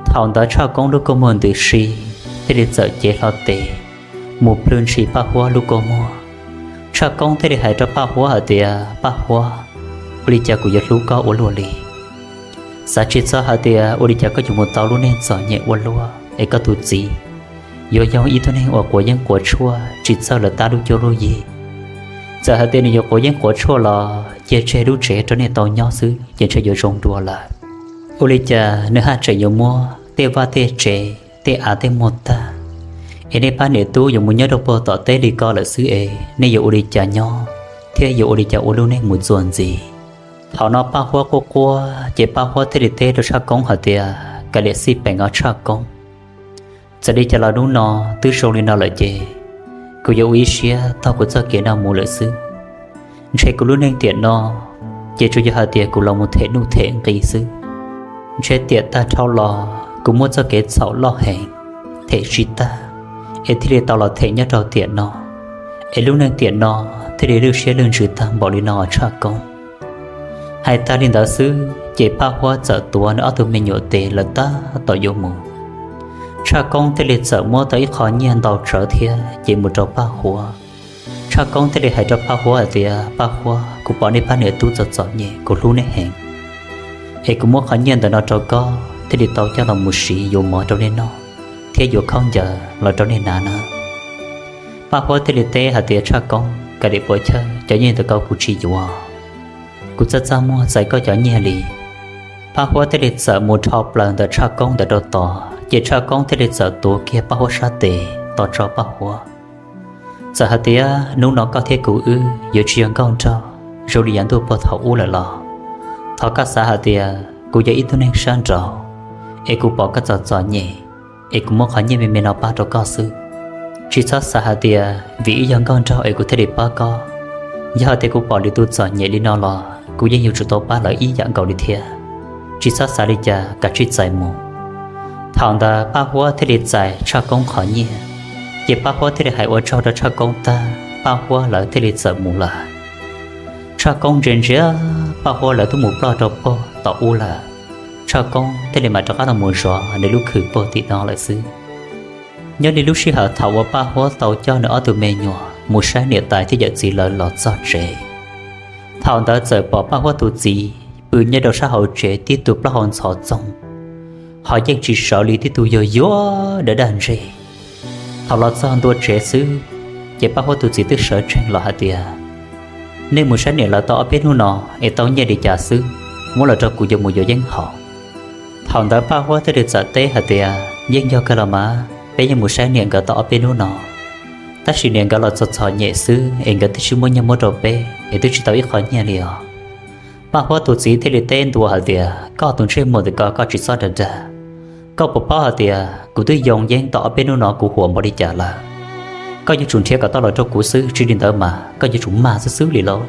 Thaum ntawd Tshaj Koob lub kua muag ntws si thiaj li txawm cev hlo tes mus plhws ntshis Paj Huab lub kua muag. Tshaj Koob thiaj li hais rau Paj Huab hais tias, Paj Huab, ua li cas kuv yuav hlub koj ua luaj li? Xav tsis txog hais tias ua li cas koj yuav mus tau lub neej txom nyem ua luaj es koj tus txiv yuav yog ib tug neeg uas quav yeeb quav tshuaj tsis txawj lawv tab lub cuab lub yig. Txawm hais tias nws yuav quav yeeb quav tshuaj los cia tseg lub tsev rau nej tau nyob xwb ces ntshe yuav zoo dua lawm. Ua li cas nws haj tseem yuav muab tej vaj tej tsev, tej av tej muag tag, es nej pab niam tub yuav mus nyob rau puag tom teb li ko lawm xwb es nej yuav ua li cas nyob thiab yuav ua li cas ua lub neej mus txuas ntxiv? Thaum no Paj Huab quaj quaj ces Paj Huab thiaj li teb rau Tshaj Koob hais tias, Kav liam xij peem os Tshaj Koob, txawm li cas los hnub no twb zoo li no lawm ces kuv yuav ua ib siab taug kuv txoj kev no mus lawm xwb. Ntshe kuv lub neej tiam no ces tsuas yog hais tias kuv los mus them nuj them nqi xwb. Ntshe tiam tag dhau los kuv muaj txoj kev txhaum loj heev, them tsis tag, es thiaj li tau los them nyob rau tiam no, es lub neej tiam no thiaj li lwj siab lwj ntsws tag npaum li no Tshaj Koob. Hais tag li ntawd xwb ces Paj Huab txawm tuav nws ob tug me nyuam tes lawv tab tom yuav mus. Tshaj Koob thiaj li txawm muab tau ib qho nyiaj ntau tsawv thiab ces mus rau Paj Huab. Tshaj Koob thiaj li hais rau Paj Huab hais tias, Paj Huab, kuv pom nej pab niam tub txom txom nyem, kuv hlub nej heev, es kuv muab qhov nyiaj ntawm no rau koj thiaj li tau coj los mus siv yuav mov rau nej noj thiab yuav khaub ncaws los rau nej hnav na. Paj Huab thiaj li teb hais tias, Tshaj Koob, kav liam puas chawj, cov nyiaj ntawm ko kuv tsis yuav, kuv txaj txaj muag txais koj cov nyiaj li. Paj Huab thiaj li txawm mus rho plaws ntawm Tshaj Koob ntawm rau tod ces Tshaj Koob thiaj li txawm tuav kiag Paj Huab sab tes tos tso Paj Huab. Txawm hais tias hnub no koj thiab kuv wb yuav tsis yog nkauj nraug zoo li yav ntuj puag thaum ub lawm los thov koj xav hais tias kuv yog ib tug neeg sab nraud, es kuv pom koj txom txom nyem, es kuv muab qhov nyiaj me me no pab rau koj xwb. Tsis txhob xav hais tias vim wb yog nkauj nraug es kuv thiaj li pab koj. Yog hais tias kuv pom lwm tus txom nyem li no los kuv yeej yuav tsum tau pab lawv ib yam nkaus li thiab. Tsis txhob xav li cas, kav tsij txais mus. Thaum ntawd Paj Huab thiaj li txais Tshaj Koob qhov nyiaj, ces Paj Huab thiaj li hais ua tsaug rau Tshaj Koob tag, Paj Huab lawv thiaj li txawm mus lawm. Tshaj Koob ntsia ntsia Paj Huab lawv twb mus ploj rau puag tom ub lawm, Tshaj Koob thiaj li mam rov qab los mus zov nws lub khw puag tim no lawm xwb. Nyob li lub sij hawm thaum uas Paj Huab tau coj nws ob tug me nyuam mus saib niam tais thiab yawm txiv lawv los txog tsev, thaum ntawd txawm pom Paj Huab tus txiv pw nyob rau sab hauv tsev tib tug plaub hau ntxhov txoog, ho yeej tsis sawv li, tib tug yuag yuag dawb daj ntseg. Thaum los txog ntua tsev xwb, ces Paj Huab tus txiv twb sawv tsees los hais tias, Nej mus saib niam lawv tau ob peb hnub no es tau nyiaj li cas xwb, muab los rau kuv yuav mus yuav yeeb haus. Thaum ntawd Paj Huab thiaj li txawm teb hais tias, Yeej yog kawg los mas, peb yeej mus saib niam nkawd tau ob peb hnub no, tab sis niam nkawd los txom txom nyem xwb es nkawd twb tsis muaj nyiaj muab rau peb es twb tsis tau ib qho nyiaj li os. Paj Huab tus txiv thiaj li teb ntua hais tias, Koj tus ntsej muag ntawm ko, koj tsis txhob dag dag. Koj puas paub hais tias kuv twb yoo yeeb tau ob peb hnub no kuv huam npaum li cas lawm? Koj yuav tsum nrhiav kom tau los rau kuv xwb, tsis li ntawd mas koj yuav tsum mag xwb xwb li lauj.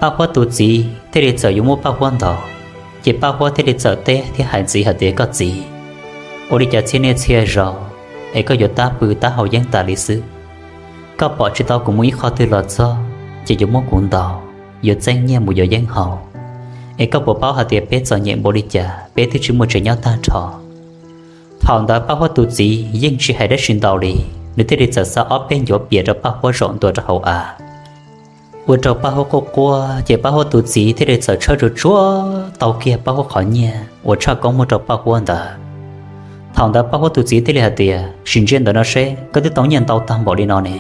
Paj Huab tus txiv thiaj li txawm yuav muab Paj Huab ntaus, ces Paj Huab thiaj li txawm teb thiab hais ntxiv hais tias, Koj txiv, ua li cas txhia niaj txhia zaus es koj yuav tab pw tab haus yeeb tas li xwb? Koj pom tsis tau kuv mus ib qho twg los txog ces yuav muab kuv ntaus, yuav txeeb nyiaj mus yuav yeeb haus. Es koj puas paub hais tias peb txom nyem npaum li cas, peb twb tsis muaj tsev nyob tag nrho. Thaum ntawd Paj Huab tus txiv yeej tsis hais dab tsi ntau li, nws thiaj li txawm xa ob peb ncuav pias rau Paj Huab zaum ntua rau hauv av. Ua rau Paj Huab quaj quaj, ces Paj Huab tus txiv thiaj li txawm tshawb tsuag tsuag tau kiag Paj Huab qhov nyiaj uas Tshaj Koob muab rau Paj Huab ntawd. Thaum ntawd Paj Huab tus txiv thiaj li hais tias, Sim ntsia ntawm no seb, koj twb tau nyiaj ntau tag npaum li no ne,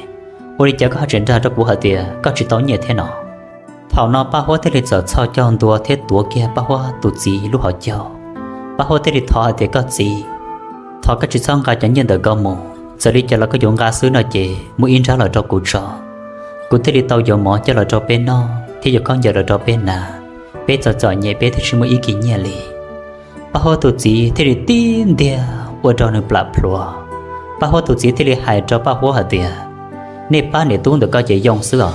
ua li cas koj ho tseem dag rau kuv hais tias koj tsis tau nyiaj thiab no? Thaum no Paj Huab thiaj li txawm txhos caug ntua thiab tuav kiag Paj Huab tus txiv lub hauv caug. Paj Huab thiaj li thov hais tias, Koj txiv, thov koj tsis txhob nqa cov nyiaj ntawm ko mus, txawm li cas los koj yuav nqa xwb no ces muab ib nrab los rau kuv tso, kuv thiaj li tau yuav mov coj los rau peb noj thiab yuav khaub ncaws los rau peb hnav, peb txom txom nyem peb twb tsis muaj ib kis nyiaj li. Paj Huab tus txiv thiaj li tib ntiag ua rau nws plam plhuav. Paj Huab tus txiv thiaj li hais rau Paj Huab hais tias, nej pab niam tub ntawm koj ces yoo xwb os.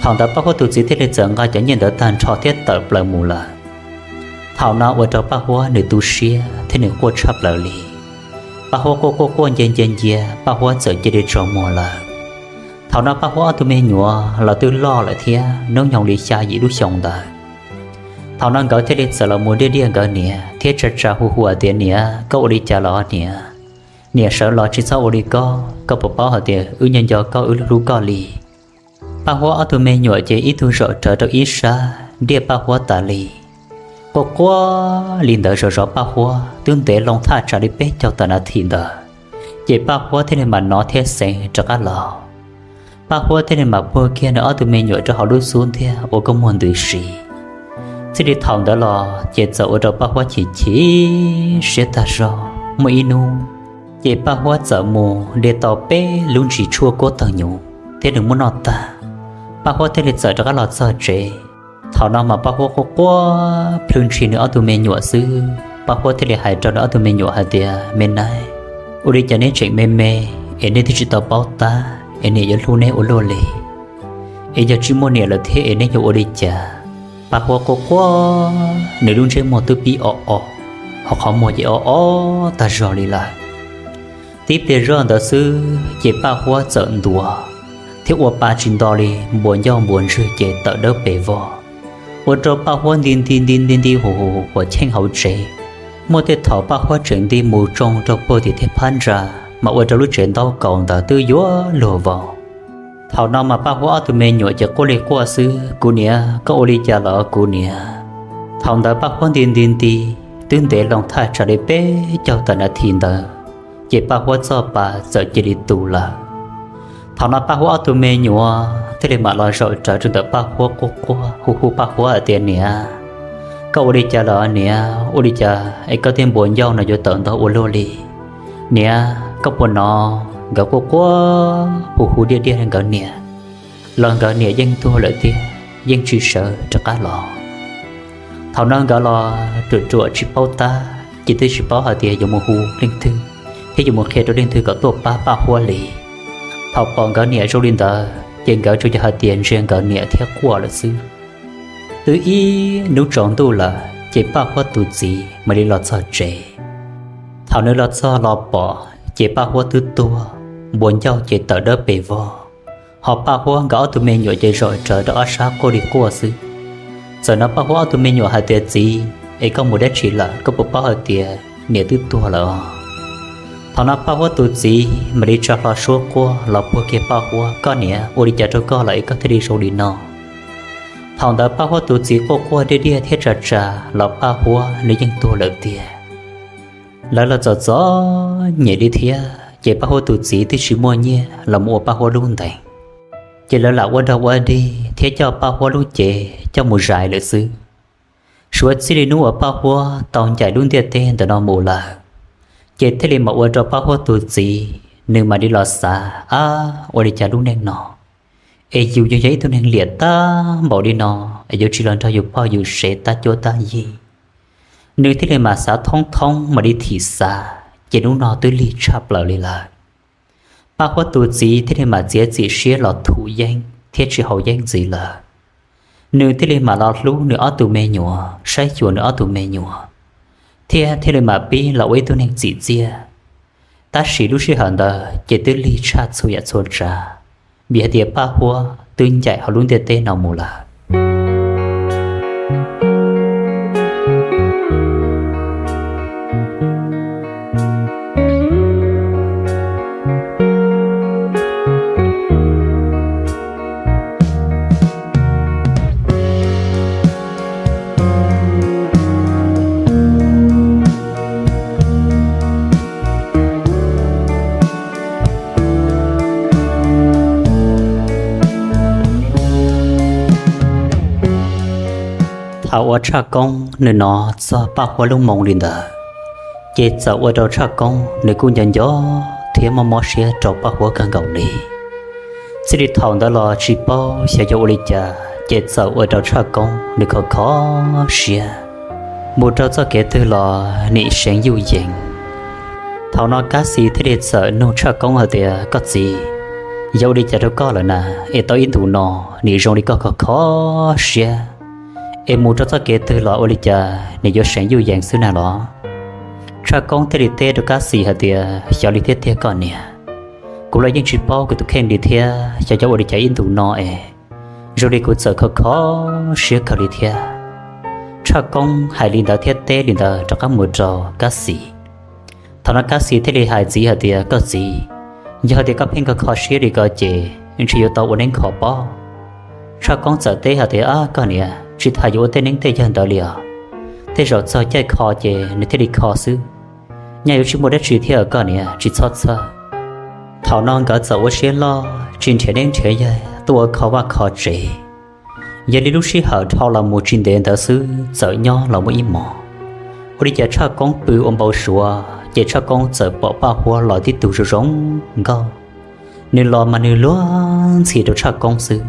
Thaum ntawd Paj Huab tus txiv thiaj li txawm nqa cov nyiaj ntawd tag nrho thiab tawm plaws mus lawm. Thaum no ua rau Paj Huab nws tu siab thiab nws quaj tshaj plaws li. Paj Huab quaj quaj quaj ncia ncia ncia, Paj Huab txawm cia li tsaug muag lawm. Thaum no Paj Huab ob tug me nyuam los twb loj lawm thiab, hnub nyoog li xya yim lub xyoo ntawd. Thaum no nkawd thiaj li txawm los mus diaj diaj nkawd niam thiab tsa tsa hu hu hais tias, Niam, koj ua li cas los niam? Niam, sawv los tsis txhob ua li ko, koj puas paub hais tias wb nyob nco koj, wb hlub hlub koj li. Paj Huab ob tug me nyuam ces ib tug zaum rawv rau ib sab diaj Paj Huab tas li. Quaj quaj li ntawd zov zov Paj Huab twb ntev loo thaj tsam li peb caug tawm nas this ntawd, ces Paj Huab thiaj li mam nov thiab xeev rov qab los. Paj Huab thiaj li mam puag kiag nws ob tug me nyuam rau hauv lub xub ntiag ua kua muag ntws si. Txij li thaum ntawd los ces txawm ua rau Paj Huab chim chim siab tag zog. Muaj ib hnub, ces Paj Huab txawm mus de tau peb lub ntsis tshuaj kuab tawg nyuv thiab nws muab noj tag. Paj Huab thiaj li txawm rov qab los txog tsev. Thaum no mas Paj Huab quaj quaj plhws ntshis nws ob tug me nyuam xwb, Paj Huab thiaj li hais rau nws ob tug me nyuam hais tias, Me nab, ua li cas neb tseem me me es neb twb tsis tau paub tab es niam yuav hlub neb ua luaj li? Es yog tsis muaj niam lawm thiab es neb yuav ua li cas? Paj Huab quaj quaj, nws lub ntsej muag twb pib o o, ho qhov muag ces o o tag zog li lawm. Tib pliag zoj ntawd xwb ces Paj Huab txawm ntuav thiab ua pa tsis nto li, npuas ncauj npuas ntswg ces tawm dawb pes vog, ua rau Paj Huab nti nti nti nti nti hu hu hu ua cheej hauv tsev. Muaj tej thaum Paj Huab tseem nti mus tsoo rau puag tim tej phab ntsa, mas ua rau lub tsev ntaub kaus ntawd twb yuav luag vau. Thaum no mas Paj Huab ob tug me nyuam ces quaj li quaj xwb, Kuv niam, koj ua li cas los kuv niam? Thaum ntawd Paj Huab nti nti nti, twb ntev loo thaj tsam li peb caug tawm nas this ntawd, ces Paj Huab txoj pa txawm cia li tu lawm. Thaum no Paj Huab ob tug me nyuam thiaj li mam los zaum rawv rau ntawm Paj Huab quaj quaj hu hu Paj Huab hais tias, Niam, koj ua li cas los niam? Ua li cas es koj tej npuas ncauj no yuav tawm nto ua luaj li? Niam, koj puas nov? Nkawd quaj quaj hu hu diaj diaj nkawd niam, los nkawd niam yeej tuag lawm tiag, yeej tsis sawv rov qab los. Thaum no nkawd los ruam ruam tsis paub tab, ces twb tsis paub hais tias yuav mus hu leej twg thiab yuav mus qhia rau leej twg kom tuaj pab Paj Huab li. Thaum pom nkawd niam zoo li ntawd ces nkawd tsuas yog hais tias ntsia nkawd niam thiab quaj lawm xwb. Twb ib hnub tsaus ntuj lawm ces Paj Huab tus txiv mam li los txog tsev. Thaum nws los txog los pom ces Paj Huab twb tuag, npuas ncauj ces tawm dawb pes vog, ho Paj Huab nkawd ob tug me nyuam ces zaum rawv rau ob sab quaj li quaj xwb. Txawm no Paj Huab ob tug me nyuam hais tias, Txiv, es koj mus dab tsi lawm? Koj puas paub hais tias niam twb tuag lawm os? Thaum no Paj Huab tus txiv mam li tsa hlo suab quaj los puag kiag Paj Huab, Koj niam, ua li cas rau koj lawm es koj thiaj li zoo li no? Thaum ntawd Paj Huab tus txiv quaj quaj diaj diaj thiab tsa tsa los Paj Huab nws yeej tuag lawm tiag. Lawv los txom txom nyem li thiab ces Paj Huab tus txiv twb tsis muaj nyiaj los mus ua Paj Huab lub ntees, ces lawv lam ua dog ua dig thiab coj Paj Huab lub cev coj mus zais lawm xwb. Suav txij li hnub uas Paj Huab tau ncaim lub ntiaj teb ntawm no mus lawm, ces thiaj li mam ua rau Paj Huab tus txiv nws mam li los xav, Ab, ua li cas lub neej no es yus yog yog ib tug neeg liam tag npaum li no es yuav tsis los nrog yus pog yus sev tab cuab tab yig? Nws thiaj li mam xav thoob thoob mam li thim xav, ces hnub no twb lig tshaj plaws li lawm. Paj Huab tus txiv thiaj li mam txiav txim siab los thum yeeb thiab tsis haus yeeb ntxiv lawm. Nws thiaj li mam los hlub nws ob tug me nyuam, saib xyuas nws ob tug me nyuam, thiab thiaj li mam pib los ua ib tug neeg txim txiaj. Tab sis lub sij hawm ntawd ces twb lig tshaj txhua yam txhua tsav, vim hais tias Paj Huab twb ncaim hauv lub ntiaj teb no mus lawm. Thaum uas Tshaj Koob nws hnov txog Paj Huab lub moo li ntawd, ces txawm ua rau Tshaj Koob nws kuj nco nco thiab mob mob siab rau Paj Huab kawg nkaus li. Txij li thaum ntawd los tsis paub xyov yog ua li cas ces txawm ua rau Tshaj Koob nws khov khov siab, mus rau txoj kev twg los nim seev yuj yees. Thaum no Kab Xis thiaj li txawm nug Tshaj Koob hais tias, Koj txiv, Yog ua li cas rau koj lawm na, es tau ib ntus no nim zoo li koj kho kho siab, es mus rau txoj kev twg los ua li cas nim yuav seev yuj yees xwb na los? Tshaj Koob thiaj li teb rau Kab Xis hais tias, Xyov li thiab tiag koj niam, kuv los yeej tsis paub kuv tus kheej li thiab, xyov yog ua li cas ib ntus no es zoo li kuv txawm kho kho siab kawg li thiab. Tshaj Koob hais li ntawd thiab teb li ntawd rov qab mus rau Kab Xis. Thaum no Kab Xis thiaj li hais ntxiv hais tias, Koj txiv, yog hais tias koj pheej kho kho siab li ko ces ntshe yuav tau ua neeb kho pob. Tshaj Koob txawm teb hais tias, Ab koj niam, tsis tas yuav ua tej neeb tej yaig ntawd li os. Tej zaum txog caij kho ces nws thiaj li kho xwb. Nyaj yuav tsis muaj dab tsi thiab koj niam, tsis txhob txhawj. Thaum no nkawd txawm ua siab loj tsis nrhiav neeb nrhiav yaig tuaj ua kho vaj kho tsev. Yog li lub sij hawm dhau los mus tsis ntev ntawd xwb txawm nyob los muaj ib hmos, ua li cas Tshaj Koob pw ua npau suav ces Tshaj Koob txawm pom Paj Huab los tib tug zoo zoo nkauj. Nws los mas nws luag ntxhi rau Tshaj Koob xwb.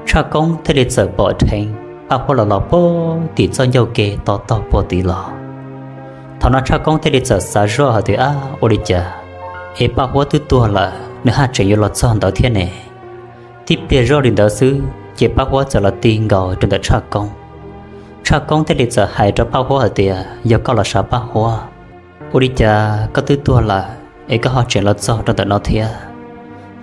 Tshaj Koob thiaj li txawm pom dheev Paj Huab los los puag tim txoj ncauj ke to taug puag tid los. Thaum no Tshaj Koob thiaj li txawm xav zoj hais tias, Ab ua li cas es Paj Huab twb tuag lawm nws haj tseem yuav los txog ntawd thiab ne? Tib pliag zoj li ntawd xwb ces Paj Huab txawm los ti nkaus rau ntawm Tshaj Koob. Tshaj Koob thiaj li txawm hais rau Paj Huab hais tias, Yog koj los sav Paj Huab, ua li cas koj twb tuag lawm es koj ho tseem los txog rau ntawm no thiab?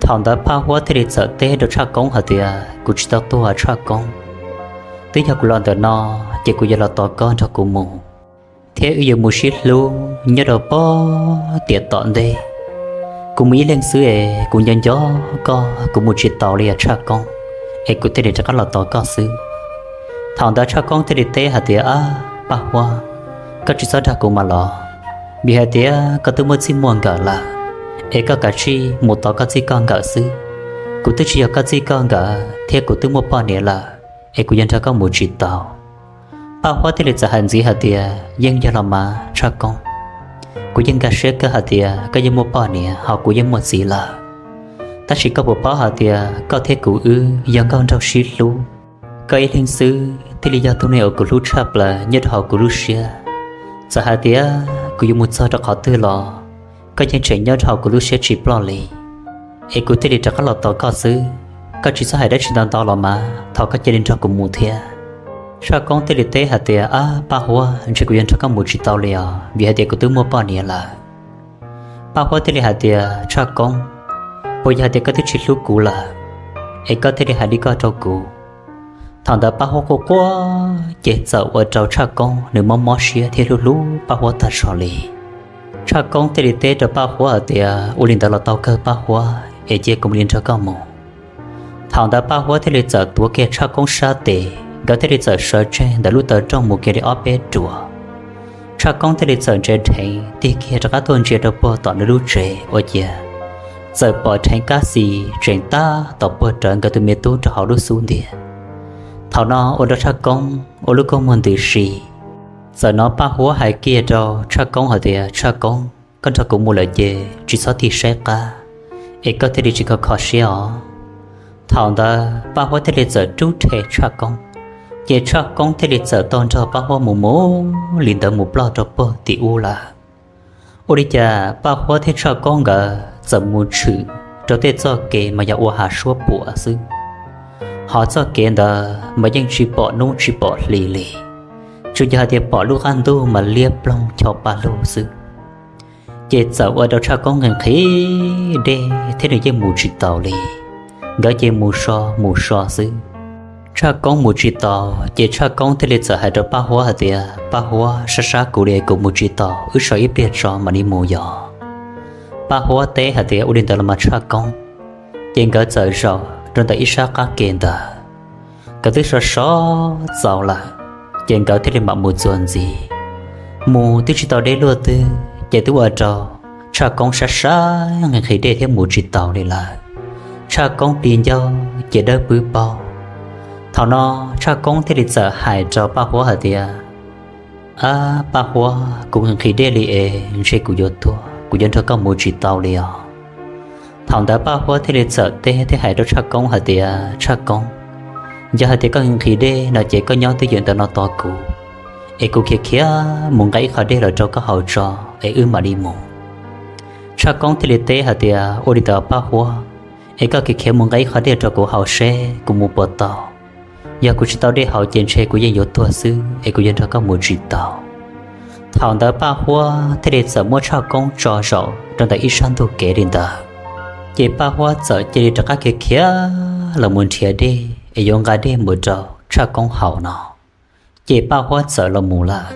Thaum ntawd Paj Huab thiaj li txawm teb rau Tshaj Koob hais tias, Kuv tsis tau tuag Tshaj Koob, twb yog kuv los ntawm no ces kuv yuav los tos koj nrog kuv mus, thiab wb yuav mus sib hlub nyob rau puag tim tom ntej. Kuv mus ib leeg xwb es kuv nco nco koj kuv mus tsis taus li os Tshaj Koob, es kuv thiaj li rov qab los tos koj xwb. Thaum ntawd Tshaj Koob thiaj li teb hais tias, Ab Paj Huab, koj tsis txhob dag kuv mas los, vim hais tias koj twb muaj txij muaj nkawm lawm, es koj kav tsij mus tos koj txij koj nkawm xwb. Kuv twb tsis yog koj txij koj nkawm thiab kuv twb muaj poj niam lawm, es kuv yuav nrog koj mus tsis tau. Paj Huab thiaj li txawm hais ntxiv hais tias, Yeej yog los mas Tshaj Koob, kuv yeej nkag siab kawg hais tias koj yeej muaj poj niam ho kuv yeej muaj txiv lawm. Tab sis koj puas paub hais tias koj thiab kuv wb yog nkauj nraug sib hlub, koj ib leeg xwb thiaj li yog tus neeg uas kuv hlub tshaj plaws nyob rau hauv kuv lub siab. Txawm hais tias kuv yuav mus txog rau qhov twg los koj yeej tseem nyob rau hauv kuv lub siab tsis ploj li. Es kuv thiaj li rov qab los tos koj xwb. Koj tsis txhob hais dab tsi ntau ntau los mas thov koj cia li nrog kuv mus thiab. Tshaj Koob thiaj li teb hais tias, Ab Paj Huab, ntshe kuv yuav nrog koj mus tsis tau li os, vim hais tias kuv twb muaj poj niam lawm. Paj Huab thiaj li hais tias, Tshaj Koob, puas yog hais tias koj twb tsis hlub kuv lawm es koj thiaj li hais li koj rau kuv? Thaum ntawd Paj Huab quaj quaj ces txawm ua rau Tshaj Koob nws mob mob siab thiab hlub hlub Paj Huab tag zog li. Tshaj Koob thiaj li teb rau Paj Huab hais tias, Ua li ntawd los tau kawg Paj Huab, es cia kuv mam li nrog koj mus. Thaum ntawd Paj Huab thiaj li txawm tuav kiag Tshaj Koob sab tes, nkawd thiaj li txawm sawv tseg ntawm lub taw rooj mus kiag li ob peb ruam. Tshaj Koob thiaj li txawm ntsia dheev tig kiag rov qab tuaj ntsia rau puag tom nws lub tsev ua ciav txawm pom dheev Kab Xis tseem tab tom puag rawv nkawd tus me tub rau hauv lub xub ntiag. Thaum no ua rau Tshaj Koob ua lub kua muag ntws si. Txawm hnov Paj Huab hais kiag rau Tshaj Koob hais tias, Tshaj Koob, koj nrog kuv mus lawm ces tsis txhob tig saib qab, es koj thiaj li tsis kho kho siab os. Thaum ntawd Paj Huab thiaj li txawm rub rhe Tshaj Koob, ces Tshaj Koob thiaj li txawm tau nrog Paj Huab mus mus li ntawd mus ploj rau puag tim ub lawm. Ua li cas Paj Huab thiab Tshaj Koob nkawd txawm mus tshwm rau tej txoj kev mas yog ua hav suab puam xwb. Hos txoj kev ntawd mas yeej tsis pom hnub tsis pom hli li, tsuas yog hais tias pom lub qab ntuj mas liab ploog cho pa lug xwb. Ces txawm ua rau Tshaj Koob nqhis nqhis dej thiab nws yeej mus tsis taus li. Nkawd ces mus so mus so xwb. Tshaj Koob mus tsis taus ces Tshaj Koob thiaj li txawm hais rau Paj Huab hais tias, Paj Huab, sab sab kuv li kuv mus tsis taus, wb so ib pliag tso mam li mus yog? Paj Huab teb hais tias, Ua li ntawd los mas Tshaj Koob. Ces nkawd txawm zaum rau ntawm ib sab qab ke ntawd. Nkawd twb so so txaus lawm, ces nkawd thiaj li mam mus txuas ntxiv. Mus twb tsis tau deb luaj twg ces twb ua rau Tshaj Koob sab sab nqhis nqhis dej thiab mus tsis taus li lawm. Tshaj Koob pib ncauj ces dawb pwb paug. Thaum no Tshaj Koob thiaj li txawm hais rau Paj Huab hais tias, Ab Paj Huab, kuv nqhis nqhis dej li es ntshe kuv yuav tuag, kuv yuav nrog koj mus tsis tau li os. Thaum ntawd Paj Huab thiaj li txawm teb thiab hais rau Tshaj Koob hais tias, Tshaj Koob, yog hais tias koj nqhis nqhis dej no ces koj nyob twj ywm ntawm no tos kuv, es kuv khiav khiav mus nqa ib qho dej los rau koj haus tso, es wb mam li mus. Tshaj Koob thiaj li teb hais tias, Ua li ntawd Paj Huab, es koj khiav khiav mus nqa ib qho dej rau kuv haus seb kuv mus puas tau. Yog kuv tsis tau dej haus ces ntshe kuv yeej yuav tuag xwb es kuv yuav nrog koj mus tsis tau. Thaum ntawd Paj Huab thiaj li txawm muab Tshaj Koob tso zaum rau ntawm ib sab ntug kev li ntawd, ces Paj Huab txawm cia li rov qab khiav khiav los mus nrhiav dej es yuav nqa dej mus rau Tshaj Koob haus no, ces Paj Huab txawm los mus lawm.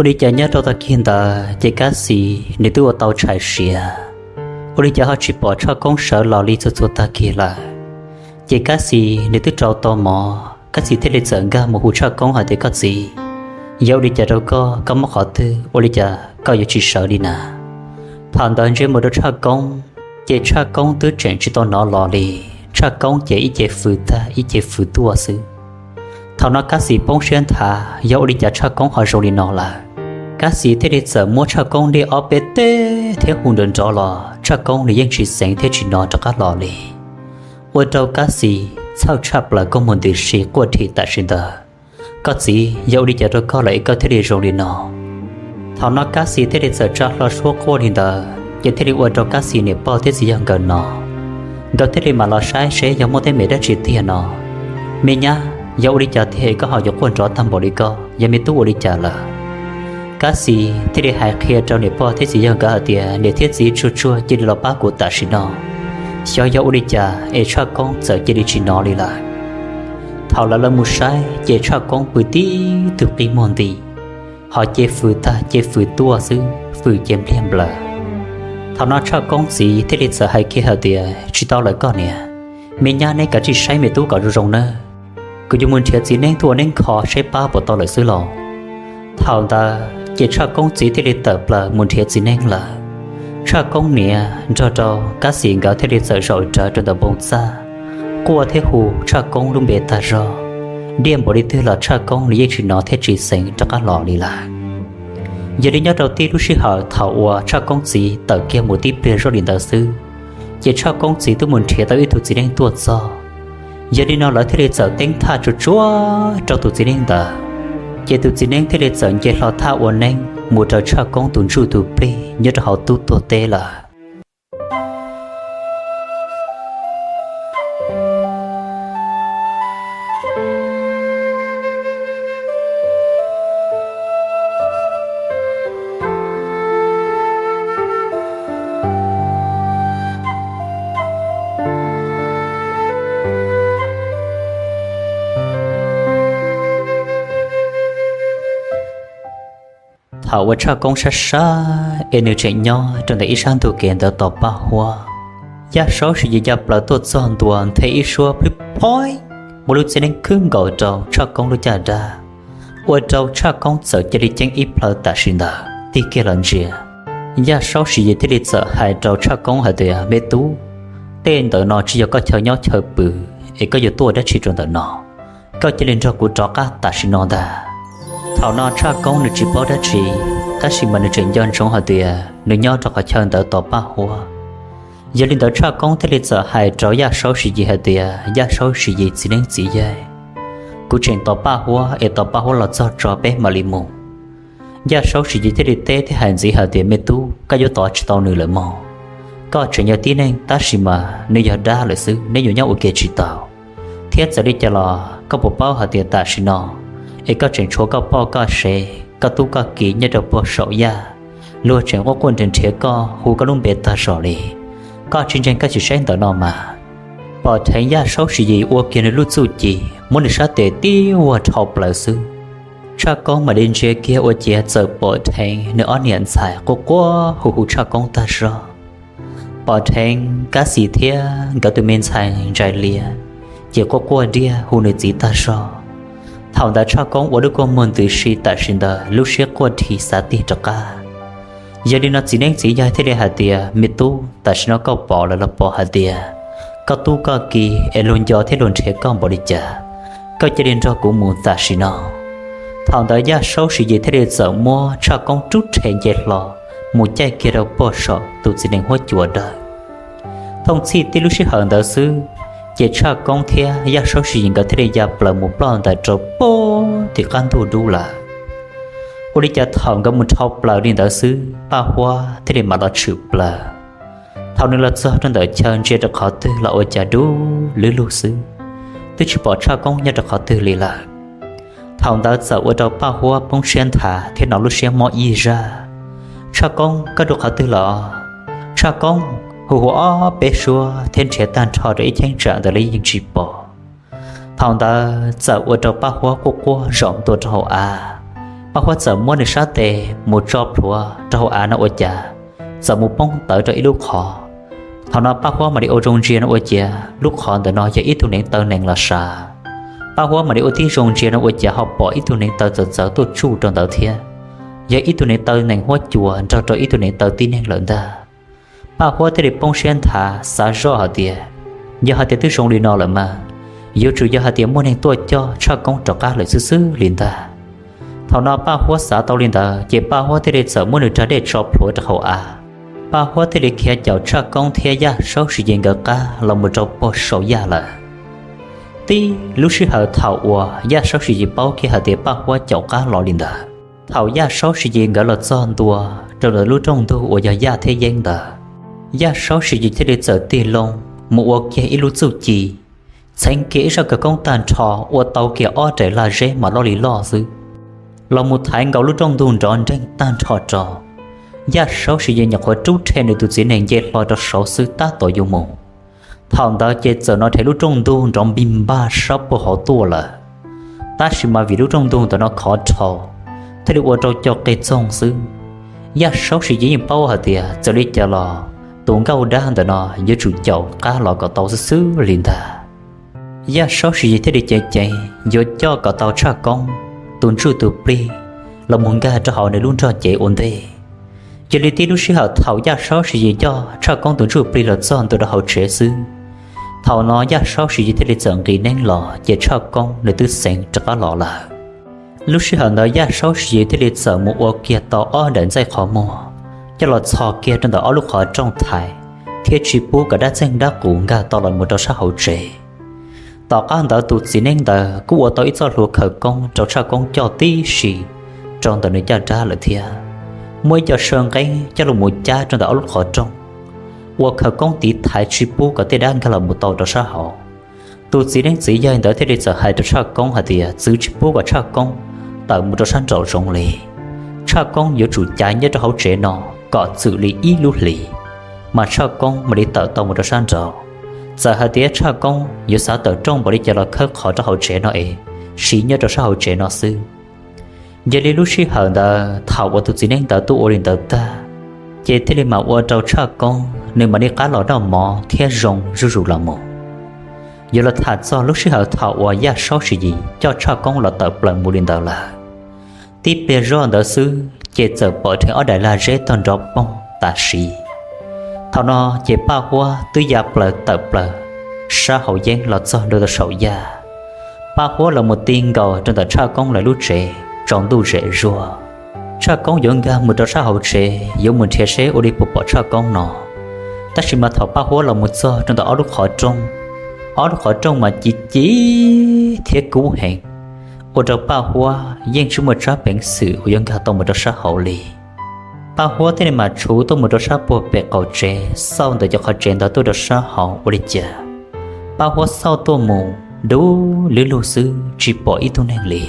Ua li cas nyob rau tag kis ntawd ces Kab Xis nws twb ua tau tshais siav, ua li cas ho tsis pom Tshaj Koob sawv los li txhua txhua tag kis lawm. Ces Kab Xis nws twb rau tau mov, Kab Xis thiaj li txawm nkag mus hu Tshaj Koob hais tias, Koj txiv, yog ua li cas rau koj, koj mob qhov twg ua li cas koj yuav tsis sawv li na? Thaum ntawd ntsia mus rau Tshaj Koob, ces Tshaj Koob twb tseem tsis tau hnov los li. Tshaj Koob ces ib ce fws tag ib ce fws tuaj xwb. Thaum no Kab Xis poob siab nthav, yog ua li cas Tshaj Koob ho zoo li no lawm. Kab Xis thiaj li txawm muab Tshaj Koob niaj ob peb teg thiab hu nrov nrov los Tshaj Koob nws yeej tsis xeev thiab tsis hnov rov qab los li. Ua rau Kab Xis txhawj tshaj plaws koob mus ntws si quaj dhi tam sim ntawd, Koj txiv, yog ua li cas rau koj lawm es koj thiaj li zoo li no? Thaum no Kab Xis thiaj li txawm tsa hlo suab quaj li ntawd, ces thiaj li ua rau Kab Xis niam pog thiab txiv yawg nkawd no, nkawd thiaj li mam los saib seb yog muaj teeb meem dab tsi tiag no. Me nyab, yog ua li cas tiag es koj ho yuav quaj nrov tag npaum li koj, yog me tub ua li cas lawm? Kab Xis thiaj li hais qhia rau niam pog thiab txiv yawg nkawd hais tias, Niam thiab txiv, tsuag tsuag cia li los pab kuv tam sim no, xyov yog ua li cas es Tshaj Koob txawm cia li tsis hnov li lawm. Thaum lawv los mus saib ces Tshaj Koob pw tib tug qi muag nti, ho ce fws tag ce fws tuaj xwb, fws ce npliag nplaws. Thaum no Tshaj Koob txiv thiaj li txawm hais kiag hais tias, Tsis tau lawm koj niam, me nyab neb kav tsij saib me tub kom zoo zoo nawb, kuv yuav mus nrhiav txiv neeb tuaj ua neeb kho seb pab puas tau lawm xwb lauj. Thaum ntawd ces Tshaj Koob txiv thiaj li tawm plaws mus nrhiav txiv neeb lawm. Tshaj Koob niam nrog rau Kab Xis nkawd thiaj li txawm zaum rawv rau ntawm npoo txaj, quaj thiab hu Tshaj Koob lub npe tag zog, diaj npaum li twg los Tshaj Koob nws yeej tsis hnov thiab tsis xeev rov qab los li lawm. Yog li nyob rau tib lub sij hawm thaum uas Tshaj Koob txiv tawm kiag mus tib pliag zoj li ntawd xwb, ces Tshaj Koob txiv twb mus nrhiav tau ib tug txiv neeb tuaj txog. Yog li no lawv thiaj li txawm teeb thaj tsuag tsuag rau tus txiv neeb ntawd, ces tus txiv neeb thiaj li txawm nce hlo thaj ua neeb mus raws Tshaj Koob tus ntsuj tus plig nyob rau hauv tub tuag teb lawm. Thaum uas Tshaj Koob sab sab es nws tseem nyob rau ntawm ib sab ntug kev ntawd tos Paj Huab, Yaj Saub Siv Yis ya plaws tuaj txog ntua nthe ib suab plhib phoib, muaj lub txiv neeb khwb nkaus rau Tshaj Koob lub caj dab, ua rau Tshaj Koob txawm cia li ceeb ib plhaw tam sim ntawd tig kiag los ntsia. Yaj Saub Siv Yis thiaj li txawm hais rau Tshaj Koob hais tias, Me tub, tej ntawm no tsis yog koj chaw nyob chaw pw es koj yuav tuaj dab tsi rau ntawm no. Koj cia li nrog kuv rov qab tam sim no ntag. Thaum no Tshaj Koob nws tsis paub dab tsi, tab sis mas nws tseem nco ntsoov hais tias nws nyob rau qhov chaw ntawd tos Paj Huab. Yog li ntawd Tshaj Koob thiaj li txawm hais rau Yaj Saub Siv Yis hais tias, Yaj Saub Siv Yis txiv neeb txiv yaig, kuv tseem tos Paj Huab es tos Paj Huab los txog tso peb mam li mus. Yaj Saub Siv Yis thiaj li teb thiab hais ntxiv hais tias, Me tub, koj yuav tos tsis tau nws lawm mog. Koj tseem yog tib neeg tab sis mas nws yog dab lawm xwb, neb yuav nyob ua ke tsis tau. Thiab txawm li cas los koj puas paub hais tias tam sim no es koj tseem tshuav koj poj koj sev, koj tub koj ki nyob rau puag saum yaj, luag tseem quaj quaj nrhiav nrhiav koj, hu koj lub npe tag zog li. Koj tsis ntseeg koj sim saib ntawm no mas. Pom dheev Yaj Saub Siv Yis ua kiag nws lub txuj ci, muab nws sab tes tib vuag dhau plaws xwb. Tshaj Koob mam li ntsia kiag ua ciav txawm pom dheev nws ob niam ntxhais quaj quaj hu hu Tshaj Koob tag zog. Pom dheev Kab Xis thiab nkawd tus me ntxhais Ntsais Lias ces quaj quaj diaj hu nws txiv tag zog. Thaum ntawd Tshaj Koob ua lub kua muag ntws si tam sim ntawd lub siab quaj dhi xav tig rov qab. Yog li no txiv neeb txiv yaig thiaj li hais tias, Me tub, tam sim no koj pom lawm los pom hais tias koj tub koj ki es luag nco thiab luag nrhiav koj npaum li cas? koj cia li nrog kuv mus tam sim no. Thaum ntawd Yaj Saub Siv Yis thiaj li txawm muab Tshaj Koob rub rhe nce hlo mus caij kiag rau pog saum tus txiv nees huab cua dawb. Thooj txhij tib lub sij hawm ntawd xwb, ces Tshaj Koob thiab Yaj Saub Siv Yis nkawd thiaj li ya plaws mus ploj ntais rau pog tim qab ntug dub lawm. Ua li cas thaum nkawd mus dhau plaws li ntawd xwb, Paj Huab thiaj li mam los tshwm plaws. Thaum nws los txog rau ntawm chaw ntsia rau qhov twg los ua cas dub lug lug xwb, twb tsis pom Tshaj Koob nyob rau qhov twg li lawm. Thaum ntawd txawm ua rau Paj Huab poob siab nthav thiab hnov lub siab mob ib zaj. Tshaj Koob, koj dua qhov twg los? Tshaj Koob hu hu ob peb suab thiab nrhiav tag nrho rau ib cheeb tsam ntawd los yeej tsis pom. Thaum ntawd txawm ua rau Paj Huab quaj quaj zaum ntua rau hauv av. Paj Huab txawm muab nws sab tes mus tso plhuav rau hauv av no ua cas txawm mus poob tawv rau ib lub qhov. Thaum no Paj Huab mam li ua zoo ntsia no ua ciav lub qhov ntawm no yog ib tug neev taw nees los sav. Paj Huab mam li ua tib zoo ntsia no ua ciav ho pom ib tug neev taw txawv txawv tuaj tsuj rau ntawd thiab, yog ib tug neev taw nees huab cua nrog rau ib tug neev taw tib neeg lawm ntag. Paj Huab thiaj li poob siab nthav xav zoj hais tias, yog hais tias twb zoo li no lawm mas, yuav tsum yog hais tias muaj neeg tuaj coj Tshaj Koob rov qab lawm xwb xwb li ntag. Thaum no Paj Huab xav tau li ntawd ces Paj Huab thiaj li txawm muab nws rag dej tso plhuav rau hauv av. Paj Huab thiaj li khiav caum Tshaj Koob thiab Yaj Saub Siv Yis nkawd qab los mus rau pog saum Yaj lawm. Tib lub sij hawm thaum uas Yaj Saub Siv Yis paub kiag hais tias Paj Huab caum qab los li ntawd, thaum Yaj Saub Siv Yis nkawd los txog ntua rau ntawm lub rooj ntug uas yog Yaj thiab Yeeb ntawd, Yaj Saub Siv Yis thiaj li txawm tig loo mus ua kiag ib lub txuj ci, txheev kiag ib zaj khawv koob tag nrho, ua tau kiag ob daim lag zeb mas loj li loj xwb, los mus thaiv nkaus lub rooj ntug nrov nreeg tag nrho rau. Yaj Saub Siv Yis nyuam qhuav rub rhe nws tus txiv nees nce hlo rau saud xwb tab tom yuav mus, thaum ntawd ces txawm hnov rhe lub rooj ntug nrov npig npag sab puag hauv tuaj lawm. Tab sis mas vim lub rooj ntug ntawm no khov dhau, thiaj li ua rau co qig txoog xwb. Yaj Saub Siv Yis yeej paub hais tias txawm li cas los tus nkauj dab ntawm no yuav tsum caum qab los kom tau xwb xwb li ntag. Yaj Saub Siv Yis thiaj li ceev ceev yuav coj kom tau Tshaj Koob tus ntsuj tus plig los mus nkag rau hauv nws lub nrog cev ua ntej. Cia li tib lub sij hawm thaum Yaj Saub Siv Yis coj Tshaj Koob tus ntsuj plig los txog ntua rau hauv tsev xwb, thaum no Yaj Saub Siv Yis thiaj li txawm nqis neeb los ces Tshaj Koob nws twb xeev rov qab los lawm. Lub sij hawm ntawd Yaj Saub Siv Yis thiaj li txawm mus ua kiag tau ob daim ntxaij qhov muag coj los txhos kiag rau ntawm ob lub qhov rooj thaiv, thiab tsis pub kom dab txeeg dab qus nkag tau los mus rau sab hauv tsev. Tom qab ntawd tus txiv neeb ntawd kuj ua tau ib txoj hlua khawv koob rau Tshaj Koob coj tib si rau ntawm nws caj dab lawm thiab. Muaj ib co saw nqeeb coj los mus cab rau ntawm ob lub qhov rooj, ua khawv koob tiv thaiv tsis pub kom tej dab nkag los mus tau rau sab hauv. Tus txiv neeb txiv yaig ntawd thiaj li txawm hais rau Tshaj Koob hais tias txwv tsis pub kom Tshaj Koob tawm mus rau sab nraum zoov li. Tshaj Koob yuav tsum cav nyob rau hauv tsev no kom txwm li ib lub hlis, mas Tshaj Koob mam li tawm tau mus rau sab nraud. Txawm hais tias Tshaj Koob yuav xav tawm rooj npaum li cas los khawb qhov rau hauv tsev no es siv nyob rau sab hauv tsev no xwb. Yog li lub sij hawm ntawd thaum uas tus txiv neeb ntawd tuaj ua li ntawd tag, ces thiaj li mam ua rau Tshaj Koob nws mam li qab los noj mov thiab zoo zuj zus los mus. Yuav los tham txog lub sij hawm thaum uas Yaj Saub Siv Yis coj Tshaj Koob los tawm plaws mus li ntawd lawm, tib pliag zoj ntawd xwb ces txawm pom rhe ob daim lag zeb tog nrov poog tam sim. Thaum no ces Paj Huab twb ya plaws tawm plaws sab hauv yeeb los txog ntua rau saum Yaj. Paj Huab los mus ti nkaus rau ntawm Tshaj Koob lawv lub tsev tsaus ntuj zem zuag. Tshaj Koob yuav nkag mus rau sab hauv tsev yuav mus nrhiav seb ua li puas pom Tshaj Koob no, tab sis mas thaum Paj Huab los mus txog rau ntawm ob lub qhov rooj, ob lub qhov rooj mas ci ci thiab kub heev, ua rau Paj Huab yeej tsis muaj tsab peev xwm uas yuav nkag tau mus rau sab hauv li. Paj Huab thiaj li mam tshuv tuaj mus rau sab puag pem qaum tsev, xauj ntawm cov qhov tsev ntawd tuaj rau sab hauv ua li cas, Paj Huab xauj tuaj mus dub lug lug xwb tsis pom ib tug neeg li.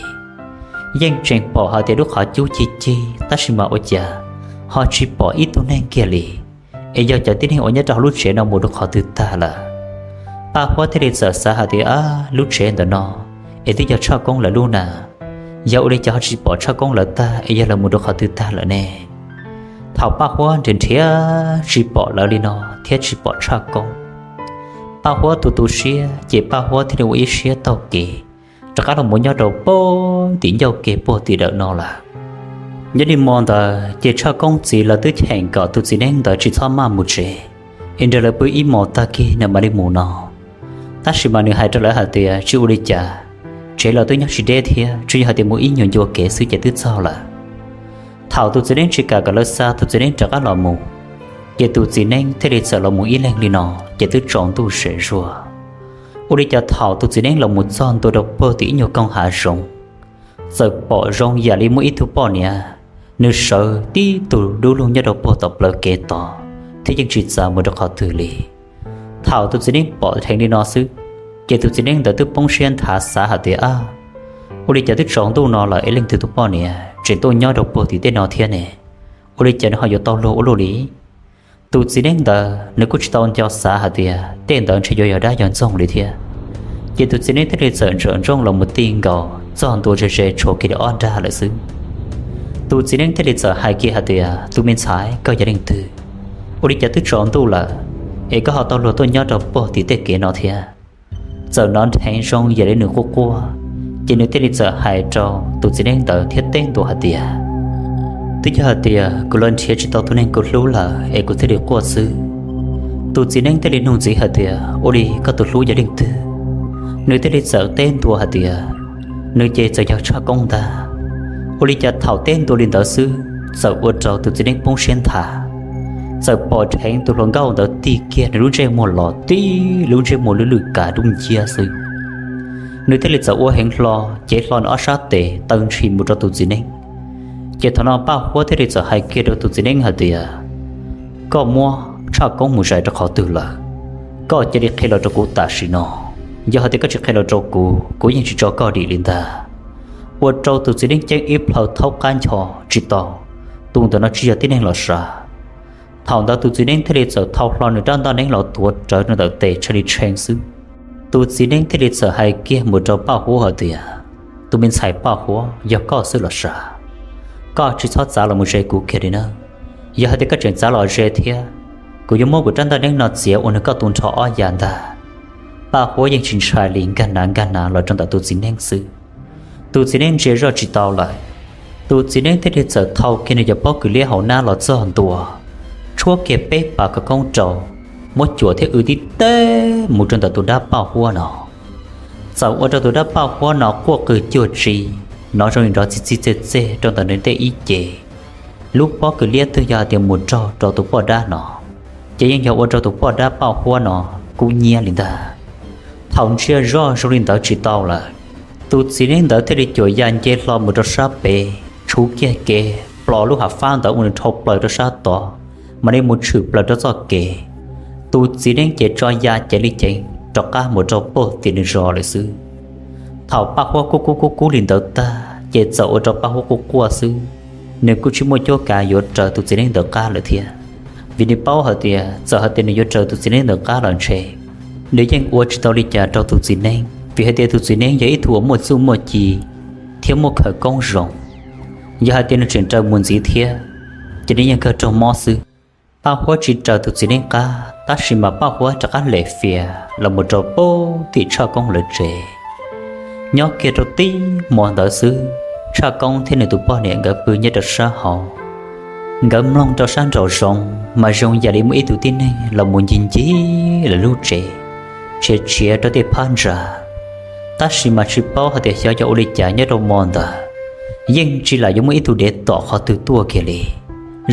Yeej tseem pom hais tias lub qhov cub cig cig tab sis mas ua cas ho tsis pom ib tug neeg kiag li, es yog cov tib neeg uas nyob rau hauv lub tsev no mus rau qhov twg tag lawm. Paj Huab thiaj li txawm xav hais tias, ab, lub tsev ntawm no es twb yog Tshaj Koob lawv lub na, yog ua li cas ho tsis pom Tshaj Koob lawv tag es yog lawv mus rau qhov twg tag lawm ne? Thaum Paj Huab nrhiav nrhiav tsis pom lawv li no thiab tsis pom Tshaj Koob, Paj Huab tu tu siab ces Paj Huab thiaj li ua ib siab taug kev rov qab los mus nyob rau puag tim ncauj kev puag tim dawm no lawm. Nyob li mo ntawd ces Tshaj Koob txiv lawv twb cheem kom tus txiv neeb ntawd tsis txhob maj mus tsev, es nrog lawv pw ib mos tag kis nws mam li mus no. Tab sis mas nws hais rau lawv hais tias tsis ua li cas, tsev los twb nyob tsis deb thiab, tsuas yog hais tias mus ib nyuag ncua kev xwb ces twb txog lawm. Thaum tus txiv neeb tsis kam kom lawv xa tus txiv neeb rov qab los mus, ces tus txiv neeb thiaj li txawm los mus ib leeg li no, ces twb tsaus ntuj sem zuag. Ua li cas thaum tus txiv neeb los mus txog ntua rau puag tim ib nyuag koog hav zoov, txawm pom zoo yam li muaj ib tug poj niam, nws sawv tib tug dub lug nyob rau puag tom plawv kev tod thiab yeej tsis txav mus rau qhov twg li. Thaum tus txiv neeb pom dheev li no xwb, ces tus txiv neeb ntawd twb poob siab nthav xav hais tias, ab, ua li cas twb tsaus ntuj no lawm es leej twg tus poj niam tseem tuaj nyob rau puag tim tej no thiab ne? Ua li cas nws ho yuav tau luag ua luaj li? Tus txiv neeb ntawd nws kuj tsis tau nco xav hais tias tej ntawd ntshe yuav yog dab yog ntxoog li thiab. Ces tus txiv neeb thiaj li txawm ntsawm ntsooj los mus ti nkaus txog ntua ze ze tshuav kiag li ob nrag lawm xwb. Tus txiv neeb thiaj li txawm hais kiag hais tias, tus me ntxhais, koj yog leej twg? Ua li cas twb tsaus ntuj lawm es koj ho tau luag tuaj nyob rau puag tim tej kev no thiab? Txawm hnov dheev zoo yam li nws quaj quaj, ces nws thiaj li txawm hais rau tus txiv neeb ntawd thiab teb ntua hais tias, twb yog hais tias kuv los nrhiav tsis tau tus neeg kuv hlub lawm es kuv thiaj li quaj xwb. Tus txiv neeb thiaj li nug ntxiv hais tias, ua li koj tus hlub yog leej twg? Nws thiaj li txawm teb ntua hais tias, nws ces txawm yog Tshaj Koob ntag. Ua li cas thaum teb ntua li ntawd xwb txawm ua rau tus txiv neeb poob siab nthav, txawm pom dheev tus hluas nkauj ntawd tig kiag nws lub ntsej muag los tib lub ntsej muag lwj lwj kav dub nciab xwb. Nws thiaj li txawm ua heev hlo cev hlo nws ob sab tes taw ntshis mus rau tus txiv neeb. Ces thaum no Paj Huab thiaj li txawm hais kiag rau tus txiv neeb hais tias, koj muab Tshaj Koob mus zais rau qhov twg lawm? Koj cia li qhia los rau kuv tam sim no. Yog hais tias koj tsis qhia los rau kuv, kuv yeej tsis tso koj dim li ntag. Ua rau tus txiv neeb ceeb ib plhaw thaub qab ncho tsis tau, tus ntawm no tsis yog tib neeg los sav. Thaum ntawd tus txiv neeb thiaj li txawm thau hlo nws rab ntaj neeb los tuav rawv rau ntawm tes tshee li tshee xwb. Tus txiv neeb thiaj li txawm hais kiag mus rau Paj Huab hais tias, tus me ntxhais Paj Huab, yog koj xwb los sav, koj tsis txhob txav los mus ze kuv kiag li na. Yog hais tias koj tseem txav los ze thiab, kuv yuav muab kuv rab ntaj neeb no txiav ua nws koj tu nrho ob ya ntag. Paj Huab yeej tsis ntshai li, nkag hnav nkag hnav los rau ntawm tus txiv neeb xwb. Tus txiv neeb ntsia zoj tsis tau lawm, tus txiv neeb thiaj li txawm thau kiag nws cov pob kws liab hauv hnab los txog ntua, tshuab kiag peb pas khawv koob rau, muab cuam thiab w tib teg mus rau ntawm tus dab Paj Huab no. Txawm ua rau tus dab Paj Huab no quaj qw cuag tsi, hnov zoo li nrov txi txi txeg txeg rau ntawm nws tej ib ce. Lub pob kws liab twg yog hais tias mus raug rau tus poj dab no, ces yeej yog ua rau tus poj dab Paj Huab no kub nyiab li ntag. Thaum ntsia zoj zoo li ntawd tsis tau lawm, tus txiv neeb ntawd thiaj li cuam ya nce hlo mus rau sab pem, tshuv kiag kev plos lub hav fab ntawd ua nws dhau plaws rau sab tod, mam li mus tshwm plaws rau txoj kev. Tus txiv neeb ces tso ya ceev li ceev rov qab mus rau puag tim nws zos lawm xwb. Thaum Paj Huab kub kub kub kub li ntawd tag ces txawm ua rau Paj Huab quaj quaj xwb, nws kuj tsis muaj cuab kav yuav raws tus txiv neeb ntawd qab lawm thiab. Vim nws paub hais tias txawm hais tias nws yuav raws tus txiv neeb ntawd qab los ntshe nws yeej ua tsis tau li cas rau tus txiv neeb, vim hais tias tus txiv neeb yog ib tug uas muaj txuj muaj ci thiab muaj khawv koob zoo. Yog hais tias nws tseem raws mus ntxiv thiab, ces nws yeej kawg raug mob xwb. Paj Huab tsis raws tus txiv neeb qab, tab sis mas Paj Huab rov qab lem fias los mus rau puag tim Tshaj Koob lawv tsev. Nyob kiag rau tib hmo ntawd xwb, Tshaj Koob thiab nws tus poj niam nkawd pw nyob rau sab hauv. Nkawd mloog rau sab nraum zoov mas zoo yam li muaj ib tug tib neeg los mus ncig ncig lawv lub tsev, tshiav tshiav rau tej phab ntsa. Tab sis mas tsis paub hais tias xyov yog ua li cas nyob rau hmo ntawd yeej tsis lam yuav muaj ib tug dev tom qhov twg tuaj kiag li.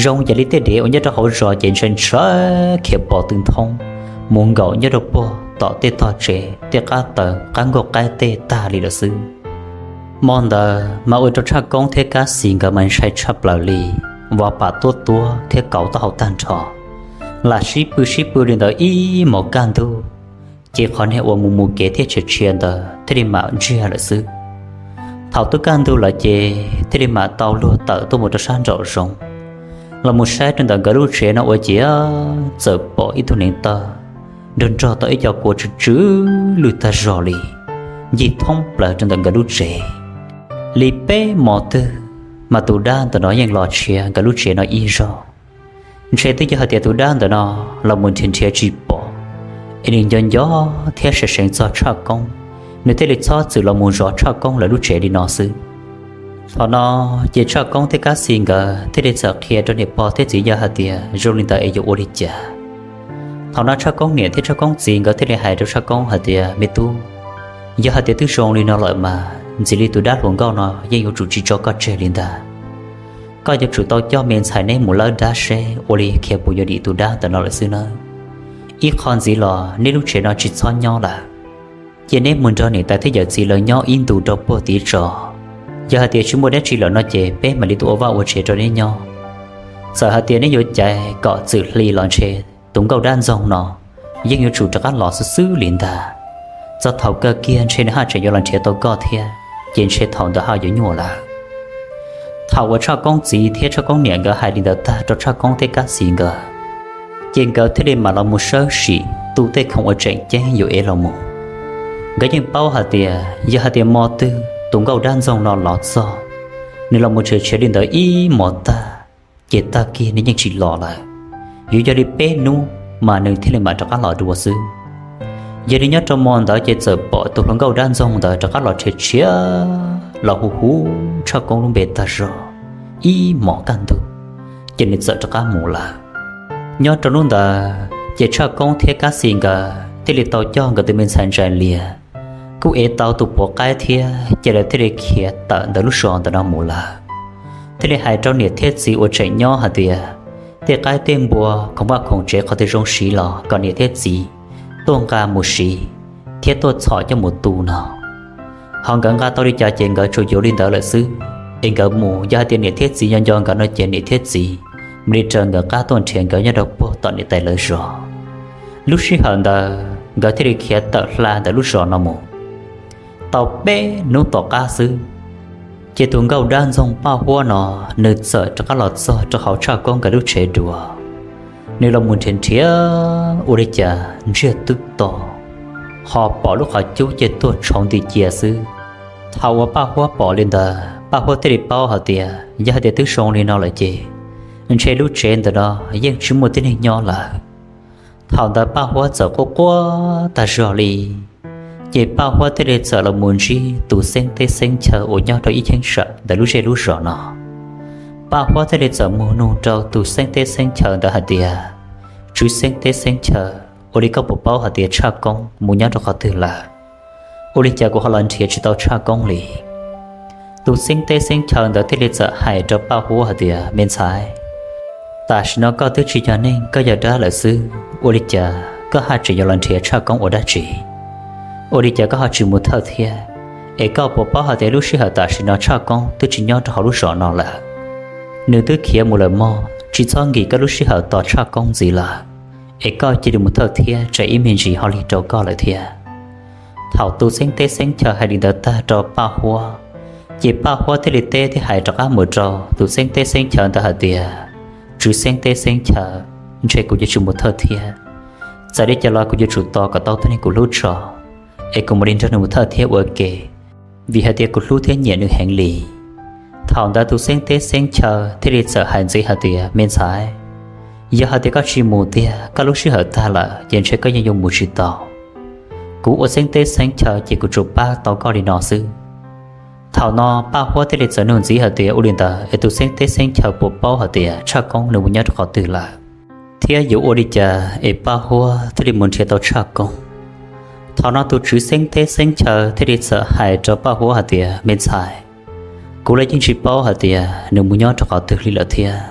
Zoo yam li tej dev uas nyob rau hauv zos ces ntshai ntshai khiav pos tw nthoob mus nkaum nyob rau puag tom tej tog tsev, tej qab taws qab nkuaj qaib tej tag li lawm xwb. Hmo ntawd mas ua rau Tshaj Koob thiab Kab Xis nkawd mas ntshai tshaj plaws li, vov pam tuab tuab thiab kauv taub hau tag nrho, lam sib pw sib pw li ntawd ib hmos kaj ntug, ces qhov niag uas mus mus kev thiab tshiav tshiav ntawd thiaj li mam ntsiag lawm xwb. Thaum twb kaj ntug lawm ces thiaj li mam tau luag tawm tuaj mus rau sab nraum zoov, los mus saib rau ntawm nkawd lub tsev no ua ciav txawm pom ib tug neev taw nrog nrog tau ib co kua tsw tsw lwj tag zog li, ncig thoob plaws rau ntawm nkawd lub tsev. Li peb hmo twg mas tus dab ntawm no yeej los tshiav nkawd lub tsev no ib zaug. Ntshe twb yog hais tias tus dab ntawm no los mus nrhiav nrhiav tsis pom, es nws nco nco thiab seev seev txog Tshaj Koob, nws thiaj li txhob txwm los mus zov Tshaj Koob lawv lub tsev li no xwb. Thaum no ces Tshaj Koob thiab Kab Xis nkawd thiaj li txawm qhia rau niam pog thiab txiv yawg hais tias zoo li ntawd es yuav ua li cas. Thaum no Tshaj Koob niam thiab Tshaj Koob txiv nkawd thiaj li hais rau Tshaj Koob hais tias, me tub, yog hais tias twb zoo li no lawm mas ntxiv li tus dab hluas nkauj no yeej yuav tsum tsis tso koj tseg li ntag. Koj yuav tsum tau coj me ntxhais neb mus lawb dab seb ua li khiav puas yuav dim tus dab ntawm no lawm xwb nawb. Ib qho ntxiv los neb lub tsev no tsis txhob nyob lawm, cia neb mus nrog niam tais thiab yawm txiv lawv nyob ib ntus rau puag tim tso. Yog hais tias tsis muaj dab tsi lawm no ces peb mam li tuaj ua vaj ua tsev rau neb nyob. Txawm hais tias neb yuav caiv kom txwm hli los ntshe tus nkauj dab ntxoog no yeej yuav tsum rov qab los xwb xwb li ntag. Txog thaum kawg kiag ntshe nws haj tseem yuav los nrhiav tau koj thiab, ces ntshe thaum ntawd ho yuav nyuaj lawm. Thaum uas Tshaj Koob txiv thiab Tshaj Koob niam nkawd hais li ntawd tag rau Tshaj Koob thiab Kab Xis nkawd, ces nkawd thiaj li mam los mus sawb sim tu tej khoom uas tseem ceeb yuav ev los mus. Nkawd yeej paub hais tias yog hais tias hmo twg tus nkauj dab ntxoog no los txog, nws los mus tshiav tshiav li ntawd ib hmos tag, ces tag kis nws yeej tsis los lawm. Yuav yog li peb hnub mas nws thiaj li mam rov qab los dua xwb. Yog li nyob rau hmo ntawd ces txawm pom tus hluas nkauj dab ntxoog ntawd rov qab los tshiav tshiav los hu hu Tshaj Koob lub npe tag zog ib hmos kaj ntug, ces nws txawm rov qab mus lawm. Nyob rau hnub ntawd ces Tshaj Koob thiab Kab Xis nkawd thiaj li tau coj nkawd tus me ntxhais Ntsais Lias, kuj ev tau tus puav qaib thiab, ces lawv thiaj li khiav tawm ntawm lub zos ntawm no mus lawm. Thiaj li hais rau niam thiab txiv uas tseem nyob hais tias, tej qaib tej npua khoom vaj khoom tsev qhov twg zoo siv los kom niam thiab txiv tuaj nqa mus siv thiab tuaj txhom coj mus tu no. Ho nkawd nqa tau li cas ces nkawd tsuas yuav li ntawd lawm xwb. Es nkawd mus, yog hais tias niam thiab txiv nco nco nkawd no ces niam thiab txiv mam li raws nkawd qab tuaj nrhiav nkawd nyob rau puag tom niam tais lawv zos. Lub sij hawm ntawd nkawd thiaj li khiav tawm hla ntawm lub zos no mus. Tau peb hnub tom qab xwb, ces tus nkauj dab ntxoog Paj Huab no, nws txawm rov qab los txog rau hauv Tshaj Koob nkawd lub tsev dua. Nws los mus nrhiav nrhiav ua li cas ntsiag twb to, ho pom lub qhov cub ces tuag tshauv nti cia xwb. Thaum uas Paj Huab pom li ntawd, Paj Huab thiaj li paub hais tias yog hais tias twb zoo li no lawm ces ntshe lub tsev ntawm no yeej tsis muaj tib neeg nyob lawm. Thaum ntawd Paj Huab txawm quaj quaj tag zog li, ces Paj Huab thiaj li txawm los mus ntsib tus xeeb teb xeeb chaw uas nyob rau ib cheeb tsam ntawm lub zej lub zos no. Paj Huab thiaj li txawm mus nug rau tus xeeb teb xeeb chaw ntawd hais tias, Tswv xeeb teb xeeb chaw, ua li koj puas paub hais tias Tshaj Koob mus nyob rau qhov twg lawm? Ua li cas kuv ho los nrhiav tsis tau Tshaj Koob li? Tus xeeb teb xeeb chaw ntawd thiaj li txawm hais rau Paj Huab hais tias, Me ntxhais, tam sim no koj twb tsis yog neeg, koj yog dab lawm xwb, ua li cas koj haj tseem yuav los nrhiav Tshaj Koob ua dab tsi? Ua li cas koj ho tsis mus thawj thiab? Es koj puas paub hais tias lub sij hawm tam sim no Tshaj Koob twb tsis nyob rau hauv lub zos no lawm? Nws twb khiav mus lawm mog, tsis txhob nkim koj lub sij hawm tos Tshaj Koob ntxiv lawm. Es koj cia li mus thawj thiab, tsam ib me ntsis ho lig rau koj lawm thiab. Thaum tus xeeb teb xeeb chaw hais li ntawd tag rau Paj Huab, ces Paj Huab thiaj li teb thiab hais rov qab mus rau tus xeeb teb xeeb chaw ntawd hais tias, Tswv xeeb teb xeeb chaw, ntshe kuv yuav tsis mus thawj thiab. Txawm li cas los kuv yuav tsum tos kom tau tus neeg kuv hlub tso, es kuv mam li nrog nws mus thawj thiab ua ke, vim hais tias kuv hlub thiab nyiam nws heev li. Thaum ntawd tus xeeb teb xeeb chaw thiaj li txawm hais ntxiv hais tias, Me ntxhais, yog hais tias koj tsis mus tiag, koj lub sij hawm tag lawm ces ntshe koj yeej yuav mus tsis tau. Kuv ua xeeb teb xeeb chaw ces kuv tsuas pab tau koj li no xwb. Thaum no Paj Huab thiaj li txawm nug ntxiv hais tias, Ua li ntawd es tus xeeb teb xeeb chaw puas paub hais tias Tshaj Koob nws mus nyob rau qhov twg lawm, thiab yuav ua li cas es Paj Huab thiaj li mus nrhiav tau Tshaj Koob? Thaum no tus tswv xeeb teb xeeb chaw thiaj li txawm hais rau Paj Huab hais tias, Me ntxhais, kuv los yeej tsis paub hais tias nws mus nyob rau qhov twg li lawm thiab.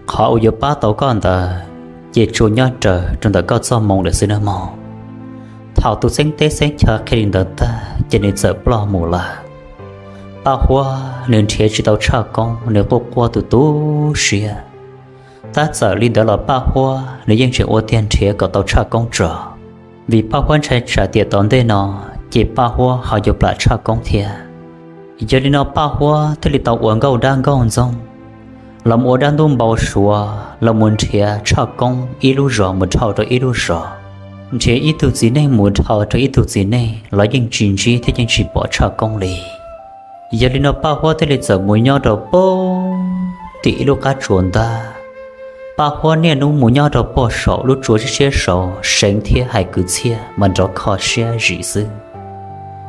Qhov uas yuav pab tau koj ntawd ces tsuas nyob raws rau ntawm koj txoj hmoo lawm xwb nawb mog. Thaum tus xeeb teb xeeb chaw qhia li ntawd tag ces nws txawm ploj mus lawm. Paj Huab nws nrhiav tsis tau Tshaj Koob, nws quaj quaj tu tu siab. Tab txawm li ntawd los Paj Huab nws yeej tseem ua tiag nrhiav kom tau Tshaj Koob tso, vim Paj Huab ntshai tsam tiam tom ntej no ces Paj Huab ho yuav plam Tshaj Koob thiab. Yog li no Paj Huab thiaj li tau ua nkauj dab nkauj ntxoog los mus ua dab ntub npau suav los mus nrhiav Tshaj Koob ib lub zos mus dhau rau ib lub zos, nrhiav ib tug txiv neej mus dhau rau ib tug txiv neej los yeej tsis ntsib thiab yeej tsis pom Tshaj Koob li. Yog li no Paj Huab thiaj li txawm mus nyob rau pem tim ib lub qab tsua ntab. Paj Huab niaj hnub mus nyob rau pem saum lub tsua siab siab saud seev thiab hais kwv txhiaj mas nrov kho siab zim xwb.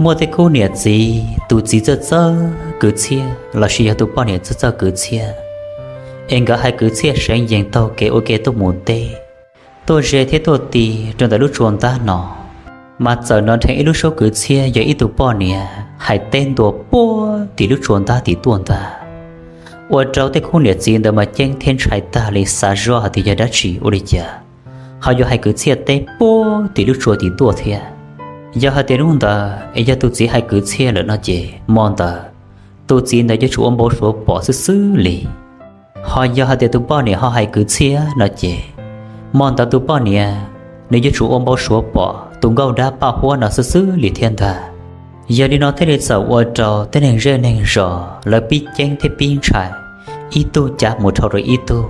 Muaj tej khub niam txiv, tus txiv txawj txawj kwv txhiaj lossis yog tus poj niam txawj txawj kwv txhiaj, es nkawd hais kwv txhiaj seev yees taug kev ua ke tuaj mus teb, tuaj ze thiab tuaj ti rau ntawm lub tsua ntab no. mas txawm hnov dheev ib lub suab kwv txhiaj yog ib tug poj niam hais teb ntua puag tim lub tsua ntab tim tuaj ntag. Ua rau tej khub niam txiv ntawd mas ceeb thiab ntshai tag li, xav zoj hais tias yog dab tsi ua li cas ho yuav hais kwv txhiaj teb puag tim lub tsua tim tuaj thiab. Yog hais tias hnub ntawd es yog tus txiv hais kwv txhiaj lawm no ces hmo ntawd tus txiv ntawd yuav tsum ua npau suav pom xwb xwb li. Ho yog hais tias tus poj niam ho hais kwv txhiaj no ces hmo ntawd tus poj niam nws yuav tsum ua npau suav pom tus nkauj dab Paj Huab no xwb xwb li thiab ntag. Yog li no thiaj li txawm ua rau tej neeg zej neeg zos lawv pib ceeb thiab pib ntshai, ib tug cav mus dhau rau ib tug,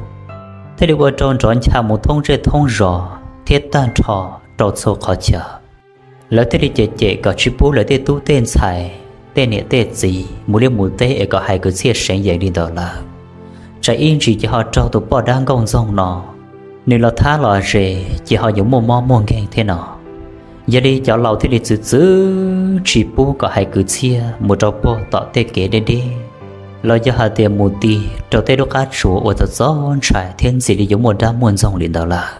thiaj li ua rau nrov ncha mus thoob zej thoob zos thiab tag nrho rau txhua qhov chaw. Lawv thiaj li cem cem kom tsis pub lawv tej tub tej ntxhais, tej niam tej txiv mus liaj mus teb es kom hais kwv txhiaj seev yees li ntawd lawm. Tsam ib ntsis ces ho raug tus poj dab Nkauj Ntxoog no nws los thab los ze, ces ho yuav muaj mob muaj nkeeg thiab no. Yog li cov laus thiaj li txwv txwv tsis pub kom hais kwv txhiaj mus rau puag tom tej kev deb deb, los yog hais tias mus ti rau tej lub qab tsuas uas txom txom ntshai thiab ntxim li yuav muaj dab muaj ntxoog li ntawd lawm.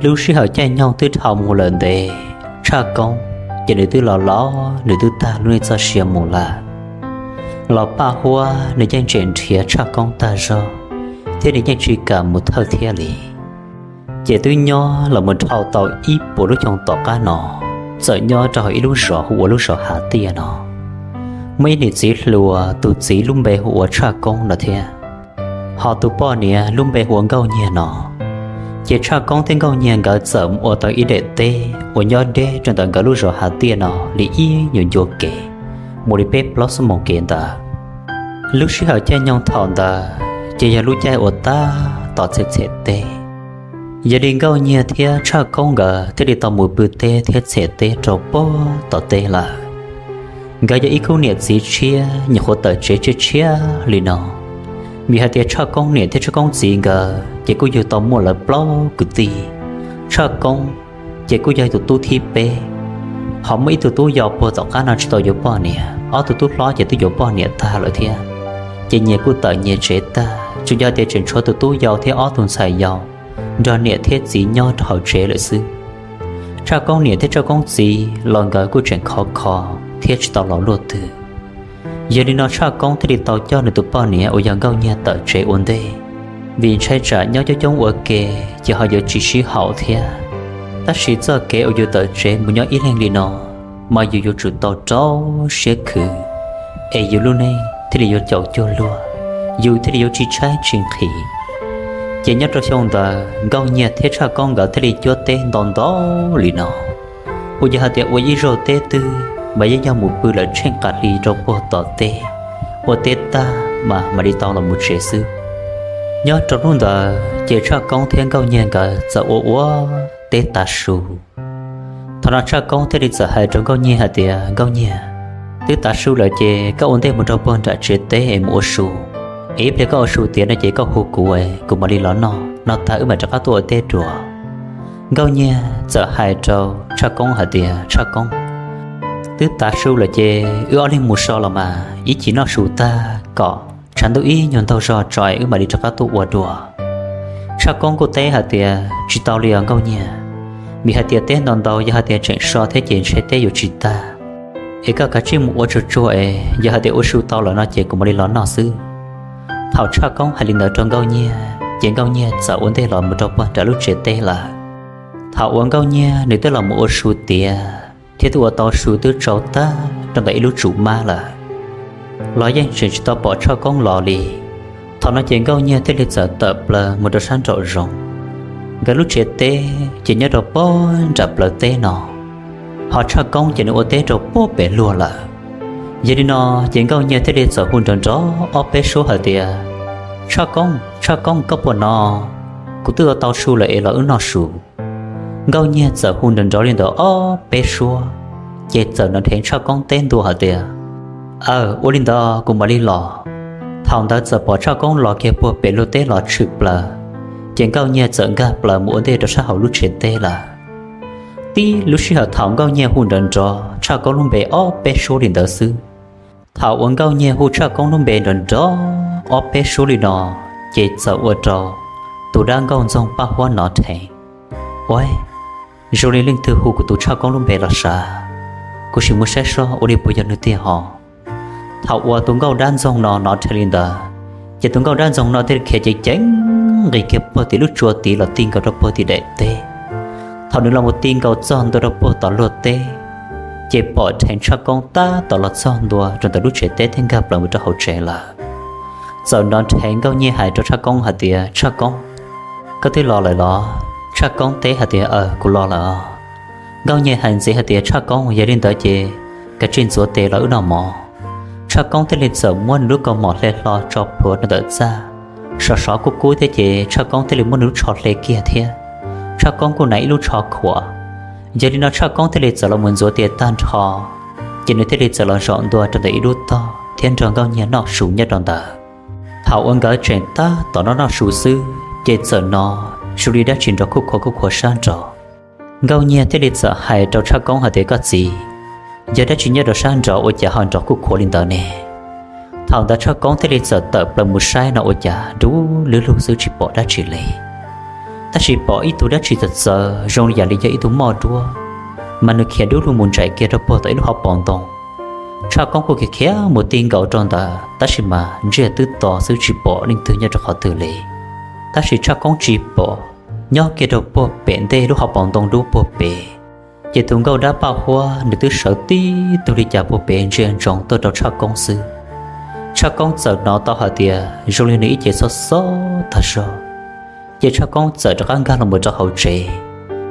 Lub sij hawm caij nyoog twb dhau mus lawm ntev, Tshaj Koob ces nws twb los los nws twb tag lub neej txoj sia mus lawm. Los Paj Huab nws yeej tseem nrhiav Tshaj Koob tag zog, thiab nws yeej tsis kam mus thawj thiab li. Ces twb nyob los mus dhau tau ib puas lub xyoo tom qab no, txawm nyob rau hauv ib lub zos hu ua lub zos Hav Tiaj no, muaj ib niam txiv hluas, tus txiv lub npe hu ua Tshaj Koob no thiab, ho tus poj niam lub npe hu ua Nkauj Nyiag no. Ces Tshaj Koob thiab Nkauj Nyiag nkawd txawm mus ua tau ib daim teb uas nyob deb rau ntawm nkawd lub zos Hav Tiaj no li ib nyuag ncua kev, mus li peb plaub xuab moos kev ntawd. Lub sij hawm caij nyoog thaum ntawd ces yog lub caij uas tab tom txhem txhem teb. Yog li Nkauj Nyiag thiab Tshaj Koob nkawd thiaj li tau mus pw teb thiab txhem teb rau puag tom teb lawm. Nkawd yog ib khub niam txiv tshiab nyuam qhuav tawm tsev tshiab tshiab li no. Vim hais tias Tshaj Koob niam thiab Tshaj Koob txiv nkawd ces kuj yug tau muaj lawv plaub kwv tij. Tshaj Koob ces kuj yog tus tub thib peb, ho muaj ib tug tub yau puag tom qab no tsis tau yuav poj niam, ob tug tub hlob ces twb yuav poj niam tag lawm thiab. Ces nyias kuj tawm nyias tsev tag, tsuas yog tias tseem tshuav tus tub yau thiab ob tug ntxhais yau nrog niam thiab txiv nyob rau hauv tsev lawm xwb. Tshaj Koob niam thiab Tshaj Koob txiv los nkawd kuj tseem khov kho thiab tsis tau los luaj twg. Yog li no Tshaj Koob thiaj li tau coj nws tus poj niam uas yog Nkauj Nyiag tawm tsev ua ntej, vim ntshai tsam nyob coob coob ua ke ces ho yuav tsis sib haum thiab. Tab sis txoj kev uas yus tawm tsev mus nyob ib leeg li no, mas yus yuav tsum tau rau siab khwv, es yus lub neej thiaj li yuav caum cuag luag, yus thiaj li yuav tsis tshaib tsis nqhis. Ces nyob rau xyoo ntawd Nkauj Nyiag thiab Tshaj Koob nkawd thiaj li cuab teb ntau ntau li no, uas yog hais tias ua ib zaug teb twg mas yeej yog mus pw lawm tsheej qas hli rau puag tom teb, ua teb tag mas mam li tau los mus tsev xwb. Nyob rau hnub ntawd ces Tshaj Koob thiab Nkauj Nyiag nkawd txawm ua ua teb tav su. Thaum no Tshaj Koob thiaj li txawm hais rau Nkauj Nyiag hais tias, Nkauj Nyiag, twb tav su lawm ces koj ua ntej mus rau puag nram tsev teb es mus ua su, es ib pliag koj ua su tiav no ces koj hu kuv, kuv mam li los noj, noj tag wb mam rov qab tuaj ua teb dua. Nkauj Nyiag txawm hais rau Tshaj Koob hais tias, Tshaj Koob, twb tav su lawm ces wb ob leeg mus so los mas, ib chim noj su tag kom tshav ntuj ib nyuag ntaug zog tso es wb mam li rov qab tuaj ua dua. Tshaj Koob kuj teb hais tias, Tsis tau li os Nkauj Nyiag, vim hais tias teb ntau ntau yog hais tias tseem so thiab ces ntshe teb yuav tsis tag. Es koj kav tsij mus ua tsuag tsuag es yog hais tias ua su tau lawm no ces kuv mam li los noj xwb. Thaum Tshaj Koob hais li ntawd rau Nkauj Nyiag ces Nkauj Nyiag txawm ua ntej los mus rau puag nram lub tsev teb lawm. Thaum uas Nkauj Nyiag nws twb los mus ua su tiav thiab twb ua tau su twb tsau tag rau ntawm ib lub tsum mab lawm, los yeej tseem tsis tau pom Tshaj Koob los li. Thaum no ces Nkauj Nyiag thiaj li txawm tawm plaws mus rau sab nraum zoov. Nkawd lub tsev teb ces nyob rau puag nram plawv teb no, ho Tshaj Koob ces nws ua teb rau puag pem luag lawm. Yog li no ces Nkauj Nyiag thiaj li txawm hu nrov nrov ob peb suab hais tias, Tshaj Koob, Tshaj Koob, koj puas hnov? Kuv twb ua tau su lawm es los wb noj su. Nkauj Nyiag txawm hu nrov nrov li ntawd ob peb suab, ces txawm hnov dheev Tshaj Koob teb ntua hais tias, Aw, ua li ntawd kuv mam li los. Thaum ntawd txawm pom Tshaj Koob los kiag puag pem luag teb los tshwm plaws, ces Nkauj Nyiag txawm nkag plaws mus ua ntej rau sab hauv lub tsev teb lawm. Tib lub sij hawm thaum Nkauj Nyiag hu nrov nrov Tshaj Koob lub npe ob peb suab li ntawd xwb, thaum uas Nkauj Nyiag hu Tshaj Koob lub npe nrov nrov ob peb suab li no, ces txawm ua rau tus dab nkauj ntxoog Paj Huab hnov dheev. Ua, zoo li leej twg hu kuv tus Tshaj Koob lub npe los sav, kuv sim mus saib seb ua li puas yog nws tiag hos. Thaum uas tus nkauj dab ntxoog no hnov dheev li ntawd, ces tus nkauj dab ntxoog no thiaj li khiav ceev ceev nqis kiag puag tim lub tsua tid los ti nkaus rau puag tim daim teb. Thaum nws los mus ti nkaus txog ntua rau puag tom luag teb, ces pom dheev Tshaj Koob tab tom los txog ntua rau ntawm lub tsev teb thiab nkag plaws mus rau hauv tsev lawm. Txawm hnov dheev Nkauj Nyiag hais rau Tshaj Koob hais tias, Tshaj Koob, koj twb los lawm los? Tshaj Koob teb hais tias, Aw, kuv los lawm os. Nkauj Nyiag hais ntxiv hais tias, Tshaj Koob, yog li ntawd ces kav tsij ntxuav tes los wb noj mov. Tshaj Koob thiaj li txawm muab nws lub kaus mom hle hlo tso plhuav rau ntawm txaj, sov sov kuj kub thiab ces Tshaj Koob thiaj li muab nws lub tsho hle kiag thiab. Tshaj Koob kuj hnav ib lub tsho khuam. Yog li no Tshaj Koob thiaj li txawm los mus ntxuav tes tag nrho, ces nws thiaj li txawm los zaum ntua rau ntawm ib lub tog thiab nrog Nkauj Nyiag noj su nyob rau ntawd. Thaum uas nkawd tseem tab tom noj noj su xwb, ces txawm hnov zoo li dab tsi nrov kuj khuav kuj khuav sab nraud. Nkauj Nyiag thiaj li txawm hais rau Tshaj Koob hais tias, Koj txiv, yog dab tsi nyob rau sab nraud ua cas ho nrov kuj khuav li ntawd ne? Thaum ntawd Tshaj Koob thiaj li txawm tawm plaws mus saib no ua cas dub lug lug xwb tsis pom dab tsi li. Tab sis pom ib tug dab tsi txawv txawv zoo li yam li yog ib tug moj duab, mas nws khiav dub lug mus ntsais kiag rau puag tom ib lub hauv paus ntoo. Tshaj Koob kuj khiav khiav mus ti nkaus rau ntawd tab sis mas ntsiag twb to xwb tsis pom leej twg nyob rau qhov twg li. Tab sis Tshaj Koob tsis pom, nyob kiag rau puag pem ntej lub hauv paus ntoo dub puag pem, ces tus nkauj dab Paj Huab nws twb sawv tib tug li cas puag pem ntsia ntsoov tuaj rau Tshaj Koob xwb. Tshaj Koob txawm hnov tau hais tias zoo li nws ib ce xob xob tag zog, ces Tshaj Koob txawm rov qab nkag los mus rau hauv tsev.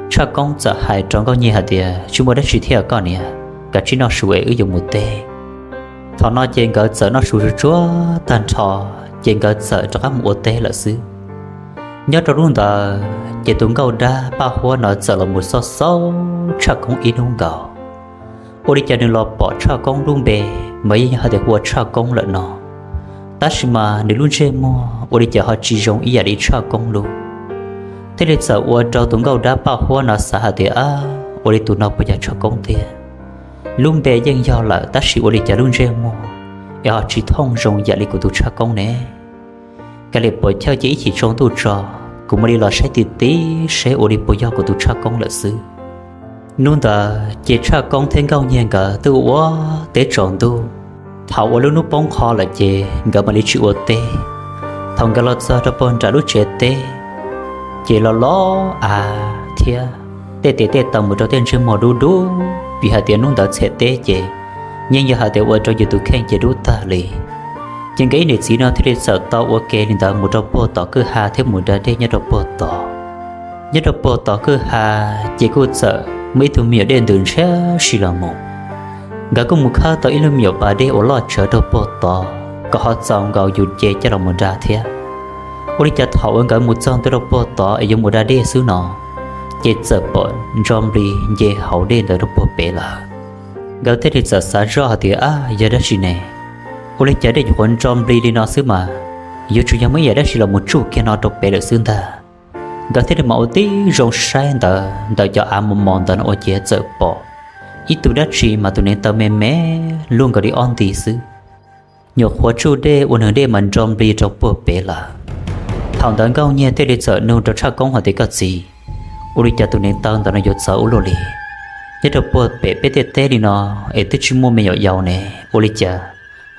Tshaj Koob txawm hais rau Nkauj Nyiag hais tias, Tsis muaj dab tsi thiab koj niam, kav tsij noj su es wb yuav mus teb. Thaum no ces nkawd txawm noj su tsuag tsuag tag nrho, ces nkawd txawm rov qab mus ua teb lawm xwb. Nyob rau hnub ntawd ces tus nkauj dab Paj Huab no txawm los mus xauj xauj Tshaj Koob ib hnub nkaus. Ua li cas nws los pom Tshaj Koob lub npe mas yeej yog hais tias hu ua Tshaj Koob lawm no, tab sis mas nws lub ntsej muag ua li cas ho tsis zoo ib yam li Tshaj Koob lub. Thiaj li txawm ua rau tus nkauj dab Paj Huab no xav hais tias, Ab, ua li tus no puas yog Tshaj Koob tiag? Lub npe yeej yog lawm tab sis ua li cas lub ntsej muag es ho tsis thooj zoo yam li kuv tus Tshaj Koob ne? Kav liam puas chawj ces ib chim tsaus ntuj tso, kuv mam li los saib ti ti seb ua li puas yog kuv tus Tshaj Koob lawm xwb. Hnub ntawd ces Tshaj Koob thiab Nkauj Nyiag nkawd twb ua ua teb tsaus ntuj. Thaum uas lub hnub poob qho lawm ces nkawd mam li tsis ua teb. Thaum nkawd los txog rau puag nram lub tsev teb, ces los los av thiab tej tes tej taw mus rau tej ntsej muag dub dub, vim hais tias hnub ntawd txhais teb ces yeej yog hais tias ua rau yus tus kheej ces dub tag li. Ces nkawd ib niam txiv no thiaj li txawm tau ua ke li ntawd mus rau puag tom kwj ha thiab mus da dej nyob rau puag tod. Nyob rau puag tom kwj ha, ces kuj txawm muaj ib tug me nyuam dej ntws ntshiab si los mus. Nkawd kuj mus khawb tau ib lub me nyuam pas dej uas loj tsawv rau puag tod kom ho txaus nkaus yus ce coj los mus da thiab. Ua li cas thaum uas nkawd mus txog ntua rau puag tod es yuav mus da dej xwb no, ces txawm pom ntso npli nce hauv dej ntawd rau puag pem lawm. Nkawd thiaj li txawm xav zoj hais tias, Ab, yog dab tsi ne? Ua li cas dej nyuam qhuav ntso npli li no xwb mas yuav tsum yog muaj ib yam dab tsi los mus tsuj kiag no rau pem lawm xwb ntag. Nkawd thiaj li mam ua tib zoo saib ntawd ntawm cov av mos mos ntawd no ua ciav txawm pom ib tug dab tsi mas tus hneev taw me me luaj nkaus li ob nti xwb, nyuam qhuav tsuj dej ua nws dej mas nro npli rau puag pem lawm. Thaum ntawd Nkauj Nyiag thiaj li txawm nug rau Tshaj Koob hais tias, Koj txiv, ua li cas tus hneev taw ntawd no yuav txawv ua luaj li? Nyob rau puag pem peb tej teb li no es twb tsis muaj me nyuam yaus ne, ua li cas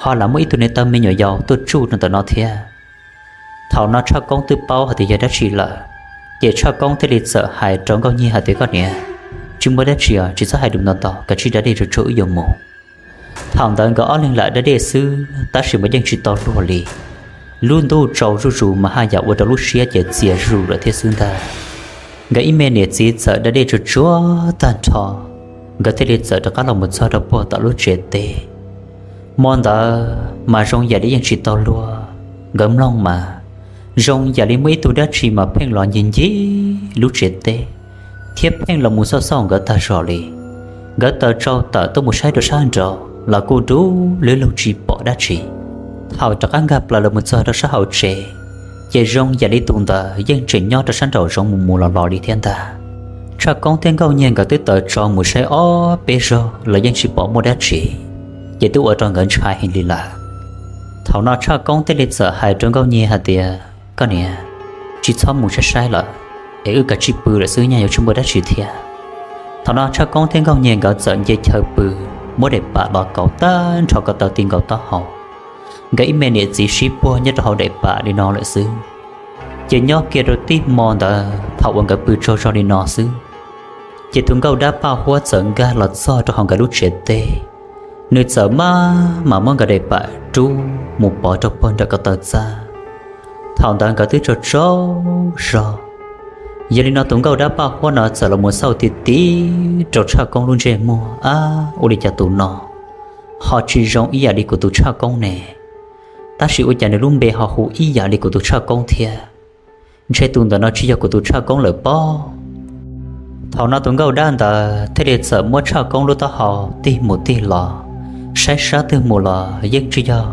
ho lam muaj ib tug hneev taw me nyuam yaus tuaj tsuj rau ntawm no thiab? Thaum no Tshaj Koob twb paub hais tias yog dab tsi lawm, ces Tshaj Koob thiaj li txawm hais rau Nkauj Nyiag hais tias, Koj niam, tsis muaj dab tsi os, tsis txhob hais lus ntau ntau, kav tsij da dej tsuag tsuag wb yuav mus. Thaum ntawd nkawd ob leeg lam da dej xwb tab sis mas yeej tsis tau luag li. Lub ntuj tsaus zuj zus mas haj yam ua rau lub siab ces txias zuj zus lawm thiab xwb ntag. Nkawd ib me niam txiv txawm da dej tsuag tsuag tag nrho, nkawd thiaj li txawm rov qab los mus txog rau puag tom lub tsev teb. Hmo ntawd mas zoo yam li yeej tsis tau luag, nkawd mloog mas zoo yam li muaj ib tug dab tsi mas pheej los ncig ncig lub tsev teb thiab pheej los mus xauj xauj nkawd tag zog li. Nkawd taws tsau tawm tuaj mus saib rau sab nraud, los kuj dub lug tsis pom dab tsi. Thaum rov qab nkag plaws los mus txog rau sab hauv tsev, ces zoo yam li tus ntawd yeej tseem nyob rau sab nraum zoov mus mus los los li thiab ntag. Tshaj Koob thiab Nkauj Nyiag nkawd twb tawm tso mus saib ob peb zaug los yeej tsis pom muaj dab tsi, ces twb ua rau nkawd ntshai heev li lawm. Thaum no Tshaj Koob thiaj li txawm hais rau Nkauj Nyiag hais tias, Koj niam, tsis txhob mus saib saib lawm, es wb kav tsij pw lawm xwb, nyaj yuav tsis muaj dab tsi thiab. Thaum no Tshaj Koob thiab Nkauj Nyiag nkawd txawm nce chaw pw, muab daim pam los kauv tag nrho ko taw ti nkaus taub hau. Nkawd ib me niam txiv sib puag nyob rau hauv daim pam li no lawm xwb. Ces nyob kiag rau tib hmo ntawd thaum uas nkawd pw tsaug zog li no xwb, ces tus nkauj dab Paj Huab txawm nkag los txog rau hauv nkawd lub tsev teb. Nws txawm maj mam muab nkawd daim pam rub mus pov rau puag nram ko taw txaj. Thaum ntawd nkawd twb tsaug tsaug zog. Yog li no tus nkauj dab Paj Huab no txawm los mus xauj ti ti rau Tshaj Koob lub ntsej muag, Ab, ua li cas tus no ho tsis zoo ib yam li kuv tus Tshaj Koob ne? Tab sis ua cas nws lub npe ho hu ib yam li kuv tus Tshaj Koob thiab? Ntshe tus ntawm no tsis yog kuv tus Tshaj Koob lawm pob. Thaum no tus nkauj dab ntawd thiaj li txawm muab Tshaj Koob lub taub hau tig mus tig los, saib sab twg mus los yeej tsis yog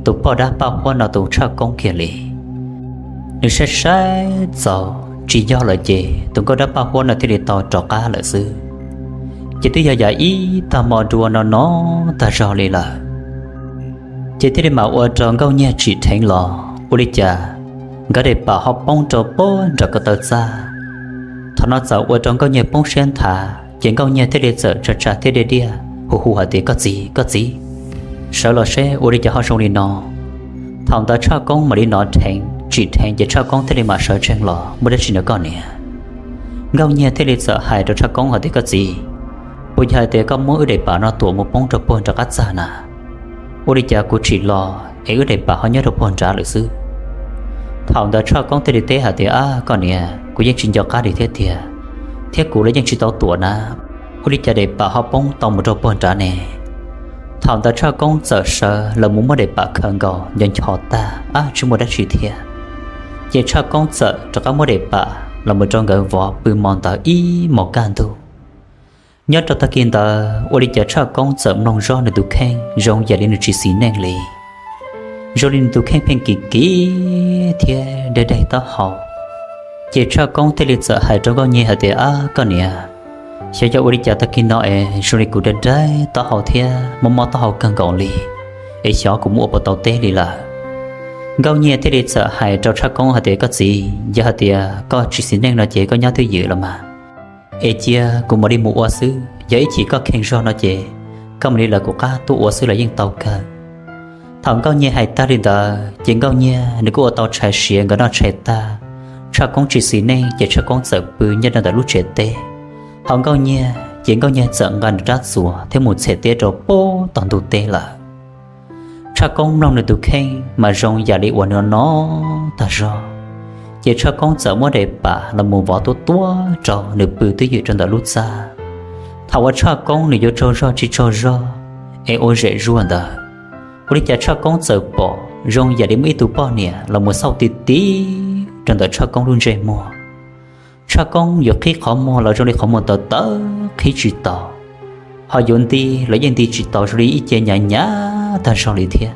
tus poj dab Paj Huab no tus Tshaj Koob kiag li. Nws saib saib txaus tsis yog lawm ces tus nkauj dab Paj Huab no thiaj li tau rov qab lawm xwb. Ces twb yog yam ib tag hmo dua no no tag zog li lawm, ces thiaj li mam ua rau Nkauj Nyiag tsim dheev los ua li cas nkawd daim pam ho poob rau puag nram ko taw txaj. Thaum no txawm ua rau Nkauj Nyiag poob siab nthav, ces Nkauj Nyiag thiaj li txawm tsa tsa thiab diaj diaj hu hu hais tias, Koj txiv, koj txiv, sawv los seb ua li cas ho zoo li no. Thaum ntawd Tshaj Koob mam li hnov dheev, tsim dheev ces Tshaj Koob thiaj li mam sawv tsees los, Muaj dab tsi no koj niam? Nkauj Nyiag thiaj li txawm hais rau Tshaj Koob hais tias, Koj txiv, puas yog hais tias koj muab wb daim pam no tuam mus poob rau puag nram qab txaj na? Ua li cas kuv tsim los es wb daim pam ho nyob rau puag nrad lawm xwb? Thaum ntawd Tshaj Koob thiaj li teb hais tias, Ab, koj niam, kuv yeej tsis nco qab li thiab tiag, thiab kuv los yeej tsis tau tuam na, ua li cas daim pam ho poob tau mus rau puag nrad ne? Thaum ntawd Tshaj Koob txawm sawv los mus muab daim pam khaws nkaus nco ncho tag, ab, tsis muaj dab tsi thiab. Ces Tshaj Koob txawm rov qab muab daim pam los mus rau nkawd vov pw hmo ntawd ib hmos kaj ntug. Nyob rau tag kis ntawd ua li cas Tshaj Koob txawm mloog zoj nws tus kheej zoo yam li nws tsis xis neej li, zoo li nws tus kheej pheej kiv kiv thiab daig daig taub hau. Ces Tshaj Koob thiaj li txawm hais rau Nkauj Nyiag hais tias, Ab, koj niam, xyov yog ua li cas tag kis no es zoo li kuv daig daig taub hau thiab mob mob taub hau kawg nkaus li, es xyov kuv mus ua puas tau teb li lawm. Nkauj Nyiag thiaj li txawm hais rau Tshaj Koob hais tias, Koj txiv, yog hais tias koj tsis xis neej no ces koj nyob twj ywm los mas, es cia kuv mam li mus ua xwb, yog ib chim koj kheev zog no ces koj mam li lawv kuv qab tuaj ua xwb los yeej tau kawg. Thaum Nkauj Nyiag hais tag li ntawd ces Nkauj Nyiag nws kuj ua tau tshais siav nkawd noj tshais tag, Tshaj Koob tsis xis neej ces Tshaj Koob txawm pw nyob rau ntawm lub tsev teb. Thaum Nkauj Nyiag ces Nkauj Nyiag txawm nqa nws rab txuas thiab mus txhem teb rau puag tom ntug teb lawm. Tshaj Koob mloog nws tus kheej mas zoo yam li uas nws no tag zog, ces Tshaj Koob txawm muab daim pam los mus vov tuab tuab rau nws pw twj ywm rau ntawm lub txaj. Thaum uas Tshaj Koob nws yuav tsaug zog tsis tsaug zog es ua zem zuag ntawd, ua li cas Tshaj Koob txawm pom zoo yam li muaj ib tug poj niam los mus xauj ti ti rau ntawm Tshaj Koob lub ntsej muag. Tshaj Koob yuav qhib qhov muag los zoo li qhov muag tawv tawv qhib tsis tau, ho yuav nti los yeej nti tsis tau, zoo li ib ce nyav nyav tag zog li thiab.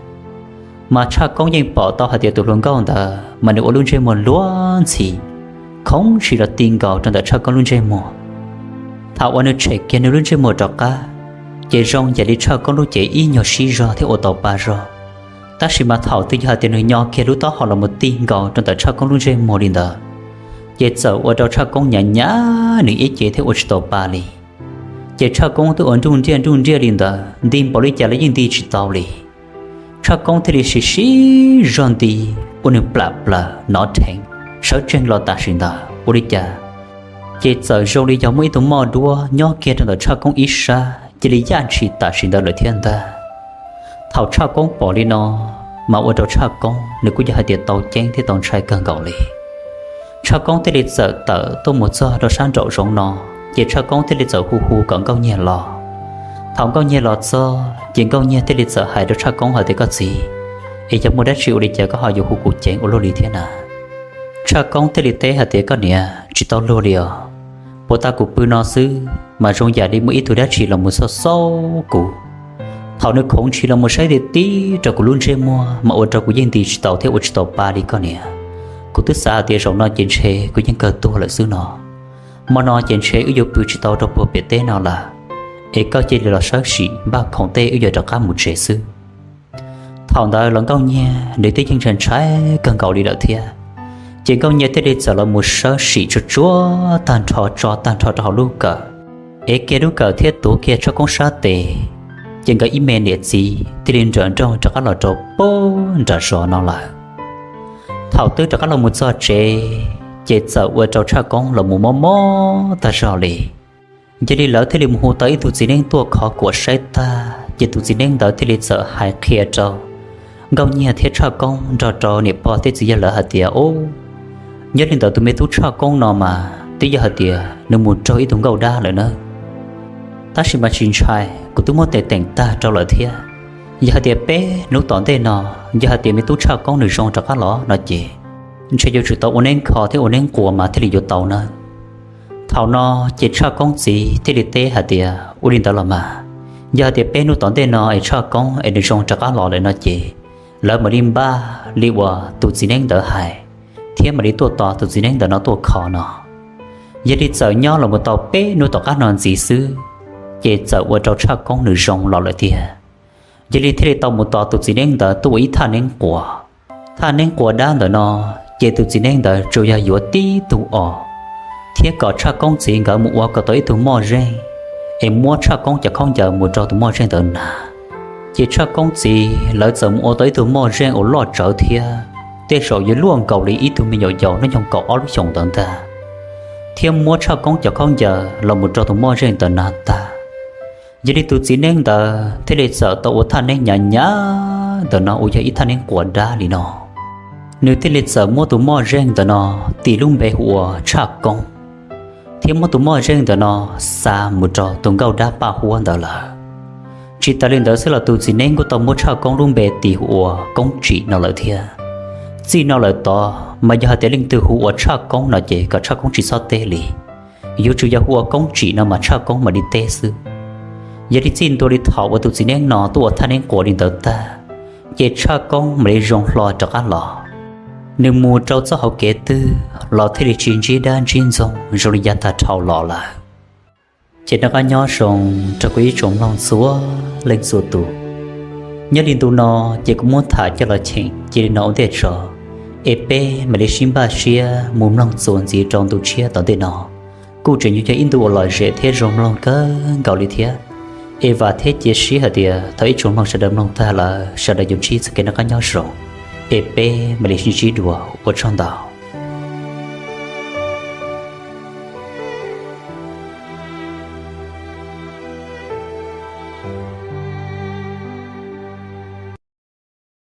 Mas Tshaj Koob yeej pom tau hais tias tus hluas nkauj ntawd mas nws ua lub ntsej muag luag ntxhi, khoov ntshis los ti nkaus rau ntawm Tshaj Koob lub ntsej muag. Thaum uas nws tshem kiag nws lub ntsej muag rov qab, ces zoo yam li Tshaj Koob lub cev ib nyuag sib zog thiab ua tau pa zog. Tab sis mas thaum twg yog hais tias nws nyo kiag lub taub hau los mus ti nkaus rau ntawm Tshaj Koob lub ntsej muag li ntawd, ces txawm ua rau Tshaj Koob nyav nyav nws ib ce thiab ua tsis tau pa li. Ces Tshaj Koob twb ua nruj nriaj nruj nriaj li ntawd, nti npaum li cas los yeej nti tsis tau li. Tshaj Koob thiaj li siv siv zog nti, ua nws plam plaws hnov dheev, sawv tsees los tam sim ntawd ua li cas, ces txawm zoo li yog muaj ib tug moj duab nyob kiag rau ntawm Tshaj Koob ib sab cia li yaj ntshis tam sim ntawd lawm thiab ntag. Thaum Tshaj Koob pom li no, mas ua rau Tshaj Koob nws kuj yog hais tias tau ceeb thiab tau ntshai kawg nkaus li. Tshaj Koob thiaj li txawm tawm tuaj mus txog rau sab nraum zoov no, ces Tshaj Koob thiaj li txawm hu hu kom Nkauj Nyiag los. Thaum Nkauj Nyiag los txog ces Nkauj Nyiag thiaj li txawm hais rau Tshaj Koob hais tias, Koj txiv, es yog muaj dab tsi ua li cas koj ho yuav hu kuv ceev ua luaj li thiab na? Tshaj Koob thiaj li teb hais tias, Koj niam, tsis tau luag li os. Puag ta kuv pw no xwb mas zoo yam li muaj ib tug dab tsi los mus xauj xauj kuv. Thaum nws khoov ntshis los mus saib tiag tib rau kuv lub ntsej muag mas ua rau kuv yeej nti tsis tau thiab ua tsis tau pa li koj niam. Kuv twb xav hais tias zaum no ces ntshe kuv yeej kawg tuag lawm xwb no. Hmo no ces ntshe wb yuav pw tsis tau rau puag pem teb no lawm, es koj cia li los sawb sim npaj khoom tej wb yuav rov qab mus tsev xwb. Thaum ntawd los Nkauj Nyiag nws twb yeej ntshai ntshai kawg nkaus li lawm thiab. Ces Nkauj Nyiag thiaj li txawm los mus sawb sim tsuag tsuag tag nrho tso tag nrho rau hauv lub kawm, ev kiag lub kawm thiab tuav kiag Tshaj Koob sab tes, ces nkawd ib me niam txiv thiaj li nrawm nrooj rov qab los rau puag nram zos no lawm. Thaum twb rov qab los mus txog tsev, ces txawm ua rau Tshaj Koob los mus mob mob tag zog li. Yog li lawv thiaj li mus hu tau ib tug txiv neeb tuaj khov kuam saib tag, ces tus txiv neeb ntawd thiaj li txawm hais qhia rau Nkauj Nyiag thiab Tshaj Koob nrog rau niam pog thiab txiv yawg lawv hais tias, Ub, nyob li ntawd tus me tub Tshaj Koob no mas twb yog hais tias nws mus raug ib tug nkauj dab lawm na. Tab sis mas tsis ntshai, kuv twb muab tes teem tag rau lawm thiab. Yog hais tias peb hnub tom ntej no, yog hais tias me tub Tshaj Koob nws zoo rov qab los no ces ntshe yuav tsum tau ua neeb kho thiab ua neeb quas mas thiaj li yuav tau nawb. Thaum no ces Tshaj Koob txiv thiaj li teb hais tias, Ua li ntawd los mas, yog hais tias peb hnub tom ntej no es Tshaj Koob es nws zoo rov qab los lawm no ces lawv mam li npaj li uas tus txiv neeb ntawd hais, thiab mam li tuaj tos tus txiv neeb ntawd no tuaj kho no. Yog li txawm nyob los mus tau peb hnub tom qab no ntxiv xwb, ces txawm ua rau Tshaj Koob nws zoo los lawm tiag. Yog li thiaj li tau mus tos tus txiv neeb ntawd tuaj ua ib thaj neeb quas. Thaj neeb quas dab ntawm no, ces tus txiv neeb ntawd tsuas yog yuav tib tug os, thiab kom Tshaj Koob txiv nkawd mus ua kom tau ib tug moj zeej, es muab Tshaj Koob cov khaub ncaws mus rau tus moj zeej ntawd hnav. Ces Tshaj Koob txiv lawv txawm mus ua tau ib tug moj zeej uas loj tsawv thiab tej zaum yuav luaj nkaus li ib tug me nyuam yaus hnub nyoog kaum ob lub xyoos ntawd ntag, thiab muab Tshaj Koob cov khaub ncaws los mus rau tus moj zeej ntawd hnav tag. Yog li tus txiv neeb ntawd thiaj li txawm tau ua thaj neeb hnyav hnyav ntawm no uas yog ib thaj neeb quas dab li no. Nws thiaj li txawm muab tus moj zeej ntawm no tis lub npe hu ua Tshaj Koob, thiab muab tus moj zeej ntawm no xa mus rau tus nkauj dab Paj Huab ntawd lawm. Tsis tas li ntawd xwb los tus txiv neeb kuj tau muab Tshaj Koob lub npe tis hu ua Koob Tsim no lawm thiab. Txij no lawm tod mas yog hais tias leej twg hu ua Tshaj Koob no ces kom Tshaj Koob tsis txhob teb li, yuav tsum yog hu ua Koob Tsim no mas Tshaj Koob mam li teb xwb. Yog li txij ntua li thaum uas tus txiv neeb no tuaj ua thaj neeb quas li ntawd tag, ces Tshaj Koob mam li zoo hlo rov qab los. Nws mus rau txoj hauv kev twg los thiaj li tsis ntsib dab ntsib ntxoog zoo li yav tag dhau los lawm. Ces noj qab nyob zoo rau kuv ib tsoom mloog txhua leej txhua tus. Nyob li ntu no ces kuv muab tham coj los cheem cia li no ua ntej tso, es peb mam li sib npaj siab mus mloog txuas ntxiv rau ntu tshiab tom ntej no. Kuj tseem yuav yog ib ntu uas lom zem thiab zoo mloog kawg nkaus li thiab. Es vam thiab cia siab hais tias thaum ib tsoom mloog sawv daws mloog tag lawm sawv daws yuav ntsib txoj kev noj qab nyob zoo, es peb mam li sib ntsib dua, ua tsaug ntau.